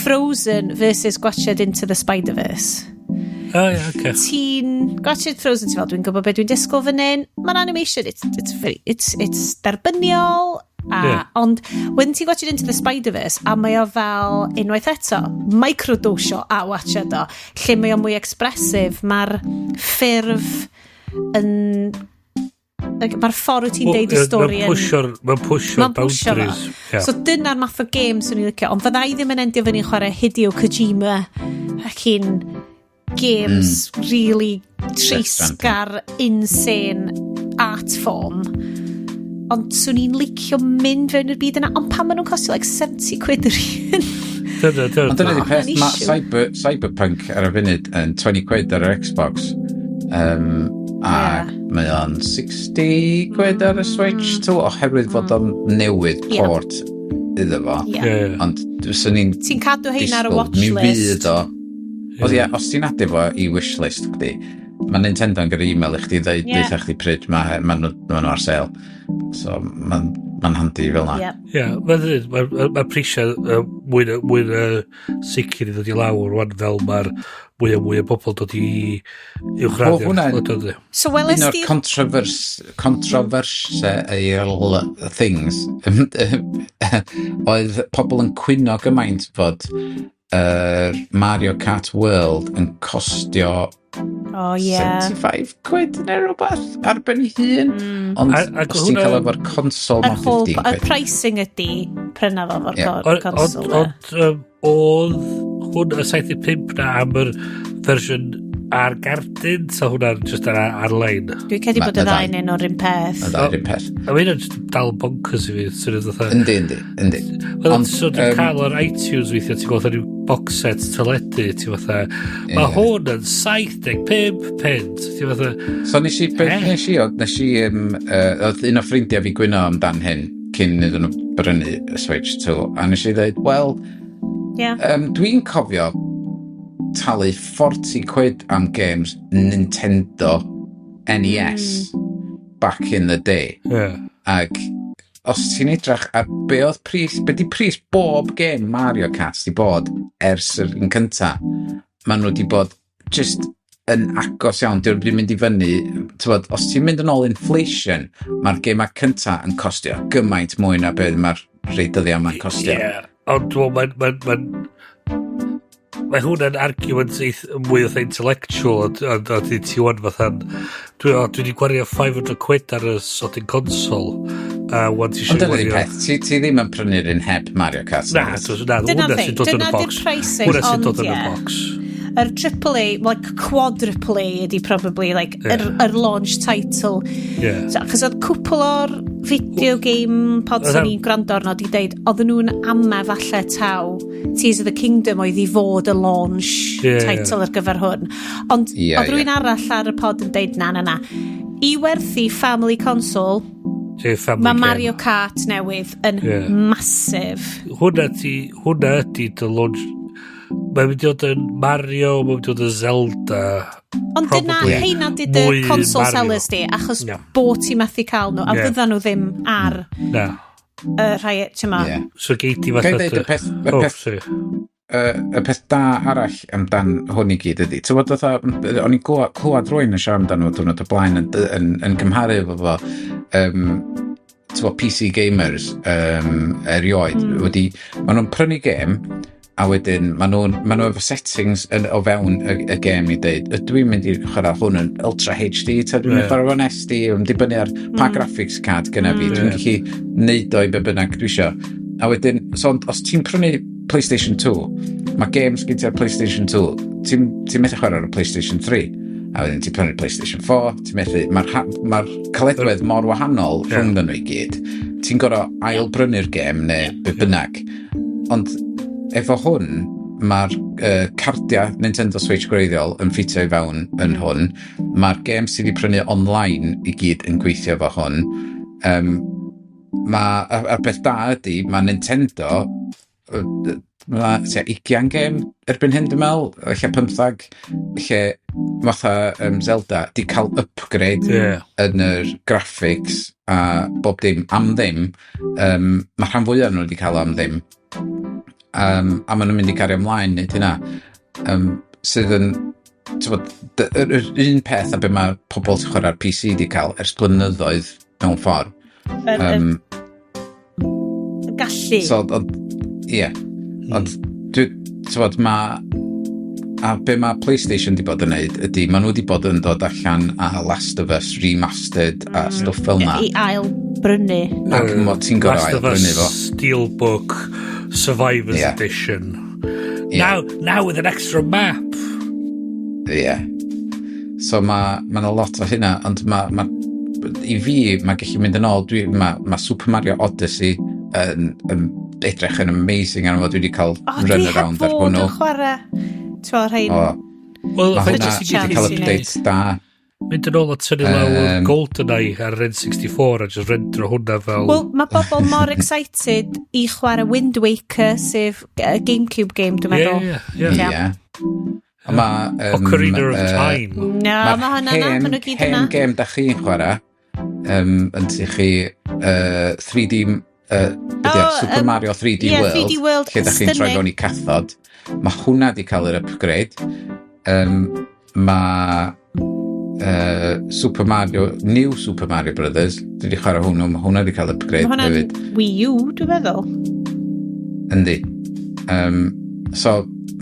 Frozen versus gwatched Into the Spider-Verse. O, ie, oce. Ti'n gwatched Frozen, ti'n fel, dwi'n gwybod beth dwi'n disgwyl fan hyn. Mae'r animation, it's, very, it's derbyniol, a, ond when ti'n gwatched Into the Spider-Verse, a mae o fel, unwaith eto, microdosio a watched o, lle mae o mwy expressive, mae'r ffurf yn, like, mae'r ffordd wyt ti'n deud y stori Mae'n yn pwsio'r pwsio'r Mae'n pwsio fo. boundaries. Ie. So dyna'r math o game swn i'n licio. Ond fydda i ddim yn endio fyny'n chwarae Hideo Kojima ac un games really treisgar, insane art form. Ond swn i'n licio mynd fewn i'r byd yna. Ond pan maen nhw'n costio like 70 quid yr un? Dyna, Ond dyna di Ma' peth, hwnna'n mae issue. Cyberpunk ar y funud yn 20 quid ar yr Xbox. A mae o'n 60 quid ar y Switch 2, oherwydd fod o'n newydd port iddo fo. Ie. Ond fyswn i'n Ti'n cadw hein ar y disgwyl, watch mi list. fydd o. Os, ie, os ti'n adio fo i wishlist chdi, mae Nintendo yn gyrru e-mail i chdi dweud deutha chdi pryd mae ma nhw ar sale. So mae'n ma handi fel na. Ie. Ie, mae'n ma prisiau mwy na sicr i ddod i lawr rwan fel mae'r mwy a mwy o bobl dod i uwchraddio. O, hwnna'n So weles Un o'r di controversial things oedd pobl yn cwyno gymaint fod Mario Kart World yn costio Oh, ie. 75 quid neu rhywbeth ar ben ei hun. Ond Ac os ti'n hwnna cael efo'r consol, Yr mae'n whole, 15 y quid. pricing ydy pryna fo fo'r console. Ond oedd hwn y 75 na am yr fersiwn ar gardyn, so hwnna'n just ar ar-lein? Dwi'n credu bod y Ma' ddau'n un o'r un peth. Y ddau'r un peth. A mae hynna'n just dal bonkers i fi, sy'n fatha. Yndi. Ond, Ond, so dwi'n cael o'r iTunes weithiau, ti'n gweld rhyw box set teledu, ti'n fatha, mae hwn yn 75 pence, ti'n fatha, So nes i, beth Eh? nes i, oedd, nes i, oedd un o ffrindiau fi gwyno amdan hyn cyn iddyn nhw brynu y Switch 2, a nes i ddweud, wel, dwi'n cofio talu 40 quid am games Nintendo NES back in the day. Ac os ti'n edrych ar be oedd pris, be di pris bob game Mario Kart di bod ers yr un cynta, maen nhw di bod just yn agos iawn, dyn nhw wedi mynd i fyny, t'bod, os ti'n mynd yn ôl inflation, mae'r gemau cynta yn costio gymaint mwy na be mae'r rhai dyddiau yma'n costio. Ie, ond dwi'n meddwl, mae hwnna'n argument mwy oedd intellectual, ond ti wan fatha'n Dwi wedi gwario £500 ar y sodyn consol. A wan ti Ond eisiau dyna 'di gwario. peth, ti ddim yn prynu'r un heb Mario Kart. Na, nagwyt? na, Dyna'r hwnna thing, sy'n dod yn y dyna 'di'r box. pricing, Hwnna sy'n ond dod yn y ie. box. Yr triple A, like quadruple A ydi probably like yr launch title. So, achos oedd cwpl o'r video game pods o'n i'n gwrando arno di deud, oedden nhw'n ama falle taw Tears of the Kingdom oedd i fod y launch title ar gyfer hwn. Ond oedd rhywun arall ar y pod yn deud, na, na, na. I werthu family console, Family mae game. Mario Kart newydd yn massive. Hwnna ydi dy launch. Mae'n mynd i fod yn Mario, mae'n mynd i fod yn Zelda. Ond dyna, Probably heina di dy mwy console Mario. sellers di, achos bo ti methu cael nhw, a fyddan nhw ddim ar Na. y rhai, ti'n ma. So gei di fatha Ga i ddeud y Oh, peth, sorry. y peth da arall amdan hwn i gyd ydy, ti'n bod fatha, o'n i'n clywed rywun yn siarad amdano fo diwrnod o blaen yn cymharu efo fo, ti'n bod PC gamers erioed, wedi, maen nhw'n prynu gêm, a wedyn maen nhw efo settings o fewn y gêm i dweud, ydw i'n mynd i chwarae hwn yn Ultra HD, ta dwi'n mynd chwarae fo'n SD, yn dibynnu ar pa graphics card gyda fi, dwi'n gallu neud o i be bynnag dwi isio. A wedyn, so, ond os ti'n prynu PlayStation 2, mae games gen ti ar PlayStation 2, ti methu chwarae ar y PlayStation 3. A wedyn ti'n prynu PlayStation 4, ti'n methu, mae'r ma caledwedd mor wahanol rhwng nhw i gyd. Ti'n gorfod ail brynu'r gêm neu be bynnag. Ond efo hwn, mae'r cardiau Nintendo Switch gwreiddiol yn ffitio i fewn yn hwn. Mae'r games sydd wedi prynu online i gyd yn gweithio efo hwn. A'r beth da ydy, mae Nintendo, mae tua 20 gêm erbyn hyn dwi'n meddwl, lle 15, lle fatha Zelda di cael upgrade yn yr graphics a bob dim am ddim. Mae rhan fwyaf nhw wedi cael o am ddim. A maen nhw'n mynd i cario ymlaen wneud hynna. Sydd yn, t'bod, yr un peth a be mae pobl sy'n chwarae'r PC di cael ers blynyddoedd mewn ffordd. Y gallu. So, ond, ie. Ond, dwi, t'bod, a be mae PlayStation di bod yn neud ydy, maen nhw wedi bod yn dod allan a Last of Us Remastered a stwff fel na. I ail brynu. Ac mo ti'n gorfod Last ail of Us brynu fo. Steelbook Survivors Edition. Now with an extra map. Ie. Yeah. So mae ma 'na lot o hynna, ond ma, i fi, mae gallu mynd yn ôl, ma Super Mario Odyssey yn edrych yn amazing arno fo, dwi wedi cael O, dwi run heb around ar fod hwnnw. yn chwarae. Ti'n gweld rhain? O, Wel, mae fedri hwnna ti wedi cael chance i update da. Mynd yn ôl a tynnu lawr GoldenEye ar N64 a just rendro hwnna fel. Wel, mae bobl mor excited i chwarae Wind Waker, sef GameCube game, dwi'n meddwl. Ie, ie, ie. Ie. A ma, Ocarina of Time. Na, mae hwnna na, maen nhw gyd yna. Hen gêm da chi'n chwarae, yn ti chi 3D, be 'di o? O, Super Mario 3D ie, World, 3D World, lle da chi'n troi stunning. fewn i cathod. Mae hwnna di cael yr upgrade. Mae Super Mario, New Super Mario Brothers, dwi wedi chwarae hwnnw, mae hwnna di cael upgrade Mae hwnna'n hefyd. Wii U, dwi'n meddwl. Yndi. So,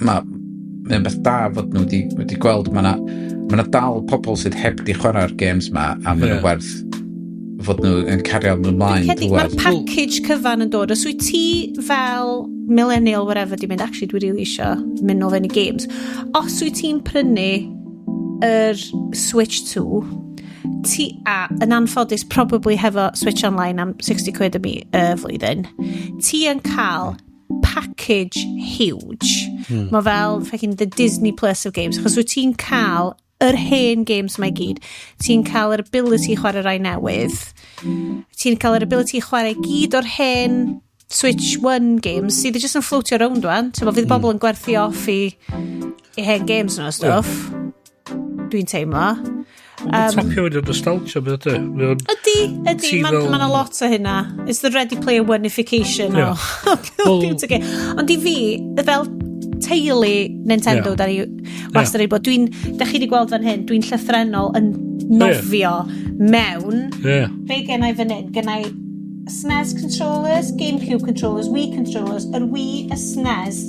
mae'n beth da fod nhw wedi gweld mae na, ma 'na dal pobl sydd heb di chwarae'r games ma a maen nhw werth fod nhw yn cario ymlaen Dwi'n credu mae'r dŵad. package cyfan yn dod. Os wyt ti fel millennial, whatever, di mynd, actually, dwi really isio mynd nôl fewn i games. Os wyt ti'n prynu yr Switch 2, ti, a yn anffodus, probably hefo Switch Online am £60 y mi y flwyddyn, ti yn cael package huge. Mae fel fucking the Disney Plus of games, achos wyt ti'n cael yr hen games mae gyd. Ti'n cael yr ability i chwarae rai newydd. Ti'n cael yr ability i chwarae gyd o'r hen Switch 1 games sydd just yn floatio around wan. Ti'n fydd bobl yn gwerthu off i hen games nhw a stuff. Dwi'n teimlo. Mae'n tapio fewn i'r nostalgia, beth ydy. Ydy, ydy, Ti mae'n ma lot o hynna. It's the Ready Player One-ification o computer game. Ond i fi, fel teulu Nintendo, da ni wastad wedi bod, da chi wedi gweld fan hyn, dwi'n llythrenol yn nofio mewn. Be gen i fan hyn? Gen i SNES controllers, GameCube controllers, Wii controllers, yr Wii, y SNES,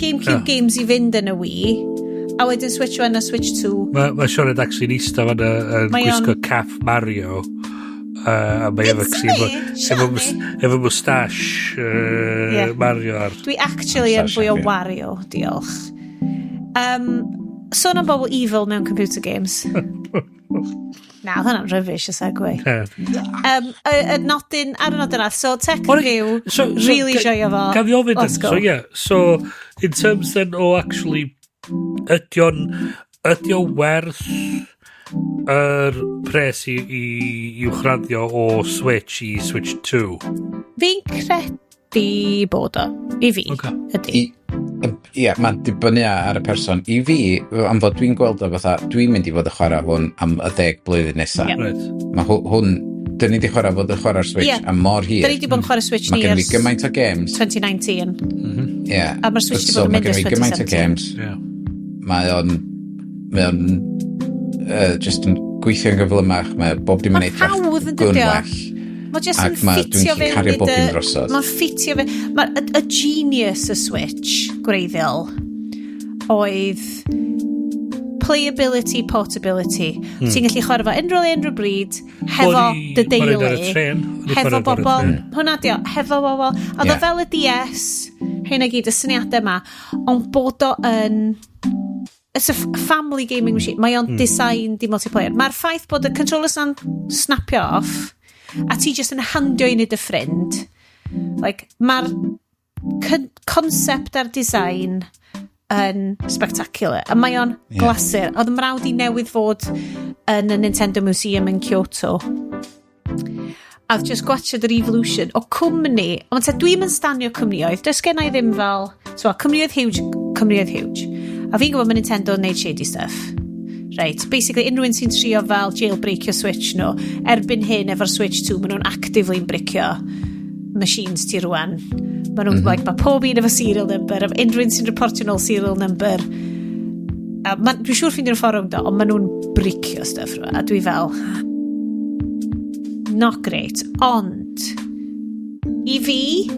GameCube games i fynd yn y Wii, a A wedyn Switch 1 a Switch 2. Mae Sioned actually'n eista fan yn gwisgo cap Mario. A mae efo, efo moustache Mario ar. Dwi actually yn fwy o Wario, diolch. Sôn am bobl evil mewn computer games. Na, oedd hwnna'n rubbish y segue. Y nodyn, ar y nodyn arall, so tech review, so, really joio fo. Gaf i ofyn, so yeah, so in terms then o actually, ydy o werth yr pres i uwchraddio o Switch i Switch 2? Fi'n credu bod o, i fi, ydy. Ie, mae'n dibynnu ar y person. I fi, am fod dwi'n gweld o fatha, dwi'n mynd i fod yn chwarae hwn am y 10 blwyddyn nesaf. Yeah. Right. Mae hwn, dyn ni wedi chwarae fod yn chwarae'r Switch am mor hir. Dyn ni wedi bod yn chwarae Switch ni Mae gen i gymaint o games. 2019. Yeah. A mae'r Switch wedi bod yn mynd ers 2017. Mae gen i gymaint o games. Yeah. Mae o'n just yn gweithio'n gyflymach. Mae bob dim yn edrych gwn well. Mae just yn ffitio fewn i dy... Mae'n ffitio fewn... Mae y genius y Switch gwreiddiol oedd playability, portability. Ti'n gallu chwarae fo unrhyw le, unrhyw bryd, hefo dy deulu, hefo bobl. Hwna dio, hefo bobl. Oedd o fel y DS, hyn o gyd, y syniadau yma, ond bod o yn... It's a family gaming machine. Mae o'n designed i multiplayer. Mae'r ffaith bod y controllers na'n snapio off, a ti just yn handio i dy ffrind. Like, mae'r concept a'r design yn spectacular. A mae o'n glasur. Oedd mrawd i newydd fod yn y Nintendo Museum yn Kyoto. A oedd just gwachod yr evolution o cwmni. Ond dwi'n mynd stanio cwmnioedd. Does gen i ddim fel... So, cwmnioedd huge, cwmnioedd huge. A fi'n gwybod mae Nintendo yn neud shady stuff. Right, basically unrhyw un sy'n trio fel jailbreakio Switch nhw, erbyn hyn efo'r Switch 2, maen nhw'n actively'n bricio machines ti rwan. Maen nhw'n, like, mae pob un efo serial number, unrhyw un sy'n reportio nôl serial number. A dwi'n siŵr ffeindio'r fforwm do, ond maen nhw'n bricio stuff rwan. A dwi fel, not great. Ond, i fi,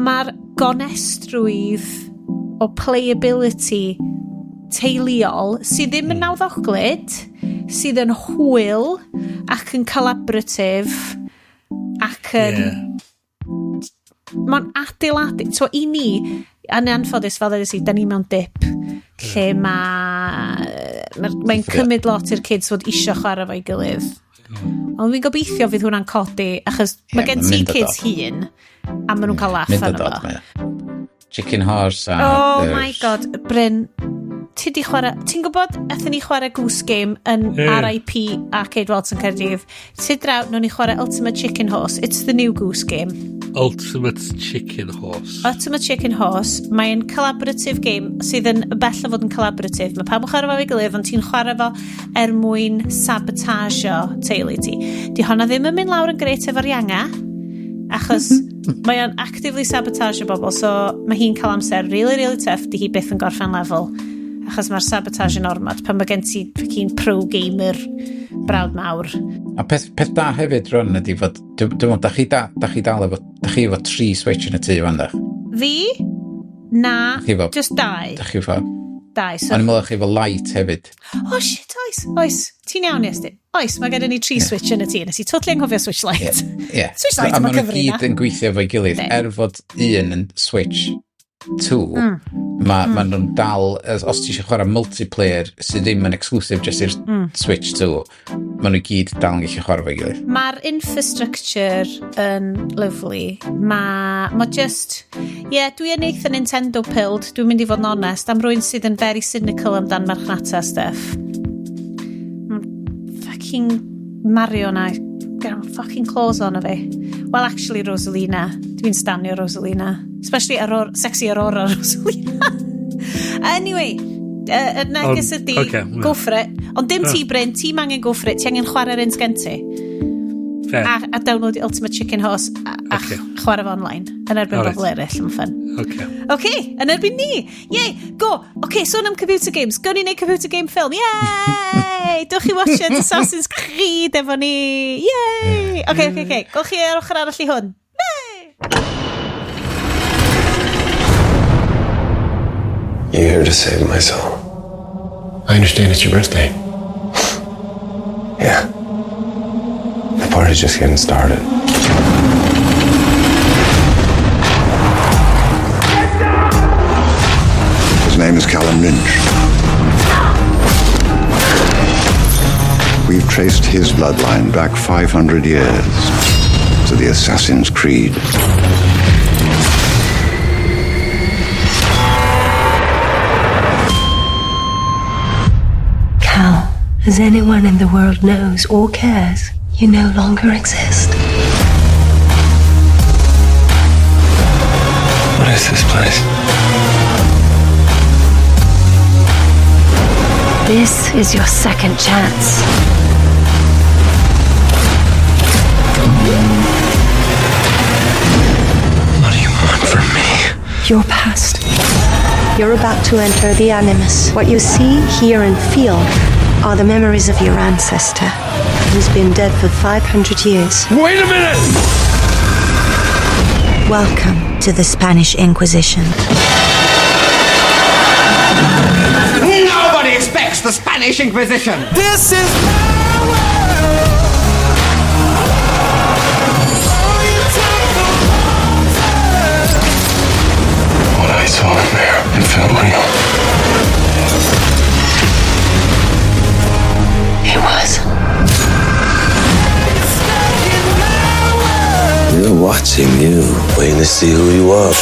mae'r gonestrwydd o playability teuluol sydd ddim yn nawddoglyd, sydd yn hwyl ac yn collaborative ac yn... Mae'n adeiladu... So i ni, yn anffodus fel ddweud i, da ni mewn dip lle mae'n cymryd lot i'r kids fod isio chwarae fo'i gilydd. Ond fi'n gobeithio fydd hwnna'n codi, achos mae gen ti kids hun a maen nhw'n cael laugh arno fo. Chicken Horse a... Oh my god, Bryn, ti di chwarae... Ti'n gwybod, aethon ni chwarae Goose Game yn RIP Arcade Worlds yn Caerdydd. Ti draw, nawn ni chwarae Ultimate Chicken Horse. It's the new Goose Game. Ultimate Chicken Horse. Ultimate Chicken Horse. Mae'n collaborative game sydd yn bell o fod yn collaborative. Mae pawb yn chwarae fo efo'i gilydd, ond ti'n chwarae fo er mwyn sabotageio teulu ti. Di honna ddim yn mynd lawr yn grêt efo'r ianga, achos mae o'n actively sabotageio bobl, so mae hi'n cael amser really, really tough, di hi byth yn gorffen lefel, achos mae'r sabotage yn ormod pan mae gen ti fucking pro-gamer brawd mawr. A peth da hefyd, Ron, ydy fod, dwi'n meddwl, da chi dal efo, da chi efo 3 Switch yn y tŷ fan, dach? Fi? Na, just 2. Da chi efo? 2. So... O'n i'n meddwl chi efo Lite hefyd. Oh shit, oes. Ti'n iawn, Iestyn? Oes, mae gen i 3 Switch yn y tŷ. Nes i totally anghofio Switch Lite. Yeah. Switch Lite, mae'n cyfri na. A maen nhw gyd yn gweithio efo'i gilydd. Er fod un yn Switch 2, ma nhw'n dal, os ti eisiau chwarae multiplayer sydd ddim yn exclusive just i'r Switch 2, maen nhw gyd dal yn gallu chwarae fo'i gilydd. Mae'r infrastructure yn lovely. Mae just... Ie, dwi yn eitha Nintendo pilled, dwi'n mynd i fod yn onest, am rywun sydd yn very cynical amdan marchnata stuff. Fucking Mario na, get my fucking claws on o fi. Well, actually, Rosalina. Dwi'n stanio Rosalina. Especially Aurora, sexy Aurora Rosalina. Anyway, y neges ydi, go for it. Ond dim ti, Bryn, ti'n angen go for it. Ti angen chwarae'r un sgen ti. Fair. A download Ultimate Chicken Horse a chwarae fo online. Yn erbyn bobl eraill, yn fun. Okay, yn erbyn ni. Yay, go. Okay, sôn am computer games. Go ni wneud computer game film. Yay! Dewch chi watchad Assassin's Creed efo ni. Yay! Okay. Gwch chi ar ochr arall i hwn. Yay! You here to save my soul? I understand it's your birthday. Yeah. The party's just getting started. His name is Callum Lynch. We've traced his bloodline back 500 years to the Assassin's Creed. Cal, as anyone in the world knows or cares, you no longer exist. What is this place? This is your second chance. What do you want from me? Your past. You're about to enter the Animus. What you see, hear, and feel are the memories of your ancestor, who's been dead for 500 years. Wait a minute! Welcome to the Spanish Inquisition. Nobody expects the Spanish Inquisition! This is my world. Oh, you take the What I saw in there, it felt real. It was. They're watching you, waiting to see who you are.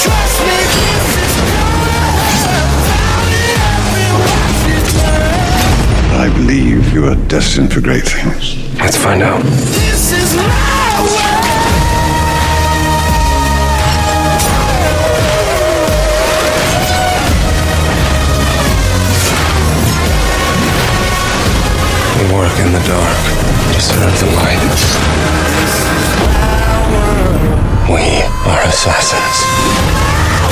I believe you are destined for great things. Let's find out. This is my world. We work in the dark to serve the light. We are assassins.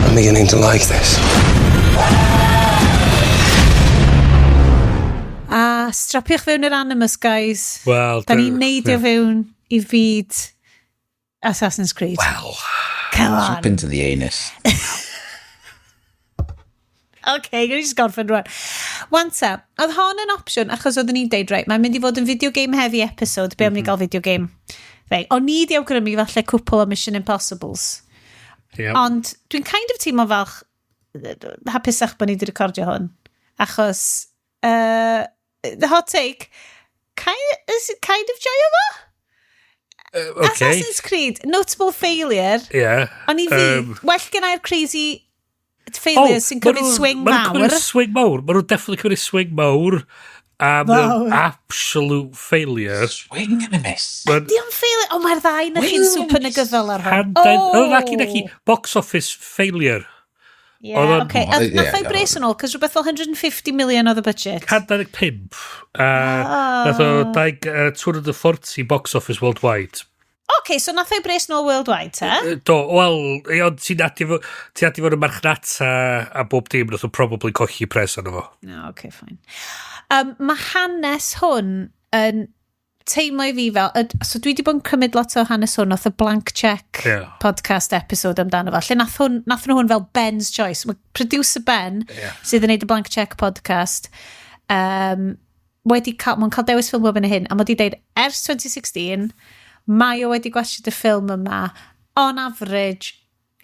I'm beginning to like this. A strapiwch fewn yr Animus, guys. Wel, Da ni'n neidio fewn i fyd Assassin's Creed. Wel. Come on. Strap into the anus. OK, gwni just gorffen rwan. Wan ta, oedd hon yn opsiwn achos oeddwn ni'n deud, right, mae'n mynd i fod yn video game heavy episode, be am ni gael video game thing. O'n i di awgrymu falle cwpl o Mission Impossibles. Yep. Ond dwi'n kind of teimlo falch hapusach bod ni wedi recordio hwn. Achos, the hot take, kind of joio fo? Okay. Assassin's Creed, notable failure. Yeah. Ond i fi, well gen i'r crazy failures sy'n cymryd swing Ma' nhw'n mawr. cymryd swing mawr. Maen nhw'n definitely cymryd swing mawr. A maen nhw'n Mawr. absolute failure. Swing and a miss. Ma'n Di o'n failure? O, mae'r ddau na chi'n super negyddol ar hwn. Oh! Naci, box office failure. Yeah, Oedd o'n- okay. O, A ie, nath o'i ie. bres yn ôl, cos rhywbeth fel 150 million oedd y budget. 125. A nath o 240 box office worldwide. OK, so nath o'i bres nôl worldwide, te? Do, wel, ond ti'n adio fo yn y marchnata a bob dim, nath o probably colli pres arno fo. No, OK, fine. Mae hanes hwn yn teimlo i fi fel... So dwi wedi bod yn cymryd lot o hanes hwn off y Blank Check podcast episode amdano fo. Lle nath nhw hwn fel Ben's Choice. Mae producer Ben, sydd yn neud y Blank Check podcast, wedi cael, mae'n cael dewis ffilm bob yn y hyn, a mae wedi deud, ers 2016, mae o wedi gwachod y ffilm yma, on average,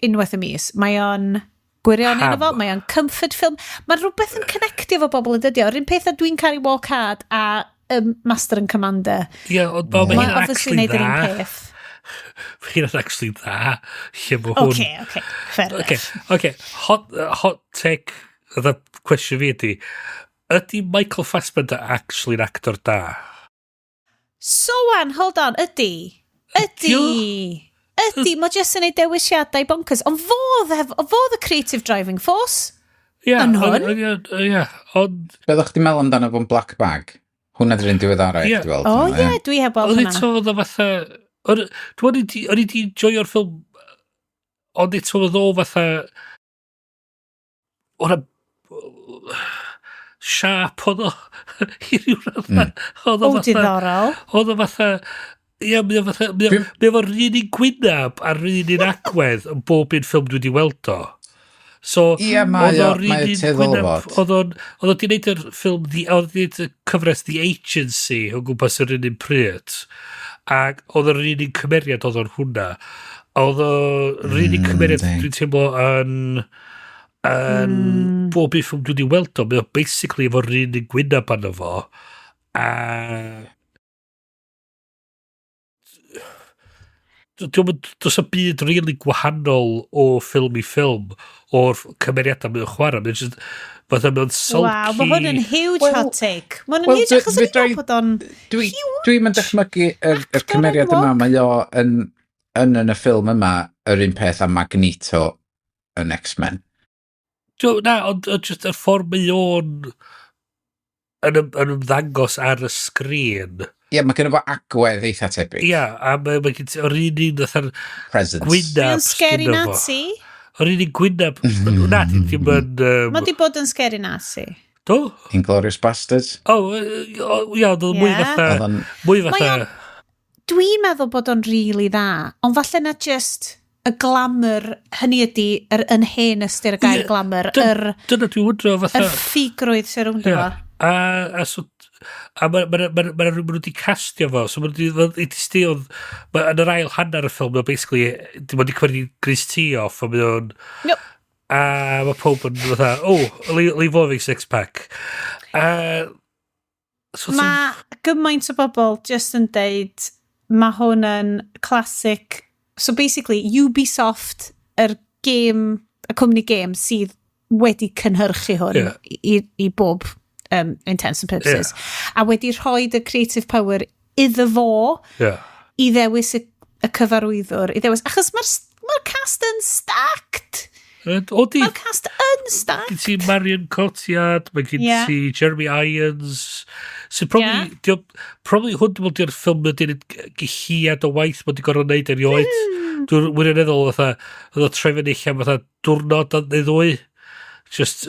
unwaith y mis. Mae o'n gwirioni Pam? efo, mae o'n comfort film. Mae rhywbeth yn connectio efo bobl yn dydi o. Yr un peth a dwi'n caru Walk Hard a Master and Commander. Ie, ond mae Mae hynna'n obviously actually neud yr un dda. peth. Mae hynna'n actually dda. Lle mae hwn... OK, fair Okay, enough. okay. Hot take, the question fi ydy, ydy Michael Fassbender actually'n actor da? So wan, hold on, ydy. Ydy. Ydy, mae jyst yn neud dewisiadau bonkers. Ond fo y creative driving force. Ie, Yn hwn? Ie, ond... Be ddech chdi'n meddwl amdano fo'n Black Bag? Hwnna di'r un diweddara i Ie. chdi weld. O hwnna, ie, dwi heb weld Oedd hwnna. eto oedd o fatha... O'n i di joio'r ffilm, ond eto oedd o fatha... O'na... Sharp oedd o. I ryw radda. Oedd o O, fatha... diddorol. Oedd o fatha... Ie, mae o fatha... Mae efo'r un un gwynab a'r un un agwedd yn bob un ffilm dwi wedi weld o. So, ie, mae o, mae o tueddol o fod. Oedd o'n... Oedd o di wneud yr ffilm... Oedd o di wneud y cyfres The Agency o gwmpas yr un un pryd. Ac oedd yr un un cymeriad oedd o'n hwnna. Oedd o'r un un cymeriad dwi'n teimlo yn bob un ffilm dwi wedi weld o. Mae o basically efo'r un un gwynab arno fo. A does y byd really gwahanol o ffilm i ffilm o'r cymeriadau mae'n chwarae. Mae'n just, fatha mewn sulky. Wow, mae hwn yn huge hot take. Mae hwn yn huge, achos o'n i'n meddwl bod o'n huge. Dwi'n mynd dychmygu yr cymeriad yma, mae o yn y ffilm yma yr un peth â Magneto yn X-Men. Na, ond just y ffordd mae o'n yn ymddangos ar y sgrin. Ie, mae gen i fo agwedd eitha tebyg. Ie, a mae gen ti, o'r un un fatha'r gwynab. Mae'n scary Nazi. O'r un un gwynab. Na, dim yn... Mae di bod yn scary Nazi. Do? Inglourious Basterds. O, ie, oedd o'n mwy fatha... Mwy fatha... Dwi'n meddwl bod o'n rili dda, ond falle na just y glamour, hynny ydy, yr yn hen ystyr y gair glamour, yr... Dyna dwi'n wondro fatha... Yr ffigrwydd sy'n rownd efo. A so, a mae rhywun wedi castio fo, so mae wedi stio, yn yr ail hanner y ffilm, mae basically, dim ond i cymryd Chris T off, a mae o'n... No. A mae pob yn fatha, oh, leave off a six-pack. So mae gymaint o bobl just yn deud, mae hwn yn classic. So basically, Ubisoft, yr game, y cwmni game sydd wedi cynhyrchu hwn i bob intents and purposes. Yeah. A wedi rhoi y creative power iddo fo i ddewis y cyfarwyddwr. I ddewis, achos mae'r cast yn stacked. Odi. Mae'r cast yn stacked. Gen ti Marion Cotillard, mae gen ti Jeremy Irons. So probably, probably hwn dwi'n meddwl di'r ffilm ydy'n gilliad o waith mae wedi gorfod wneud erioed. Dwi'n wirioneddol fatha, oedd o troi fyny allan fatha diwrnod neu ddwy. Just,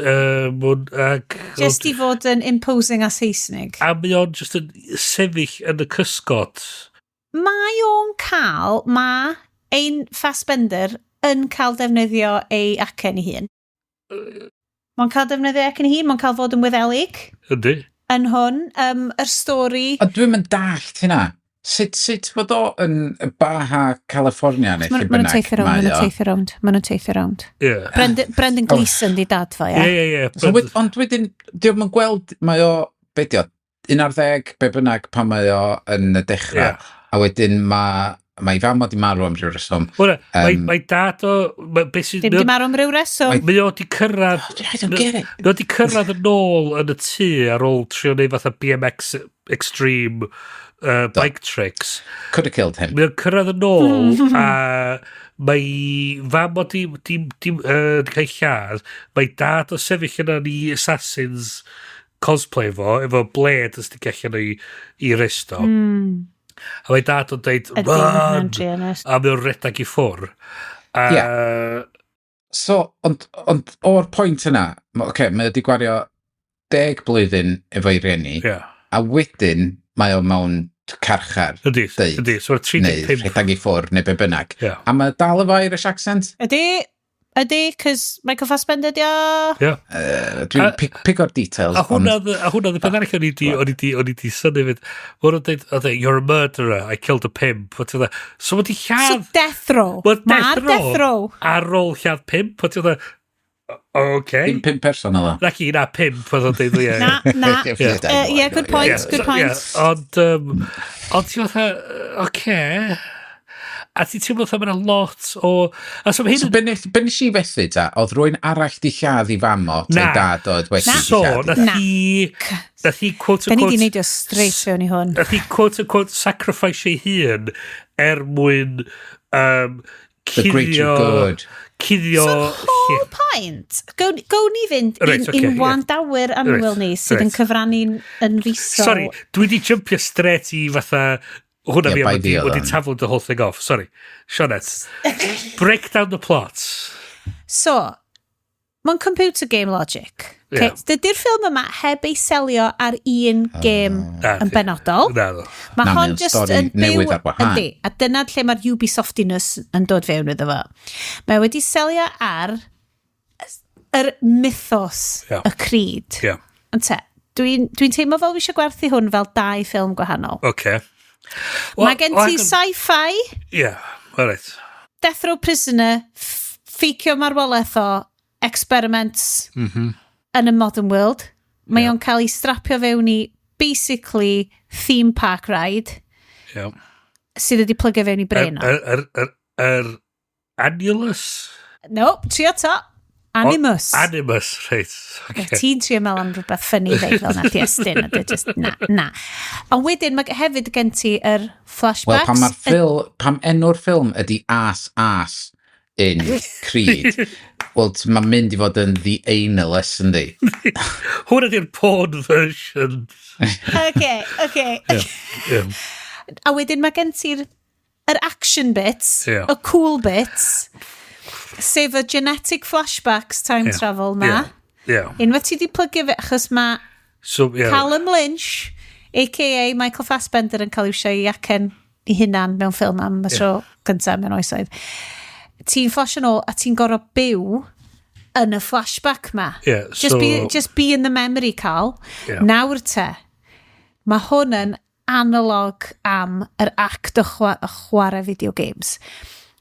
just i fod yn imposing a Saesnig. A mae o'n just yn sefyll yn y cysgod. Mae o'n cael, mae ein Fassbender yn cael defnyddio ei acen ei hun. Mae'n cael defnyddio acen ei hun, mae'n cael fod yn Wyddelig. Yndi. Yn hwn, yr stori. A dwi'n mynd dallt hynna. Sut fod o yn Baja California neu lle bynnag mae o? Maen nhw'n teithio rownd. Yeah. Brendan Gleeson di dad fo, ie? Ie. Ond wedyn, diolch yn gweld, mae o, be di o, 11, be bynnag pan mae o yn y dechrau. Yeah. A wedyn mae fam o di marw am ryw reswm. Mae dad o... Dim di marw am ryw reswm. Mae o di cyrraedd... I don't get it. Mae o di cyrraedd yn ôl yn y tŷ ar ôl trio neud fatha BMX Extreme bike tricks. Could have killed him. Mae o'n cyrraedd yn ôl a mae fam o di cael lladd. Mae dad o sefyll yna i Assassins cosplay fo, efo blade ys di allan i wrist o. A mae dad o'n deud, run! A mae o'n redag i ffwr. So, ond o'r pwynt yna, okay, mae wedi gwario 10 blwyddyn efo'i rieni, a wedyn mae o mewn carchar. Ydy. So, 35. Neu rhedeg i ffwr, neu be bynnag. Yeah. A mae dal efo Irish accent? Ydy, cos Michael Fassbender di o. Yeah. Dwi'n pick o'r details. A hwnna oedd y peth arall o'n i di synnu fyd. Mae'n dweud, you're a murderer, I killed a pimp. So mae di lladd... So death row. Mae'r death row. Ar ôl lladd pimp. Okay. Dim 5 person oedd o. Naci, na, 5 oedd o'n deud. Na. Yeah, good point, good point. Ond ti'n fatha, oce. A ti'n teimlo fatha mae'n lot o... So be nes i fethu ta, oedd rhywun arall di lladd i fam o, neu dad oedd wedi di lladd. So, nath hi quote unquote... Da ni di neidio straight fewn i hwn. Nath hi quote unquote sacrifice ei hun er mwyn The greater good. Cuddio... So, whole point. Gawn ni fynd i'n wandawyr annwyl ni sydd yn cyfrannu'n yn fisol. Sorry, dwi di jumpio straight i fatha... Hwna fi wedi taflu the whole thing off. Sorry. Sioned. Break down the plot. So, mae'n computer game logic. Okay, dydy'r ffilm yma heb ei selio ar un gêm yn benodol. Na, na. Mae Na, hon mae o'n just stori yn byw... newydd ar wahân. Yndi, a dyna lle mae'r Ubisoftiness yn dod fewn iddo fo. Mae wedi selio ar yr mythos, y Creed. Ond te, dwi'n dwi teimlo fel fi eisiau gwerthu hwn fel dau ffilm gwahanol. Oce. Mae gen ti sci-fi, Ie, alright. Death Row Prisoner, ffeicio marwolaeth o experiments yn y modern world. Mae o'n cael ei strapio fewn i basically theme park ride sydd wedi plygio fewn i brain o. Yr Annulus? No, trio to. Animus. Animus, reit. Okay. Okay. Ti'n trio meddwl am rhywbeth funny ddeud fel nath Iestyn, a dwi just, na, na. Ond wedyn, mae hefyd gen ti yr flashbacks. Wel, pan mae'r ffil, pam enw'r ffilm ydy Ass Ass in Creed, wel, mae'n mynd i fod yn The Analus, yndi? Hwn ydy'r porn version. Okay. Yeah. A wedyn mae gen ti'r yr action bits, y cool bits, sef y genetic flashbacks time travel ma. Unwaith ti di plygio fe, achos mae So, yeah. Callum Lynch, a.k.a. Michael Fassbender, yn cael iwsio i acen i hunan mewn ffilm am y tro gyntaf mewn oesoedd. Ti'n flash yn ôl a ti'n gorfod byw yn y flashback ma. Just, just be in the memory, Carl. Nawr te, mae hwn yn analog am yr act o chwarae video games.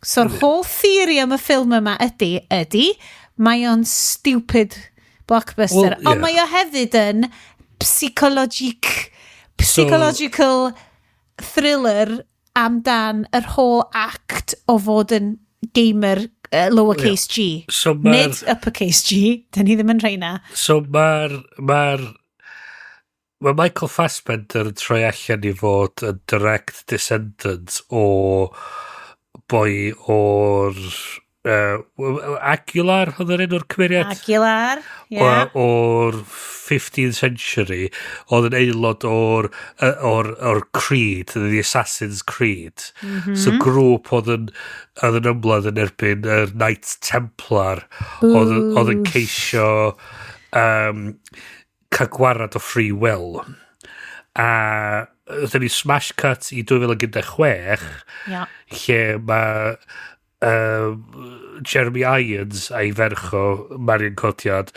So'r whole theory am y ffilm yma ydy, mae o'n stupid blockbuster, Well, yeah. ond mae o hefyd yn psychological thriller amdan yr whole act o fod yn gamer lowercase g. So ma'r- Nid uppercase G, dyn ni ddim yn rheina. So mae Michael Fassbender yn troi allan i fod yn direct descendant o boi o'r Aguilar oedd yr enw'r cymeriad? Aguilar, yeah. O'r 15th century oedd yn aelod o'r Creed, the Assassin's Creed. So grŵp oedd yn ymladd yn erbyn yr Knights Templar oedd yn ceisio cael gwarad o free will. A oedden ni smash cut i 2016 lle mae Jeremy Irons a'i ferch o Marion Cotillard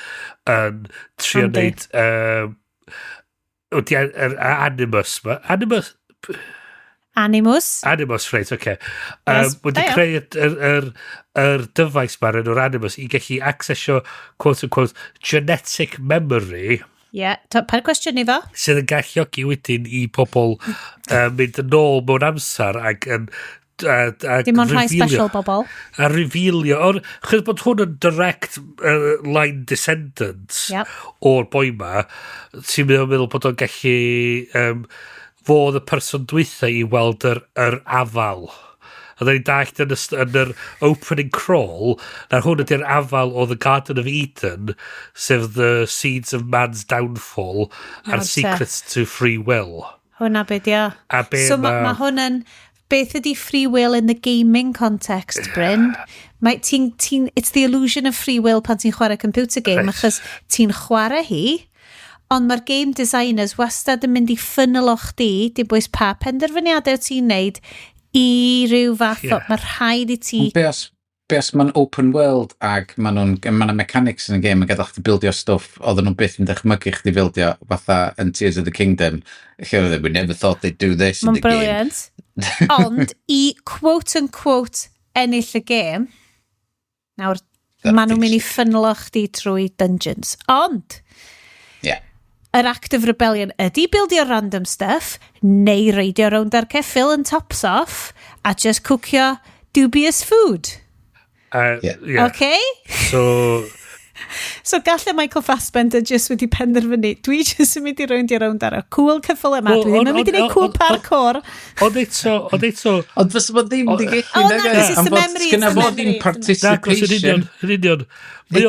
yn trio Andy. wneud wedi yr Animus ma. Animus Animus. Animus, reit, oce. Okay. Yes, wedi da iawn. creu yr dyfais ma'r enw'r Animus i gallu accessio quote unquote genetic memory Ie, yeah. Pa'r cwestiwn i fo? Sydd yn galluogi wedyn i pobl mynd yn ôl mewn amser ac yn a Dim ond rhai revealio- special bobl. A revealio o'r chyd bod hwn yn direct line descendant o'r boi ma, ti'n meddwl bod o'n gallu fod y person dwytha i weld yr afal. A da ni'n dallt yn yr opening crawl, na hwn ydy'r afal o The Garden of Eden, sef the seeds of man's downfall Nawr a'r te. secrets to free will. Hwna be di o. A be So mae ma hwn yn... Beth ydy free will in the gaming context, Bryn? Mae it's the illusion of free will pan ti'n chwarae computer game, achos ti'n chwarae hi, ond mae'r game designers wastad yn mynd i ffynnylo chdi, dim bwys pa penderfyniadau ti'n neud, i ryw fath o... Mae rhaid i ti... Ond be os ma'n open world ag ma nhw'n ma 'na mechanics yn y game yn gadael chdi bildio stwff oedden nhw byth yn dychmygu chdi bildio, fatha yn Tears of the Kingdom lle oedd e, "We never thought they'd do this in Mae'n the game." brilliant. Ond i quote-unquote ennill y gêm, nawr, maen nhw'n mynd i ffynlo chdi trwy dungeons. Ond, yr act of rebellion ydy bildio random stuff, neu reidio rownd ar ceffyl yn tops off, a just cwcio dubious food. Yeah. Okay? So, So galle Michael Fassbender just wedi penderfynu, dwi just yn mynd i rowndio rownd ar y cool ceffyl yma, Wel, dwi ddim yn mynd i wneud cool parkour. Ond eto. Ond fysa fo ddim di gallu, O, na, nag e? 'cause it's Am the fod memory, it's sgynna the fo ddim memory, it's the Na, cos yn participation. union, yn union. Mae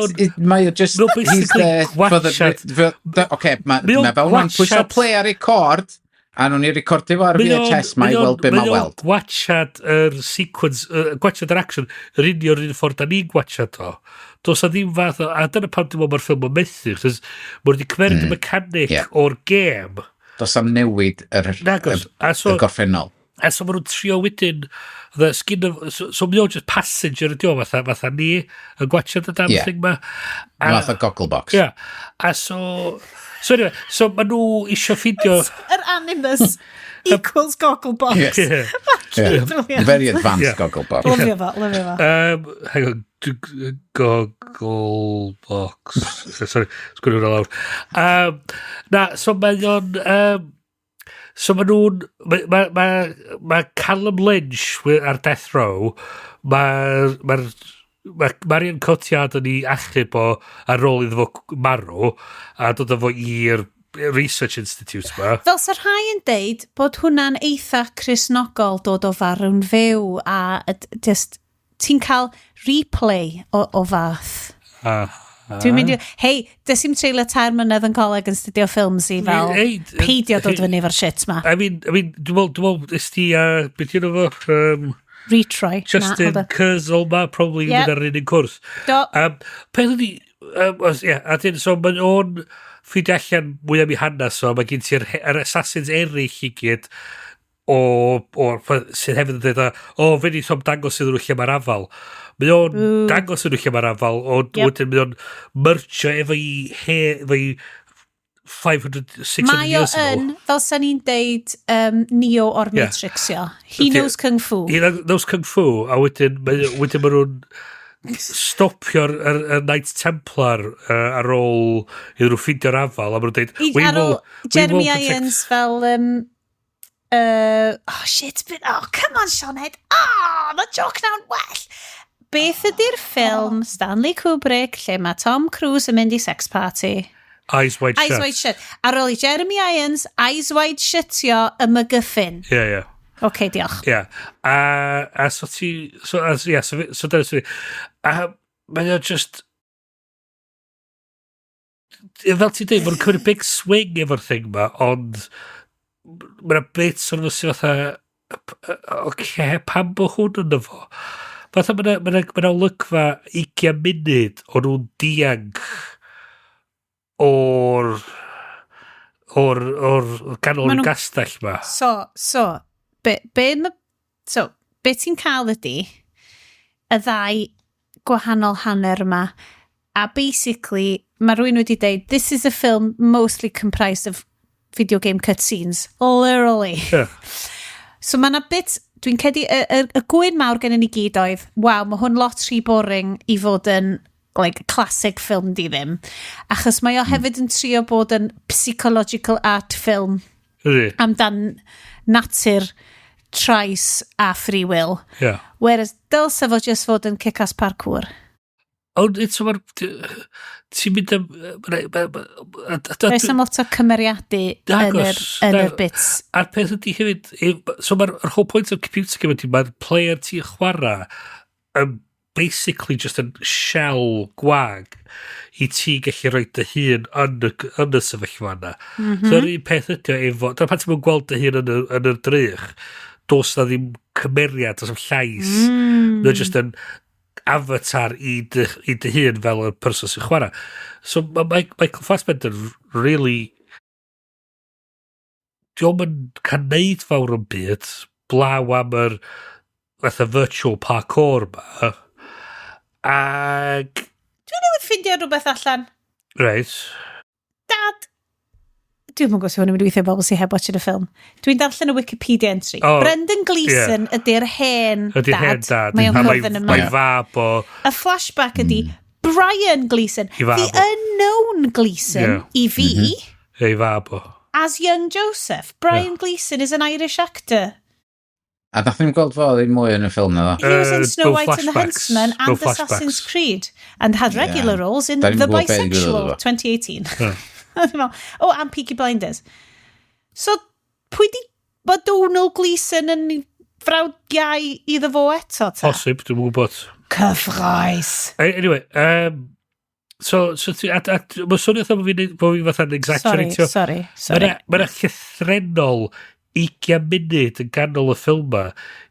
Mae o just, Mae o'n he's basically there for the, gwatchad. Oce, Mae o'n mae fel hwnna'n pwysio gwatchad. play ar record, A nhw'n i recordio fo ar VHS, mae i weld be mae weld. Gwachad yr sequence, gwachad yr action, yr union un ffordd da ni'n gwachad o. Does na ddim fath o, a dyna pam dwi'n meddwl mae'r ffilm yn methu, chos mae wedi cymeryd y mechanic o'r gêm. Does am newid yr, Nagos. y, A so, y gorffennol. A so maen nhw'n trio wedyn, the skin of, so mae o'n just passenger ydi o, fatha ni, yn gwachad y damn thing ma. Fath o goggle box. Yeah. A so anyway, so maen nhw isio ffindio. Yr Animus equals goggle box. Yeah. Brilliant. Very advanced goggle box. Lyfio fo, lyfio fo. Hang on, goggle box. Sorry, sgwini hwnna lawr. Na, so mae o'n. So mae nhw'n. Mae ma Callum Lynch ar death row, mae ma Marion Cotillard yn ei achub o ar ôl iddo fo marw a dod â fo i'r Research Institute ma. Fel sa rhai yn deud bod hwnna'n eitha Cristnogol dod o farw'n fyw a just, ti'n cael replay o fath. Dwi'n mynd i. Hei, des i'm treulio 3 mlynedd yn coleg yn studio ffilms i fel Ei, peidio dod ei, fyny efo'r shit ma. I mean, dwi'n meddwl, ys ti, beth yw'n efo? Retry. Justin Na, hold on. Kurzel ma, probably mynd ar yr un cwrs. Do. Peth ydi, os, yeah, a dyn, so mae o'n ffeindio allan mwy am ei hanes o, mae gen ti'r yr assassins eraill i gyd o sydd hefyd yn dweud, o, fe ni tom dangos iddyn nhw lle mae'r afal. Mae o'n dangos iddyn nhw lle mae'r afal, ond wedyn mae o'n mergio efo'i 500, 600 Mae o years ago. yn, fel sa'n ni'n deud, Neo o'r Matrix, io. He knows Kung Fu. He knows Kung Fu, a wedyn maen nhw'n stopio'r yr Knights Templar ar ôl iddyn nhw ffeindio'r afal, a maen nhw'n dweud, I, ar ôl we Jeremy will protect." Irons fel oh shit, but, oh come on Sioned, oh, mae joke naw'n well. Beth ydy'r ffilm Stanley Kubrick lle mae Tom Cruise yn mynd i sex party? Eyes Wide Eyes Shut. Wide Shut. Ar ôl i Jeremy Irons, Eyes Wide Shutio y MacGuffin. Ie. OK, diolch. Ie. A so ti. So, a, yeah, so dyna sy'n. A mae o just. Fel ti'n dweud, mae'n cymryd big swing efo'r thing ma, ond mae'n bits o'n sy'n fatha, oce, pam bod hwn yn efo? Fatha mae'n ma olygfa 20 munud o nhw'n dianc o'r ganol Ma' y gastell ma. So, be ti'n cael ydy y ddau gwahanol hanner yma, a basically, mae rhywun wedi deud, "This is a film mostly comprised of video game cutscenes." Literally. So mae yna bit, dwi'n credu, y gwyn mawr gen i ni gyd oedd, "Waw, mae hwn lot rhy boring i fod yn like, classic film di ddim." Achos mae o hefyd yn trio bod yn psychological art film amdan natur, trais a free will. Whereas dylse fo just fod yn kick-ass parkour. Ond eto mae'r. Ti'n mynd am. Does am lot o cymeriadu yn yr, yn yr bits. A'r peth ydy hefyd, so mae'r yr whole point of computer game ydy, mae'r player ti'n chwarae yn basically just yn shell gwag i ti gallu rhoi dy hun yn y sefyllfa yna. So yr un peth ydy o efo. Dyna pan ti'n mynd gweld dy hun yn y drych, does na ddim cymeriad, does ddim llais. Mae'n just yn avatar i dy hun fel y person sy'n chwarae. So mae Michael Fassbender really. Dio'm yn cael neud fawr o'n byd, blaw am yr fatha virtual parkour ma. Ag. Dwi newydd ffindio rhywbeth allan. Reit. Dad, dwi'n mwyn gwybod hwn yn mynd i weithio i bobl sy'n heb watching y ffilm. Dwi'n darllen y Wikipedia entry. Oh, Brendan Gleeson ydy'r hen Ydy'r dad. hen dad. Mae o'n A cwrdd yn y mae fab o. Y flashback ydy Brian Gleeson. I fab The o. unknown Gleeson i fi Ei fab o. as young Joseph. Brian Gleeson is an Irish actor. A nath ni'n gweld fo ddim mwy yn y ffilm na ddo. He was in Snow No White and the flashbacks. Huntsman and No Assassin's flashbacks. Creed and had regular roles in Da ni'm The yn gwybod be ddigwyddodd Bisexual iddo fo. 2018. Dwi'n meddwl, oh, and Peaky Blinders. So, pwy di bod Donald Gleeson yn frawd iau iddo fo eto, ta? Posib, dwi'n gwybod. Cyffroes. Anyway, So ti, a mae'n swnio fatha bod fi fatha'n exaggeratio. Sorry, sorry, sorry. Mae'n llythrenol 20 munud yn ganol y ffilm ma,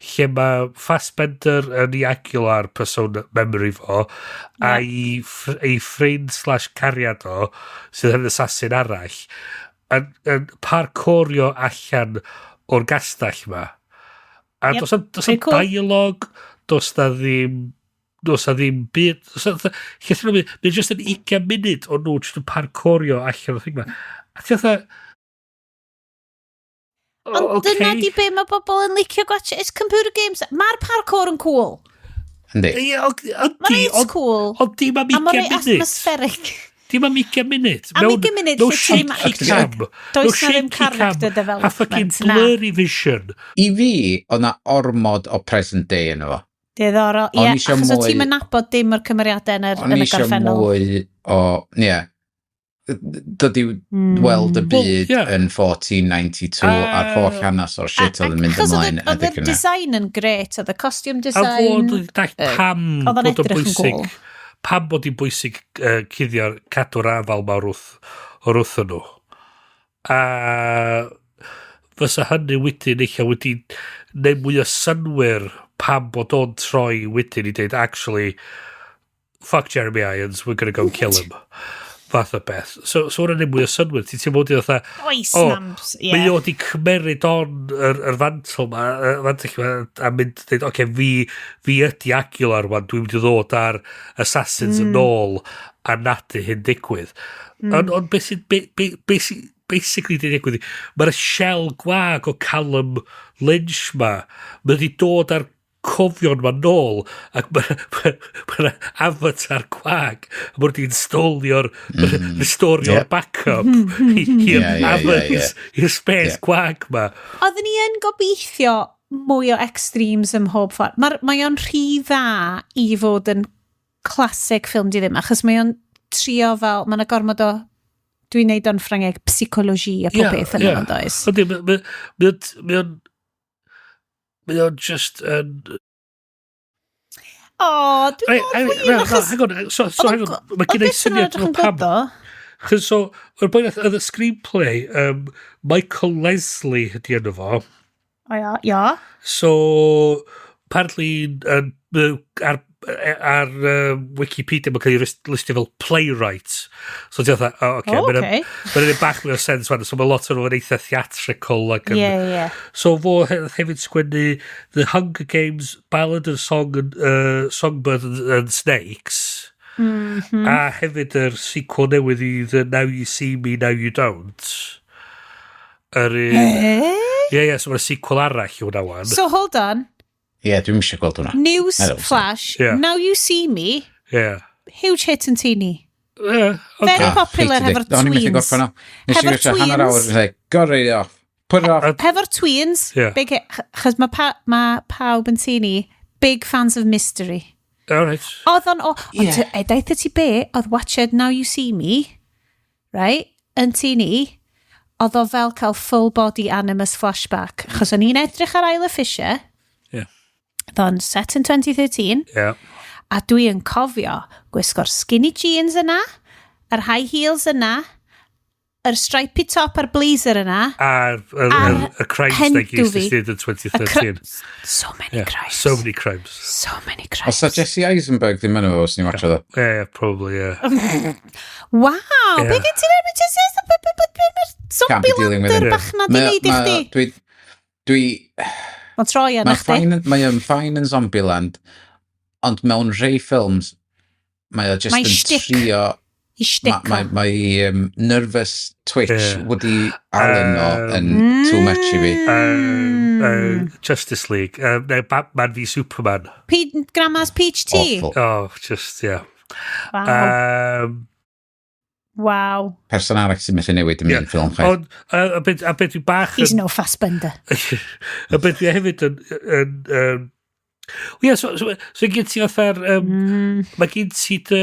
lle mae Fassbender yn ei Aguilar persona memory fo, a ei ffrind/cariad o, sydd yn assassin arall, yn parkourio allan o'r gastell ma. A does Pretty 'am cool. dialog, does na ddim byd, does na, llythrennol, mae'n just yn 20 munud o nhw just yn parkourio allan o'r thing ma. A ti fatha, Ond o, dyna ocê. di be mae bobl yn licio gwatch. It's computer games. Mae'r parkour yn cool. Yndi. Ie, Mae'n yndi, reit cool. Ond dim am A mae'n 20 reit munud. atmospheric. Dim am 20 munud. Am 20 munud No lle ti ddim shaky cam. Does No na ddim shaky cam. character A fucking development, na. blurry vision. I fi, oedd na ormod o present day yn efo. Diddorol. Ie, O'n i isio achos o mwy ti'n nabod dim o'r cymeriadau O'n yn i y isio gorffennol. mwy o, ie, dod i weld y byd Well, ie. yn 1492 a'r holl hanes o'r shit oedd yn mynd Achos oedd ymlaen oedd adeg y yna. design yn gret, oedd y costume A design. fod yn dall pam oedd o'n bod o'n edrych yn bwysig cool. Pam bod hi'n bwysig cuddio'r cadw'r afal ma o'r wrth nhw. A fysa hynny wedyn eich wedi neud mwy o synwyr pam bod o'n troi wedyn i dweud, "Actually, fuck Jeremy Irons, we're gonna go kill him," fath o beth. So hwnna'n neud mwy o synwyr. Ti'n teimlo wedi fatha, Oes, o, nams, ie. Mae o wedi cymeryd on yr fantol ma, y fantell ma, a mynd, dweud, "Oce, fi ydi Aguilar wan, dwi'n mynd i ddod ar assassins yn ôl a nadu hyn digwydd." Ond beth sy'n, be sy'n basically di digwydd, mae'r shell gwag o Callum Lynch ma, mae wedi dod ar cofion ma nôl ac mae'r ma avatar gwag a mae wedi installio'r restorio'r backup i'r i'r space gwag ma. Oedden ni yn gobeithio mwy o extremes ym mhob ffordd. Mae o'n rhy dda i fod yn classic ffilm di ddim, achos mae o'n trio fel, mae yna gormod o, dwi'n neud o'n Ffrangeg, psychology a pob beth yn yno, does? Yndi, mae o'n just yn O, dwi'n mor flin, achos Hang on, so hang on, mae gen i oedd beth yn syniad edrych yn o pam. good, ddo. Chos so, o'r boi nath, oedd y screenplay, Michael Leslie ydi enw fo. O ia, ia. So, apparently, ar Wikipedia mae'n cael ei listio fel playwright. So ti'n fatha, oh, okay, O, mae'n ocê. Mae'n bach mwy o sens wan, so mae lot o'n nhw'n eitha theatrical. Like, Ie, ie. So fo hefyd sgwennu The Hunger Games, Ballad of Song and, Songbird and Snakes. A hefyd yr sequel newydd i The Now You See Me, Now You Don't. Yr un. Eh? Ie, so mae'r sequel arall i hwnna wan. So hold on. Ie, dwi'n eisiau gweld hwnna. News I don't flash. Yeah. Now You See Me. Huge hit yn tŷ ni. Yeah, Very okay. Ah, popular hated hefo'r it. O'n i'n methu tweens. gorffen o. Nes i Hefo'r gwisio hanner awr, tweens. yn dweud, "Got it off. Put it off." Hefo'r tweens. Big hit. Chos mae pa, ma pawb yn tŷ ni big fans of mystery. All right. Oedd o'n... O, yeah. E, daeth ti be, oedd watched Now You See Me, right, yn tŷ ni, oedd o fel cael full body Animus flashback. Chos o'n i'n edrych ar Isla Fisher, oedd o'n set in 2013, a dwi yn cofio gwisgo'r skinny jeans yna, yr high heels yna, yr stripy top a'r blazer yna. A'r A'r y crimes na hendw gyd fi. sydd yn 2013. So many crimes. So many crimes. So many crimes. Os a Jesse Eisenberg ddim yn efo, os ni'n watcho ddo. Yeah, probably, yeah. Wow, Yeah. be gen ti'n erbyn Jesse Eisenberg? Mae'r Can't be zombie dealing with lander it. bach na di neud i chdi. Dwi Mae'n troi arna Mae'n chdi. fine, mae o'n fine yn Zombieland, ond mewn rhai ffilms, mae o just Mae yn shtick. trio. I shtick Mae o. mae, nervous twitch Woody Allen o yn too much i fi. Justice League. No, Batman v Superman. Grandma's Peach Tea. Awful. Oh, just, yeah. Wow. Wow. Person arall sy'n methu newid yn un ffilm chwaith. Ond, a beth dwi bach He's yn no Fassbender. A beth dwi hefyd yn. Ie, so gen ti fatha'r mae gen ti dy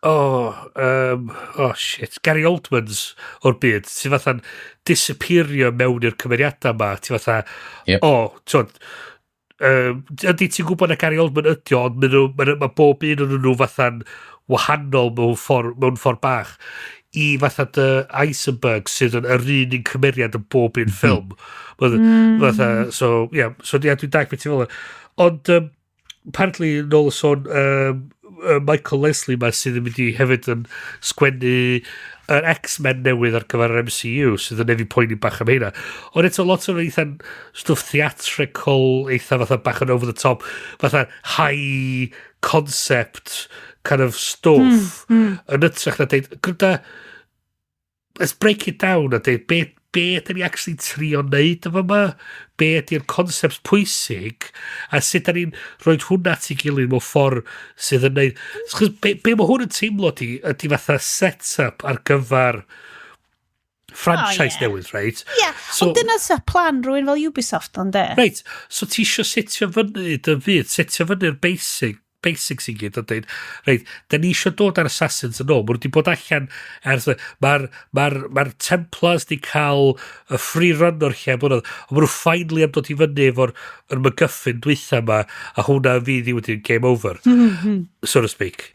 oh, shit, Gary Oldman's o'r byd, ti'n fatha'n disappeario mewn i'r cymeriadau ma, ti'n fatha, oh, ti'n Ydy ti'n gwybod na Gary Oldman ydi o, ond ma bob un o'n nhw fatha'n wahanol mewn ffordd bach i fatha dy Eisenberg sydd yn yr un un cymeriad yn bob un ffilm. Fatha, so, yeah, so yeah, dwi'n dag beth ti'n fel. Ond, apparently, nôl y sôn, Michael Lesslie ma sydd yn mynd i hefyd yn sgwennu yr X-Men newydd ar gyfer yr MCU sydd yn nefi poeni bach am heina. Ond eto lot o'r eitha stwff theatrical, eitha fatha bach yn over the top, fatha high concept kind of stwff yn ytrach na deud, gyda, let's break it down a deud, be ydyn ni actually trio neud efo yma? Be ydy'r concepts pwysig? A sut ydyn ni'n rhoi hwnna at ei gilydd mewn ffordd sydd yn neud? Chos be mae hwn yn teimlo di, ydy fatha set-up ar gyfer franchise Oh, ie. newydd, right? Ie, So- ond dyna sy'n plan rhywun fel Ubisoft, ond de. Reit, so ti isio setio fyny dy fyd, setio fyny'r basics i gyd a dweud, reit, da ni isio dod ar Assassins yn ôl, maen nhw wedi bod allan ers, mae'r ma Templars di cael y free run o'r lle, ond maen nhw finally am dod i fyny efo'r yr MacGuffin dwytha yma, a hwnna fydd i wedyn game over, so to speak.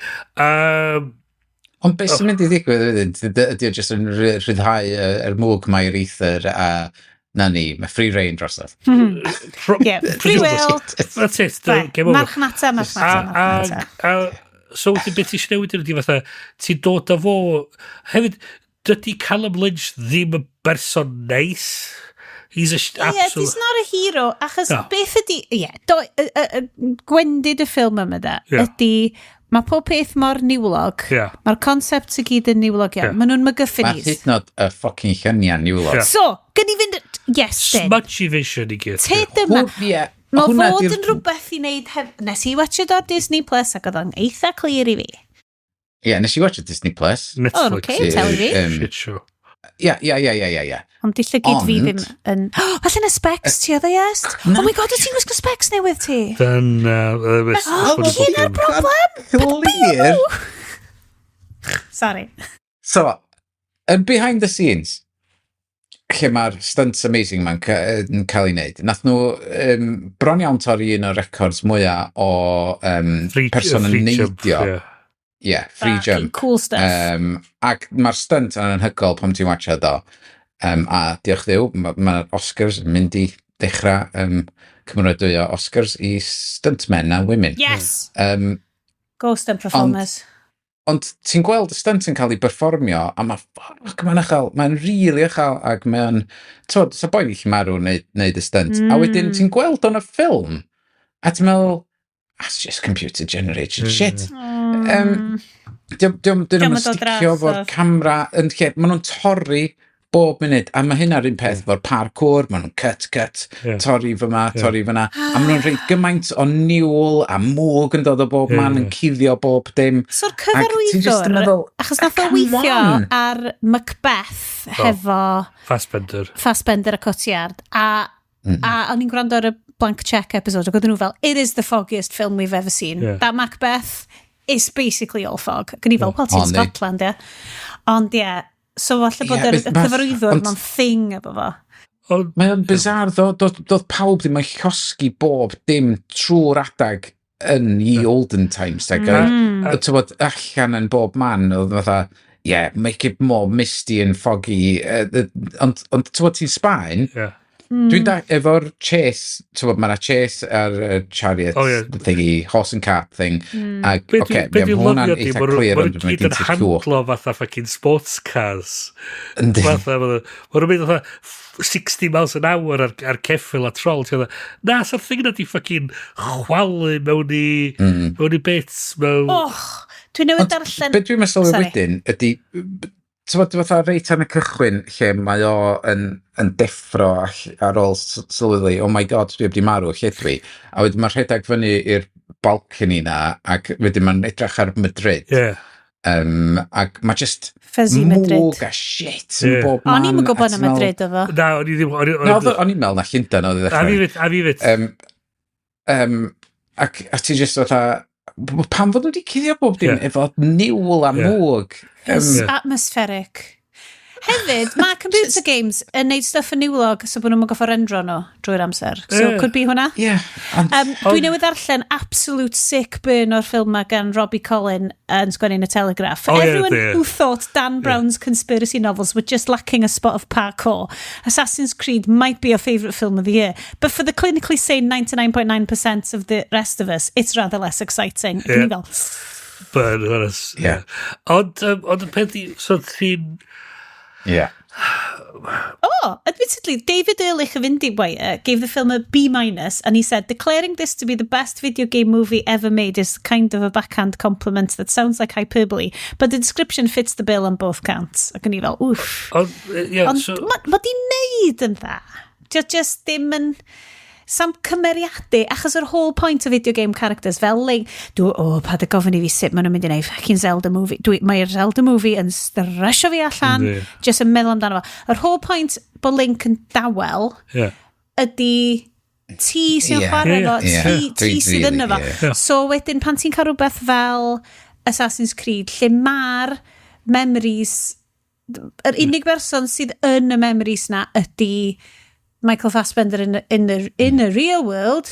Ond beth sy'n mynd i ddigwydd wedyn? Ydy o jyst yn rhyddhau yr mwg mae i'r ether a na ni, mae free reign drosodd. Ie, free will. That's it, the Right, game over. Marchnata, marchnata, marchnata. A, so wedyn beth ti eisiau newid ydy fatha, ti'n dod â fo, hefyd, dydy Callum Lynch ddim yn berson neis. He's a Ie, absolute he's not a hero, achos No. beth ydy, ie, gwendid y ffilm yma da, ydy, mae pob peth mor niwlog, mae'r concepts i gyd yn niwlog iawn, maen nhw'n Mae MacGuffinis. hyd yn oed y fucking lluniau niwlog. So, gyn i fynd, yes, then, Smudgy vision i gyd. Ted yma, Ie, mae hwnna fod di'r yn rhywbeth i wneud, nes i watch ar Disney Plus ac oedd o'n eitha clir i fi. Ie, nes i watch Disney Plus. Netflix. Oh, okay, tell fi. Shit show. Ie. Ond di llygyd fi ddim yn... Oh, falle na specs ti oedd o, yes? Oh my God, wyt ti'n gwisgo specs newydd ti? Dyna... Oh, hyn yw'r broblem! Clir. Sorry. So, yn behind the scenes, lle mae'r stunts amazing ma'n yn cael ei wneud, nath nhw bron iawn torri un o'r records mwyaf o person yn free jump, neidio. ie. Yeah, free Fucking jump. cool stuff. Ac mae'r stunt yn anhygoel pan ti'n watchad o. A diolch Dduw, mae'r ma Oscars yn mynd i dechrau cymeradwyo Oscars i stuntmen a women. Yes! Go stunt performers. Ond ti'n gweld y stunt yn cael ei berfformio, a mae, fuck, mae'n uchel, mae'n really uchel, ac mae'n, t'wod, sa boi gallu marw neud y stunt. A wedyn ti'n gweld o'n y ffilm, a ti'n meddwl, that's just computer generated shit. Diolch Dio'm yn yn dod sticio fo'r drosodd. camera yn lle, maen nhw'n torri bob munud, a mae hynna'r un peth efo'r parkour, maen nhw'n cut, cut, torri fyma, torri fyna, a maen nhw'n rhoi gymaint o niwl a mwg yn dod o bob man yn cuddio bob dim. So'r Ac ti'n jyst yn cyfarwyddwr, meddwl, achos nath o come weithio on. ar Macbeth hefo Fassbender. Fassbender a Cotillard, a o'n i'n gwrando ar y Blank Check episode, ac oedden nhw fel, "It is the foggiest film we've ever seen." That Macbeth is basically all fog. Ac o'n i fel, well, ti'n Ond Scotland, ie. Ond ie, so falle bod Ie, yr y cyfarwyddwr ond ma'n thing efo fo. Ond Mae o'n bizarre ddo, doedd pawb ddim yn llosgi bob dim trwy'r adag yn ye olden times. Teg, mm. Allan yn bob man, oedd fatha, yeah, make it more misty and foggy. Ond ti'n ti'n Sbaen, Dwi'n da, efo'r chase, ti'n bod, mae yna chase ar chariot thingy, horse and cart thing. Ac, Be oce, be okay, dwi'n hwnna'n lyfio di, eitha ma' clir, nhw ond mae gyd gen yn ti'r cwch. handlo fatha fucking sports cars. Yndi. Fatha, ma' nhw'n mynd fatha 60 miles an hour ar ceffyl a trol. Ti'n fatha, na, sa'r thing na di fucking chwalu mewn i bits. Mewn. Och, dwi newydd darllen Be dwi'n meddwl Sorry. wedyn ydy, ti'n bod, fatha reit ar y cychwyn lle mae o yn deffro ar ôl sylweddoli, "Oh my God, dwi wedi marw, lle dwi?" A wedyn mae'n rhedeg fyny i'r balcony na, ac wedyn mae'n edrych ar Madrid. Ac mae just Fuzzy Madrid. mwg a shit yn bob man. O'n i'm yn a gwybod ti'n na Madrid oedd o. Na, o'n i ddim. Na, o'n i'n meddwl na Llundain oedd i A ddechrau. fi fyd, a fi fyd. Ac a ti just fatha, pam fod nhw wedi cuddio bob dim efo niwl a mwg? It's atmospheric. Hefyd, mae computer games yn neud stuff yn niwlog so bod nhw'n gorfod rendro nhw drwy'r amser. So, could be hwnna. Yeah. Dwi newydd ddarllen absolute sick burn o'r ffilm ma gan Robbie Collin yn sgwennu yn y Telegraph. For everyone who thought Dan Brown's conspiracy novels were just lacking a spot of parkour, Assassin's Creed might be your favourite film of the year. But for the clinically sane 99.9% of the rest of us, it's rather less exciting. Yeah. Fel, burn, honest. Yeah. Ond y peth i, so ti'n... Yeah. Oh, admittedly, David Ehrlich of IndieWire gave the film a B minus, and he said, declaring this to be the best video game movie ever made is kind of a backhand compliment that sounds like hyperbole, but the description fits the bill on both counts. Ac o'n i fel, wff. Ond, yeah, Ond so, ma di neud yn dda. Dio just ddim yn... Sam cymeriadu, achos yr whole point o video game characters fel Link, dwi, oh, paid â gofyn i fi sut maen nhw'n mynd i wneud fucking Zelda movie. Mae'r Zelda movie yn stresio fi allan, just yn meddwl amdano fo. Yr whole point bod Link yn dawel ydy ti sy'n chwarae fo, ti sydd yno fo. So wedyn pan ti'n cael rhywbeth fel Assassin's Creed, lle mae'r memories, yr unig berson sydd yn y memories na ydy Michael Fassbender in the real world,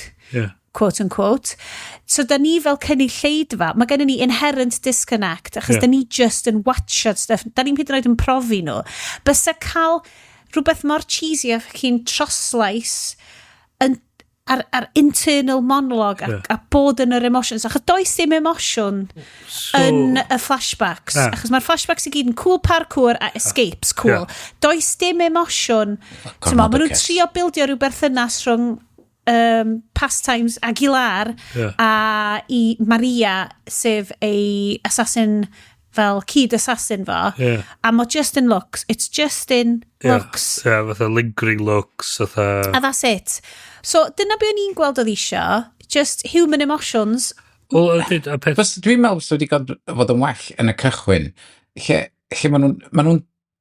quote unquote. So da ni fel cynulleidfa, mae gennym ni inherent disconnect, achos da ni just yn watchad stuff, da ni'n hyd yn oed yn profi nhw. Bysa cael rhywbeth mor cheesy a fucking troslais yn, ar internal monologue a bod yn yr emotions, achos does dim emosiwn so, yn y flashbacks. Na. Achos mae'r flashbacks i gyd yn cool parkour a escapes cool. Does dim emosiwn. Gormod T'mo, maen o nhw'n kiss. trio bildio rhyw berthynas rhwng pastimes Aguilar a i Maria, sef ei assassin fel cyd assassin fo. A mae just in looks. It's just in looks. Yeah, fatha lingering looks, fatha... A that's it. So dyna be o'n i'n gweld oedd isio. Just human emotions. Wel, ydy, a peth... Dwi'n meddwl sydd wedi fod yn well yn y cychwyn, lle maen nhw'n ma nhw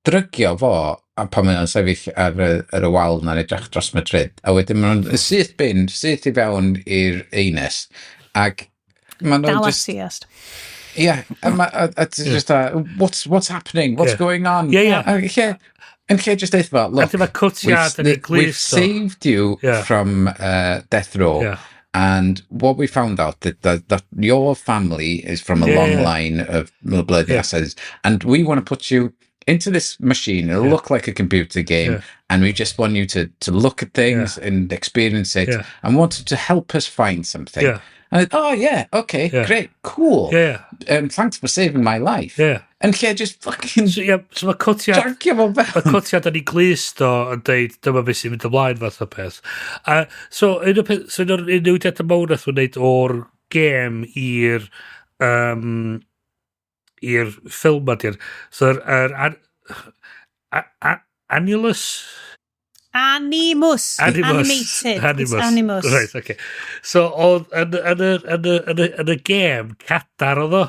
drygio fo a pan maen nhw'n sefyll ar y wal na'n edrych dros Madrid, a wedyn maen nhw'n syth bin, syth i fewn i'r anus, ac maen nhw'n Dal just... ati, est. Yeah, a ti'n just, what's happening? What's going on? Yeah. A yn lle just deud fo, look, A dyma cwtiad yn ei we've glust o. saved you from death row. And what we found out that your family is from a long line of bloody assassins, and we want to put you into this machine. It'll look like a computer game, and we just want you to look at things and experience it, and wanted to help us find something. And it, oh yeah, okay, great, cool. Thanks for saving my life. And lle just fucking So, yeah, so mae cwtiad... dragio fo Mae fewn. cwtiad yn ei glust o yn deud dyma beth sy'n mynd ymlaen fath o peth. A, so, un o'r peth, so un o'r newidiadau mawr nath nhw'n wneud o'r gêm i'r ffilm ma di'r so yr Annulus? Animus. Animus. Animated. Animus. It's Animus. Right, okay. So, oedd yn y gêm, cadar oedd o.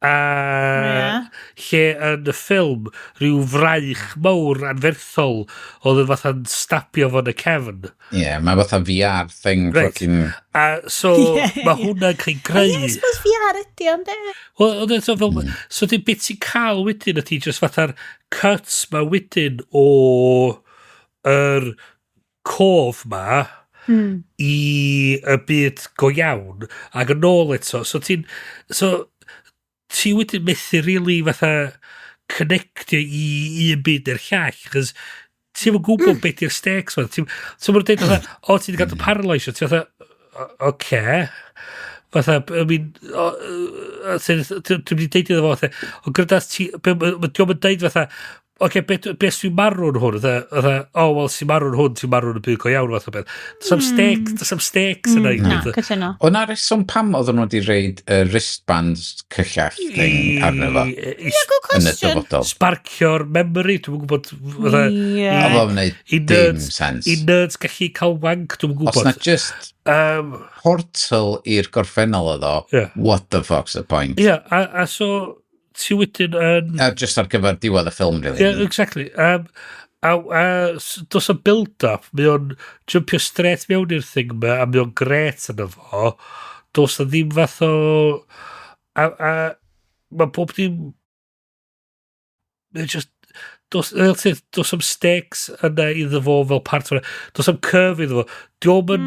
A lle yn y ffilm, rhyw fraich mawr anferthol oedd yn fatha'n stabio fo yn y cefn. Yeah, mae fatha VR thing fucking... A so, mae hwnna'n cael ei greu. I suppose VR ydi ond e. Wel, ond eto fel, so di beth ti'n cael wedyn ydy just fatha'r cuts ma wedyn o yr cof ma i y byd go iawn ac yn ôl eto. So ti wedyn methu really fatha connectio i un byd i'r llall, chos ti'n yn gwybod beth yw'r stakes ma. So ma'n dweud fatha, o, ti wedi gadw paralysio, ti'n fatha, "Oce." Fatha, I mean, dwi'n mynd i deud iddo fo, fatha, o gyda ti, diolch yn deud fatha, oce, be sy'n marw'n hwn? Fatha, o, wel, sy'n marw'n hwn, ti'n marw'n y byd go iawn, fatha beth. Does am stakes, does am stakes yna. Na, cytuno. O na reswm pam oedden nhw wedi rhoid y wristband cyllell thing arno fo I Good yn y question. dyfodol. Sparcio'r memory, dwi'n gwybod, fatha, Ie. Oedd o'n wneud i dim nerds, sens. i nerds gallu cael wank, dwi'n Os na gwybod. just portal i'r gorffennol oedd o, what the fuck's the point? Ie, a so, ti wedyn yn... A just ar gyfer diwedd y ffilm, really. Yeah, exactly. A dos o build-up, mae o'n jumpio straight mewn i'r thing ma, a mae o'n gret yna fo. Dos na ddim fath o... A mae bob dim... Mae just... Dos, fel ti, dos am stakes yna iddo fo fel part o'r. Dos am curve iddo fo. Dio'm yn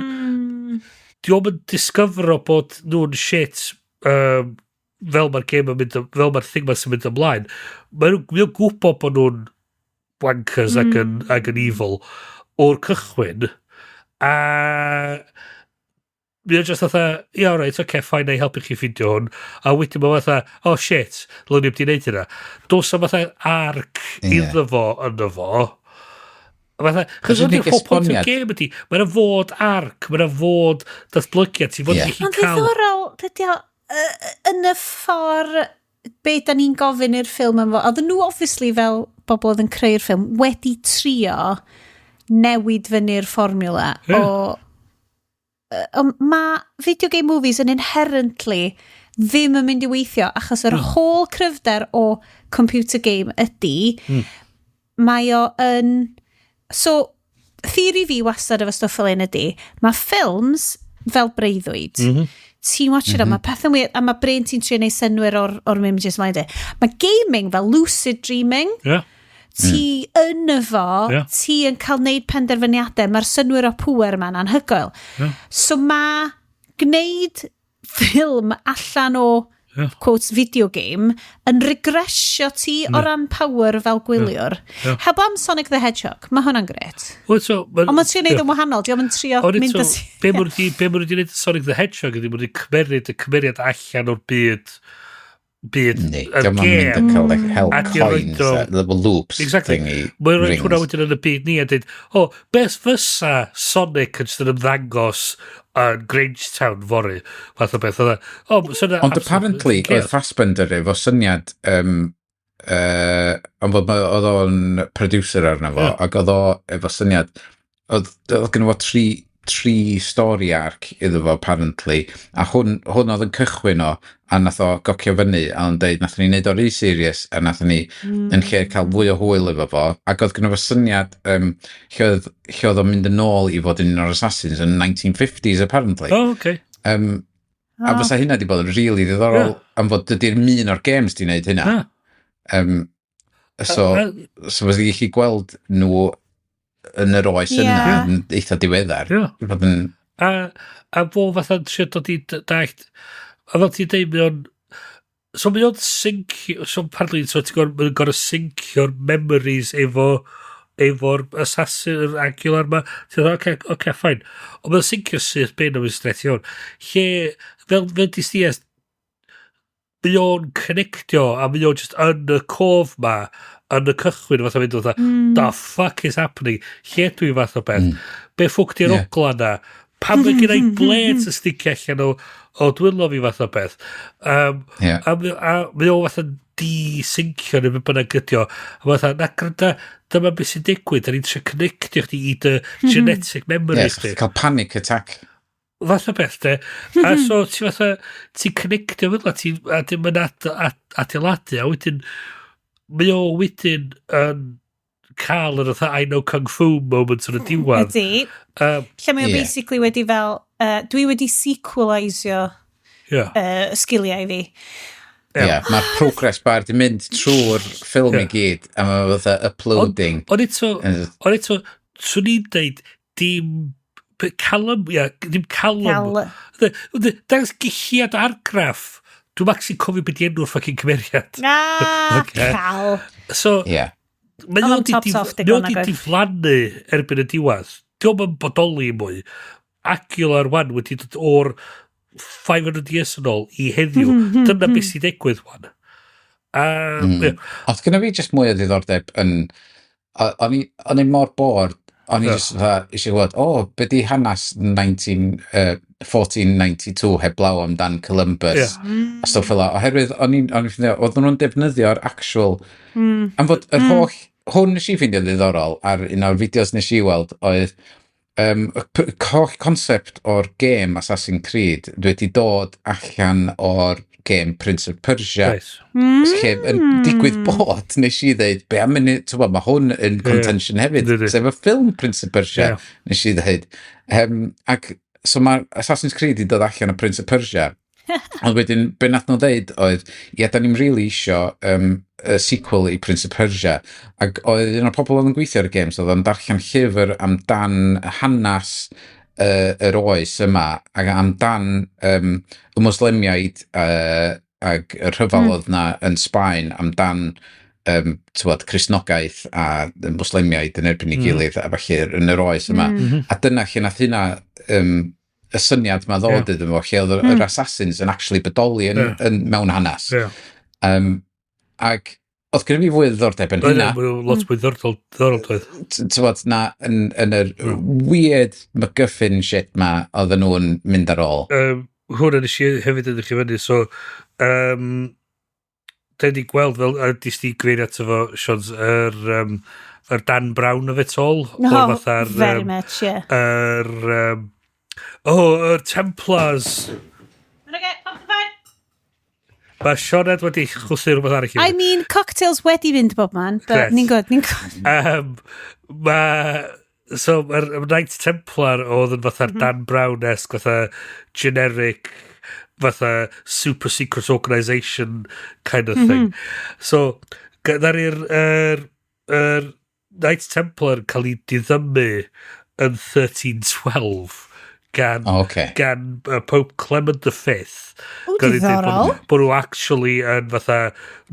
Dio'm yn discover-o bod nhw'n shit fel mae'r game yn mynd, fel mae'r thing ma'n sy'n mynd ymlaen. Mae nhw'n gwybod bod nhw'n wankers ac yn evil o'r cychwyn. A mae o'n just fatha, "Ia, right, okay, fine, na i helpu chi ffindio hwn." A wedyn mae fatha, "Oh shit, dylwn ni wedi gwneud hynna." Dos am fatha arc iddo fo ynddo fo. A fatha, chos Yr o'n unig i'r whole point o'r esboniad- game ydi, mae'n fod arc, mae'n fod datblygiad, ti'n fod i Mae'n cael. ddiddorol, dydy o, yn y ffordd be da ni'n gofyn i'r ffilm am fo. Oedden nhw obviously fel bobl oedd yn creu'r ffilm wedi trio newid fyny'r fformiwla o ond mae video game movies yn inherently ddim yn mynd i weithio achos yr whole cryfder o computer game ydy mae o yn, so theory fi wastad efo stwff fel un ydy mae ffilms fel breuddwyd. Ti'n watch it, mae pethau'n weird a mae brain ti'n trio neud synwyr o'r images mae'n de. Mae gaming fel lucid dreaming, ti yn y fo, ti yn cael neud penderfyniadau, mae'r synwyr o pŵer yma'n anhygoel. So mae gwneud ffilm allan o quotes video game yn regresio ti o ran power fel gwyliwr. Heb am Sonic the Hedgehog, mae hwnna'n gret. Wel, so, Ond mae'n trio neud yn wahanol, diolch yn trio Ond mynd eto, be ma' nhw wedi gwneud yn Sonic the Hedgehog ydy, ma' nhw wedi cymeryd y cymeriad allan o'r byd Yndi, y dio'm yn mynd gêm. yn cael, like, hel A di coins, roid o- little loops thingy, Mae'n rhoi hwnna rings. wedyn yn y byd ni a dweud, "O, beth fysa Sonic yn just yn ymddangos yn Grangetown fory?" Fath o beth. Oedd e, o, so yna Ond apparently, oedd Fassbender efo syniad, ond fod oedd o'n producer arno fo, ac oedd o efo syniad, oedd gynno fo tri story arc iddo fo apparently, a hwn oedd yn cychwyn o, a nath o gocio fyny, a o'n deud, "Nathon ni wneud o rhy serious, a nathon ni, yn lle cael fwy o hwyl efo fo," ac oedd gynno fo syniad, lle oedd o'n mynd yn ôl i fod yn un o'r assassins yn 1950s apparently. Oh, okay. A fysa hynna di bod yn really ddiddorol, am fod dydy'r un o'r games di wneud hynna. So, so fysa chi gweld nhw yn yr oes yna, yn eitha diweddar. Fod yn, A fo fatha'n trio dod i dallt, a fel ti'n deud, mae o'n, so mae o'n syncio, so apparently, so ti'n gorfod, mae'n gorfod syncio'r memories efo'r assassin, yr Aguilar ma. Ti'n dweud, okay, fine. Ond mae'n syncio syth bin o'n straight iawn. Lle, fel di stias, mae o'n connectio a mae o'n just yn y cof ma, yn y cychwyn, fatha mynd fatha, "The fuck is happening? Lle dwi?" fath o beth. "Be ffwc di'r ogla na? Pam mae gen i blades yn sticio allan o dwylo fi?" fath o beth. A mae o fatha di-syncio neu beth bynnag ydi o. A mae fatha, "Na gwranda, dyma beth sy'n digwydd, da ni'n trio connectio chdi i dy genetic memory chdi." Cael panic attack. Fath o beth, de. A so ti fatha, ti'n connectio fel la, ti, a dim yn adeiladu, a wedyn, mae o wedyn yn cael yr fatha "I know Kung Fu" moment yn y diwedd. Ydy. Lle mae o basically wedi fel, dwi wedi sequelisio sgiliau fi. Ie, yeah, mae'r progress bar di mynd trwy'r ffilm i gyd, a mae fatha uploading. Ond eto, swn i'n deud, dim Callum, ia, dim Callum. Dangos gilliad argraff. Dwi'n actually cofio beth di enw'r fucking cymeriad. Ah, Ocê. Cal. So, mae Oedd o o'n di tops off mae o digon di nag oedd? diflannu erbyn y diwedd. Dio'm yn bodoli mwy. Aguilar wan wedi dod o'r 500 years yn ôl i heddiw. Dyna beth sy'n digwydd wan. A, ie. Oedd gyda fi just mwy o ddiddordeb yn... O'n i mor bored, o'n i just fatha eisiau gwybod, o, be di hanes 19, 1492 heblaw amdan Columbus a stwff fel 'a. Oherwydd o'n i'n ffeindio, oedden nhw'n defnyddio'r actual am fod yr holl, hwn nes i ffeindio ddiddorol ar un o'r fideos nes i weld oedd y holl concept o'r gêm Assassin's Creed wedi dod allan o'r gêm Prince of Persia. Lle yn digwydd bod, nes i ddeud, be am munud, ti'n gwbod, mae hwn yn contention hefyd, sef y ffilm Prince of Persia, nes i ddeud. Ac so mae Assassin's Creed i dod allan o Prince of Persia. Ond wedyn, be nath nhw ddeud oedd, ie, da ni'n really isio y sequel i Prince of Persia. Ac oedd un o'r pobl oedd yn gweithio ar y games, oedd o'n darllen llyfr amdan hanes yr oes yma, ac amdan y Moslemiaid ac y rhyfel oedd na yn Sbaen amdan tywod, Cristnogaeth a y Moslemiaid yn erbyn ei gilydd a falle yn yr oes yma. A dyna lle nath hynna y syniad ma ddod iddyn fo, lle oedd yr assassins yn actually bodoli yn mewn hanes. Ac oedd gen i fi fwy o ddiddordeb yn hynna. Lot mwy ddiddorol doedd. Tywod, na yn yr weird MacGuffin shit ma oedden nhw'n mynd ar ôl. Hwnna nes i hefyd ydych chi fyny, so da ni gweld fel, a dis di gyfeirio ato fo, Sions, yr Dan Brown of it all. No, o'r fatha'r, very much, yeah. Yr, oh, yr Templars. Okay, off the phone. Mae Sioned wedi chwythu rhywbeth arall i I fi. mean, cocktails wedi fynd bob man, but Grêt. ni'n good, ni'n good. So, mae'r Knights Templar oedd yn fatha'r Dan Brown-esque, fatha generic, fatha super secret organisation kind of thing. So, gyda'r yr Knights Templar yn cael ei diddymu yn 1312 gan, O, ocê. gan Pope Clement V. O, Gan ei deud diddorol. bod nhw actually yn fatha,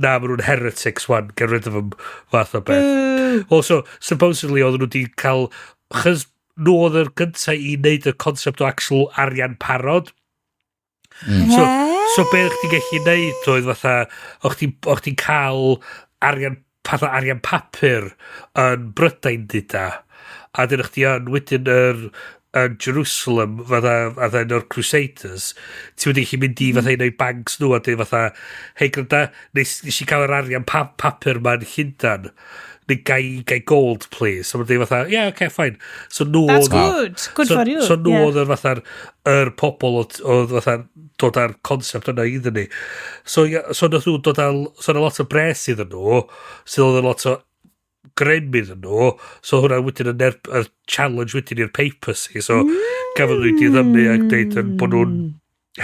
na, maen nhw'n heretics wan, get rid of them, fath o beth. Also, supposedly, oedden nhw wedi cael, chys nhw oedd yr gyntaf i wneud y concept o actual arian parod. So be chdi'n gallu neud oedd fatha, o'ch chdi'n cael arian, fatha arian papur yn Brydain dyda, a dyn chdi yn wedyn yn Jerusalem fatha un o'r Crusaders, ti wedi gallu mynd i fatha un o'i banks nhw a dweud fatha, hei gwranda, nes i cael yr arian papur ma'n Llundan, neu gai gold please. So ma'n dweud fatha, yeah, okay, fine. So nhw That's oedd good. Good so, for you. So nhw oedd yr fatha'r yr pobl oedd fatha dod â'r concept yna iddyn ni. So, ia, so nath nhw dod â, so na lot o bres iddyn nhw, sydd oedd yn lot o grym iddyn nhw, so hwnna wedyn yn y challenge wedyn i'r papacy, so gafodd nhw diddymu ac deud yn bod nhw'n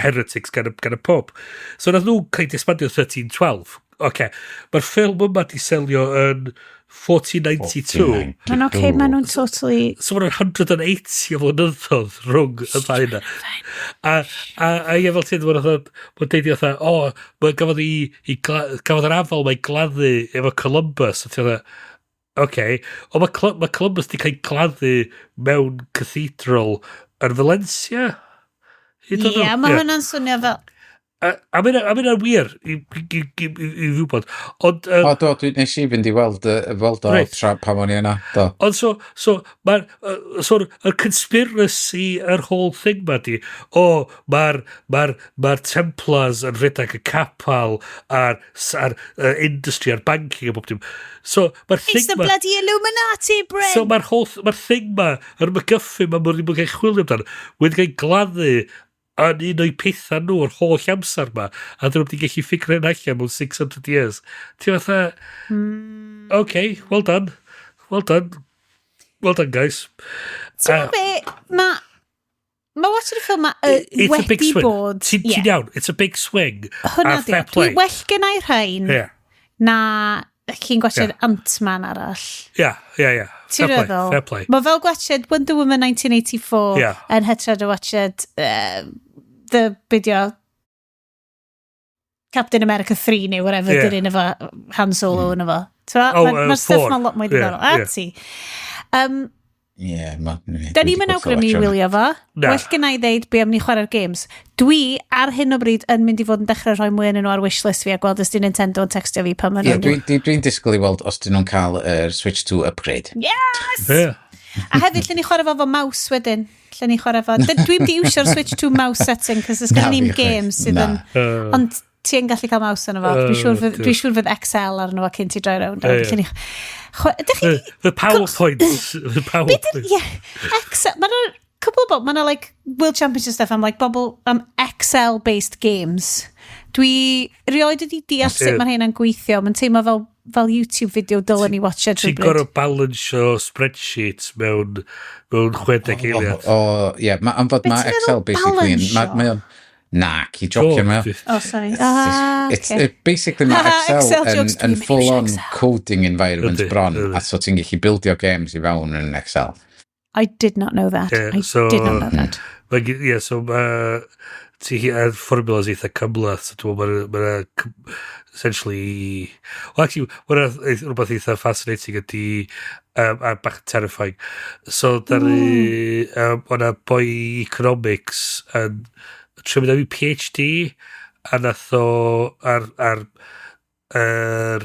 heretics gan y Pope. So nath nhw cael disbandio 1312. Oce, mae'r ffilm yma di selio yn 1492. Mae'n okay, maen nhw'n totally. So mae'n 180 o flynyddoedd rhwng y ddau yna. A ie, fel ti'n dweud, mae'n deud i fatha, o, mae'n gafodd gafodd yr afal mae'n gladdu efo Columbus. A ti'n fatha, oce, ond mae Columbus di cael ei gladdu mewn cathedral yn Valencia. Hyd yn Ie, oed. mae Ie. hwnna'n swnio fel. A mae'n wir i wybod. Ond, O, do, nes i fynd i weld o tra pan o'n i yna. Do. Ond so, mae'r, so, yr conspiracy, yr whole thing ma di, o, mae'r ma Templars yn rhedeg y capal a'r industry a'r banking a bob dim. So, mae'r It's thing the ma. bloody Illuminati, Bryn! So mae'r whole, mae'r thing ma, yr MacGuffin ma, mae'n ddim yn cael chwilio amdano, wedi cael gladdu yn un o'i pethau nhw yr holl amser ma, a dyn nhw wedi gallu ffigur hyn allan mewn 600 years. Ti fatha, okay, well done. Well done. Well done, guys. Ti'n gwbod be? Mae watching y ffilm ma It's a big wedi swing. bod. Ti'n iawn, it's a big swing. Hwna A di. fair Dwi play. well gen i rhain na chi'n gwachod Ant-Man arall. Ie. Ti'n Fair play, meddwl? fair play. Mae fel gwachod Wonder Woman 1984 yn hytrach o watched the video Captain America 3 neu whatever yeah. Dyn efo Han Solo yn efo. Oh, Mae'r ma stuff four. ma'n lot mwy diddorol. Ie, A ie. ti. Ie, ma. Da ni'n mynd awgrymu i wylio fo. Na. Well gen i ddeud be am ni chwarae'r games. Dwi ar hyn o bryd yn mynd i fod yn dechrau rhoi mwy yn nhw ar wishlist fi a gweld os di Nintendo yn textio fi pan maen Ie, nhw'n. dwi'n disgwyl i weld os dyn nhw'n cael yr Switch 2 upgrade. Yes! Yeah. A hefyd, lle ni chwarae fo fo mouse wedyn. Lle ni chwarae fo. Dwi'n di iwsio'r Switch 2 mouse setting, cos there's Na, gen ni'n fi chwaith. games sydd yn. Na. Ond ti yn gallu cael mouse arno fo. Dwi'n siŵr fydd XL arno fo cyn ti droi rownd. Ie, ie. Lle ni. Ydych chi The PowerPoint. The PowerPoint. Ie, Excel. Mae yna cwbl o bobl, mae yna like World Championship stuff am like bobl am Excel-based games. Dwi rioed wedi deall sut mae rheina'n gweithio. Mae'n teimlo fel YouTube video dylen ni watcha Ti'n rhywbryd. gorfod balansio spreadsheets mewn 60 eiliad. O, ie, am fod Be mae ti'n Excel meddwl basically yn balansio? Mae o'n Na, ci jocio mae. Oh, sorry. Ah, It's, okay. it, basically, mae Excel, Excel yn, jokes, yn dwi'n mynd full-on iwsio Excel. coding environment bron, Ydy. a so ti'n gallu bildio games i fewn yn Excel. I did not know that. Yeah, I did not know that. Ie, so mae ti ar formulas eitha cymhleth, so dwi'n meddwl mae'n essentially. Well, actually, mae'n rhywbeth eitha fascinating ydy, a bach terrifying. So, da ni, o'na boi economics yn trio mynd am i PhD, a nath o ar yr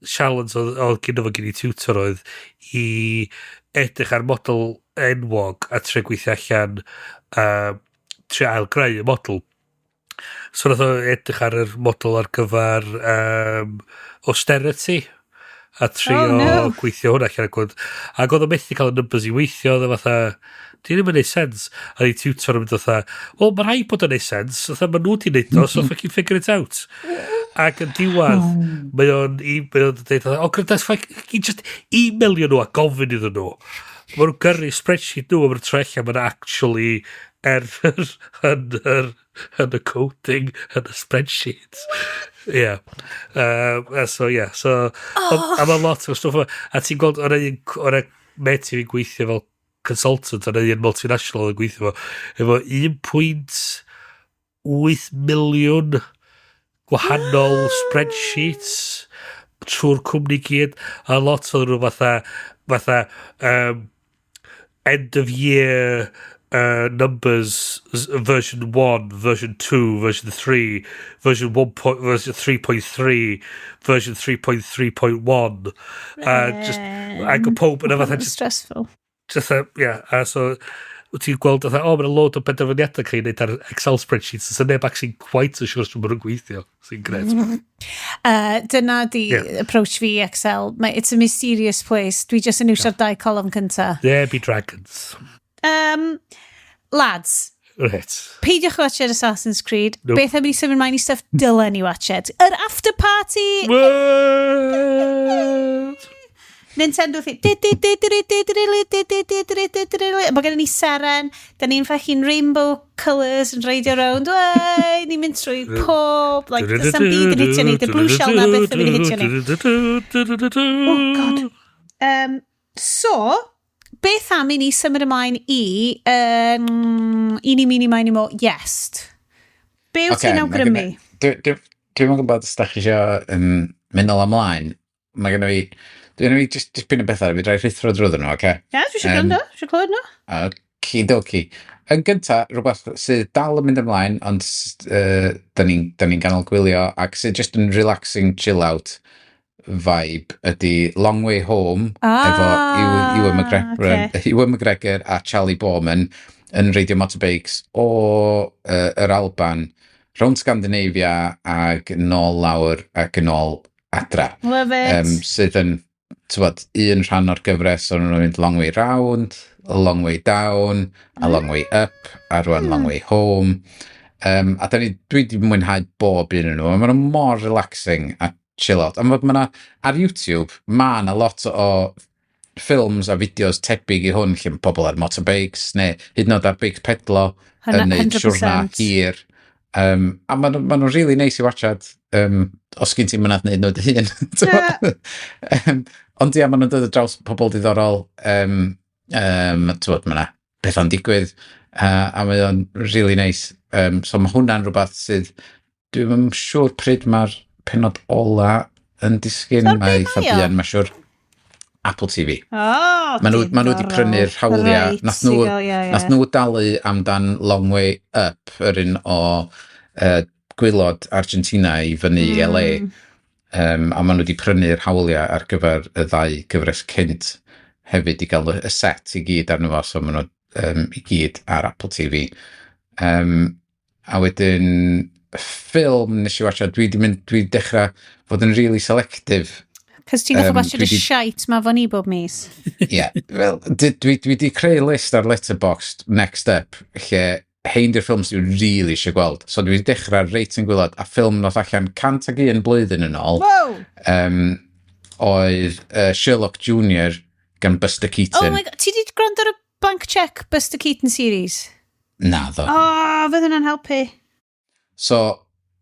challenge oedd gyda fo gen i tutor oedd i edrych ar model enwog a trio gweithio allan, trio ail greu y model. So nath o edrych ar yr model ar gyfer austerity a trio Oh, no. gweithio hwnna allan ac oedd o methu cael y numbers i weithio. Oedd o fatha, "Di ddim yn neud sense," a i tutor yn mynd fatha, "Wel, mae rhaid bod yn neud sense, fatha ma nhw di neud o, so fucking figure it out." Ac yn diwedd mae o'n dweud, "O, oh, that's fucking just emailio nhw a gofyn iddyn nhw." Mae nhw'n gyrru spreadsheet nhw a maen nhw'n troi allan mae'n actually error yn y coding yn y spreadsheet. Yeah. So, yeah. So, oh. A mae lot o stwff yma. A ti'n gweld, o'na met i fi'n gweithio fel consultant o'n un multinational yn gweithio efo 1.8 miliwn gwahanol spreadsheets trwy'r cwmni gyd, a lot o'n nhw fatha end of year numbers, version 1, version 2, version 3, version 1 point, version 3.3, version 3.3.1, just ac o pob yna fatha just Stressful. Just a, yeah, a so wyt ti'n gweld fatha, o, mae'n load o benderfyniadau cael ei wneud ar Excel spreadsheets, so neb actually quite yn siŵr sut maen nhw'n gweithio, sy'n gret. Dyna di approach fi i Excel. It's a mysterious place. Dwi just yn iwsio'r dau column cynta. There be dragons. Lads, peidiwch watched Assassin's Creed. Nope. Beth am i ni symud mlaen i stuff dylen ni watched? Yr after party! What? Nintendo thi. Mae gennym ni seren, da ni'n fucking rainbow colours yn reidio rownd. Wey, ni'n mynd trwy pob, like, does na'm byd yn hitio ni. The blue shell na beth yn mynd i hitio ni. Oh, God. So, beth am i ni symud ymlaen i eeny, meeny, miny, mo, yes. Be wyt ti'n ma' awgrymu? Dwi'm yn gwybod os da chi eisiau mynd nôl ymlaen. Mae gen i fi, dwi gen i fi just dipyn o bethau, fi drai rhuthro drwyddyn nhw, oce? Ie, dwi eisiau gwrando, eisiau clywed nhw. Okidoki. Yn gynta, rhywbeth sydd dal yn mynd ymlaen, ond da ni'n ni ganol gwylio, ac sydd just yn relaxing chill out vibe ydy Long Way Home efo Ewan McGregor, Ewan McGregor a Charlie Boorman yn reidio motorbikes o yr Alban rownd Scandinavia ag nôl lawr ac yn ôl adra. Love it. Sydd yn, tywod, un rhan o'r gyfres o'n nhw'n mynd Long Way Round, a Long Way Down, a Long Way Up, a rwan Long Way Home. A da ni, dwi wedi mwynhau bob un o'n nhw. Maen nhw mor relaxing a chill out. A ma 'na, ar YouTube, ma' 'na lot o ffilms a fideos tebyg i hwn lle mae pobl ar motorbikes neu hyd yn oed ar beics pedlo yn neud siwrna 100%. hir. A maen nhw'n really neis i watchad os gen ti'n mynadd neud nhw dy hun. Ond ia, maen nhw'n dod ar draws pobl diddorol. Tywod, mae yna pethau'n digwydd a mae o'n really neis. So mae hwnna'n rhywbeth sydd, dwi'm yn siŵr pryd mae'r penod ola yn disgyn. So ar be Mae eitha mae o? buan, mae'n siŵr. Apple TV. Oh, Maen nhw wedi prynu'r hawliau. Right, Nath nhw, i gael, ie. nath nhw dalu amdan Long Way Up, yr un o gwaelod Argentina i fyny i LA. A maen nhw wedi prynu'r hawliau ar gyfer y ddau gyfres cynt hefyd i gael y set i gyd arno fo, so maen nhw i gyd ar Apple TV. A wedyn, ffilm nes i watcha, dwi wedi dechrau fod yn really selective. Cos ti'n gofio watchad dwi y 'di- shite ma fo ni bob mis. Ie, wel, dwi di creu list ar Letterboxd, Next Up, lle hein di'r ffilms dwi'n really eisiau gweld. So dwi wedi dechrau reit yn gwaelod, a ffilm nath allan 101 blwyddyn yn ôl, Wow! oedd Sherlock Jr. gan Buster Keaton. Oh my God, ti di gwrando ar y Blank Check Buster Keaton series? Naddo. Oh, fydd hwnna'n helpu. So,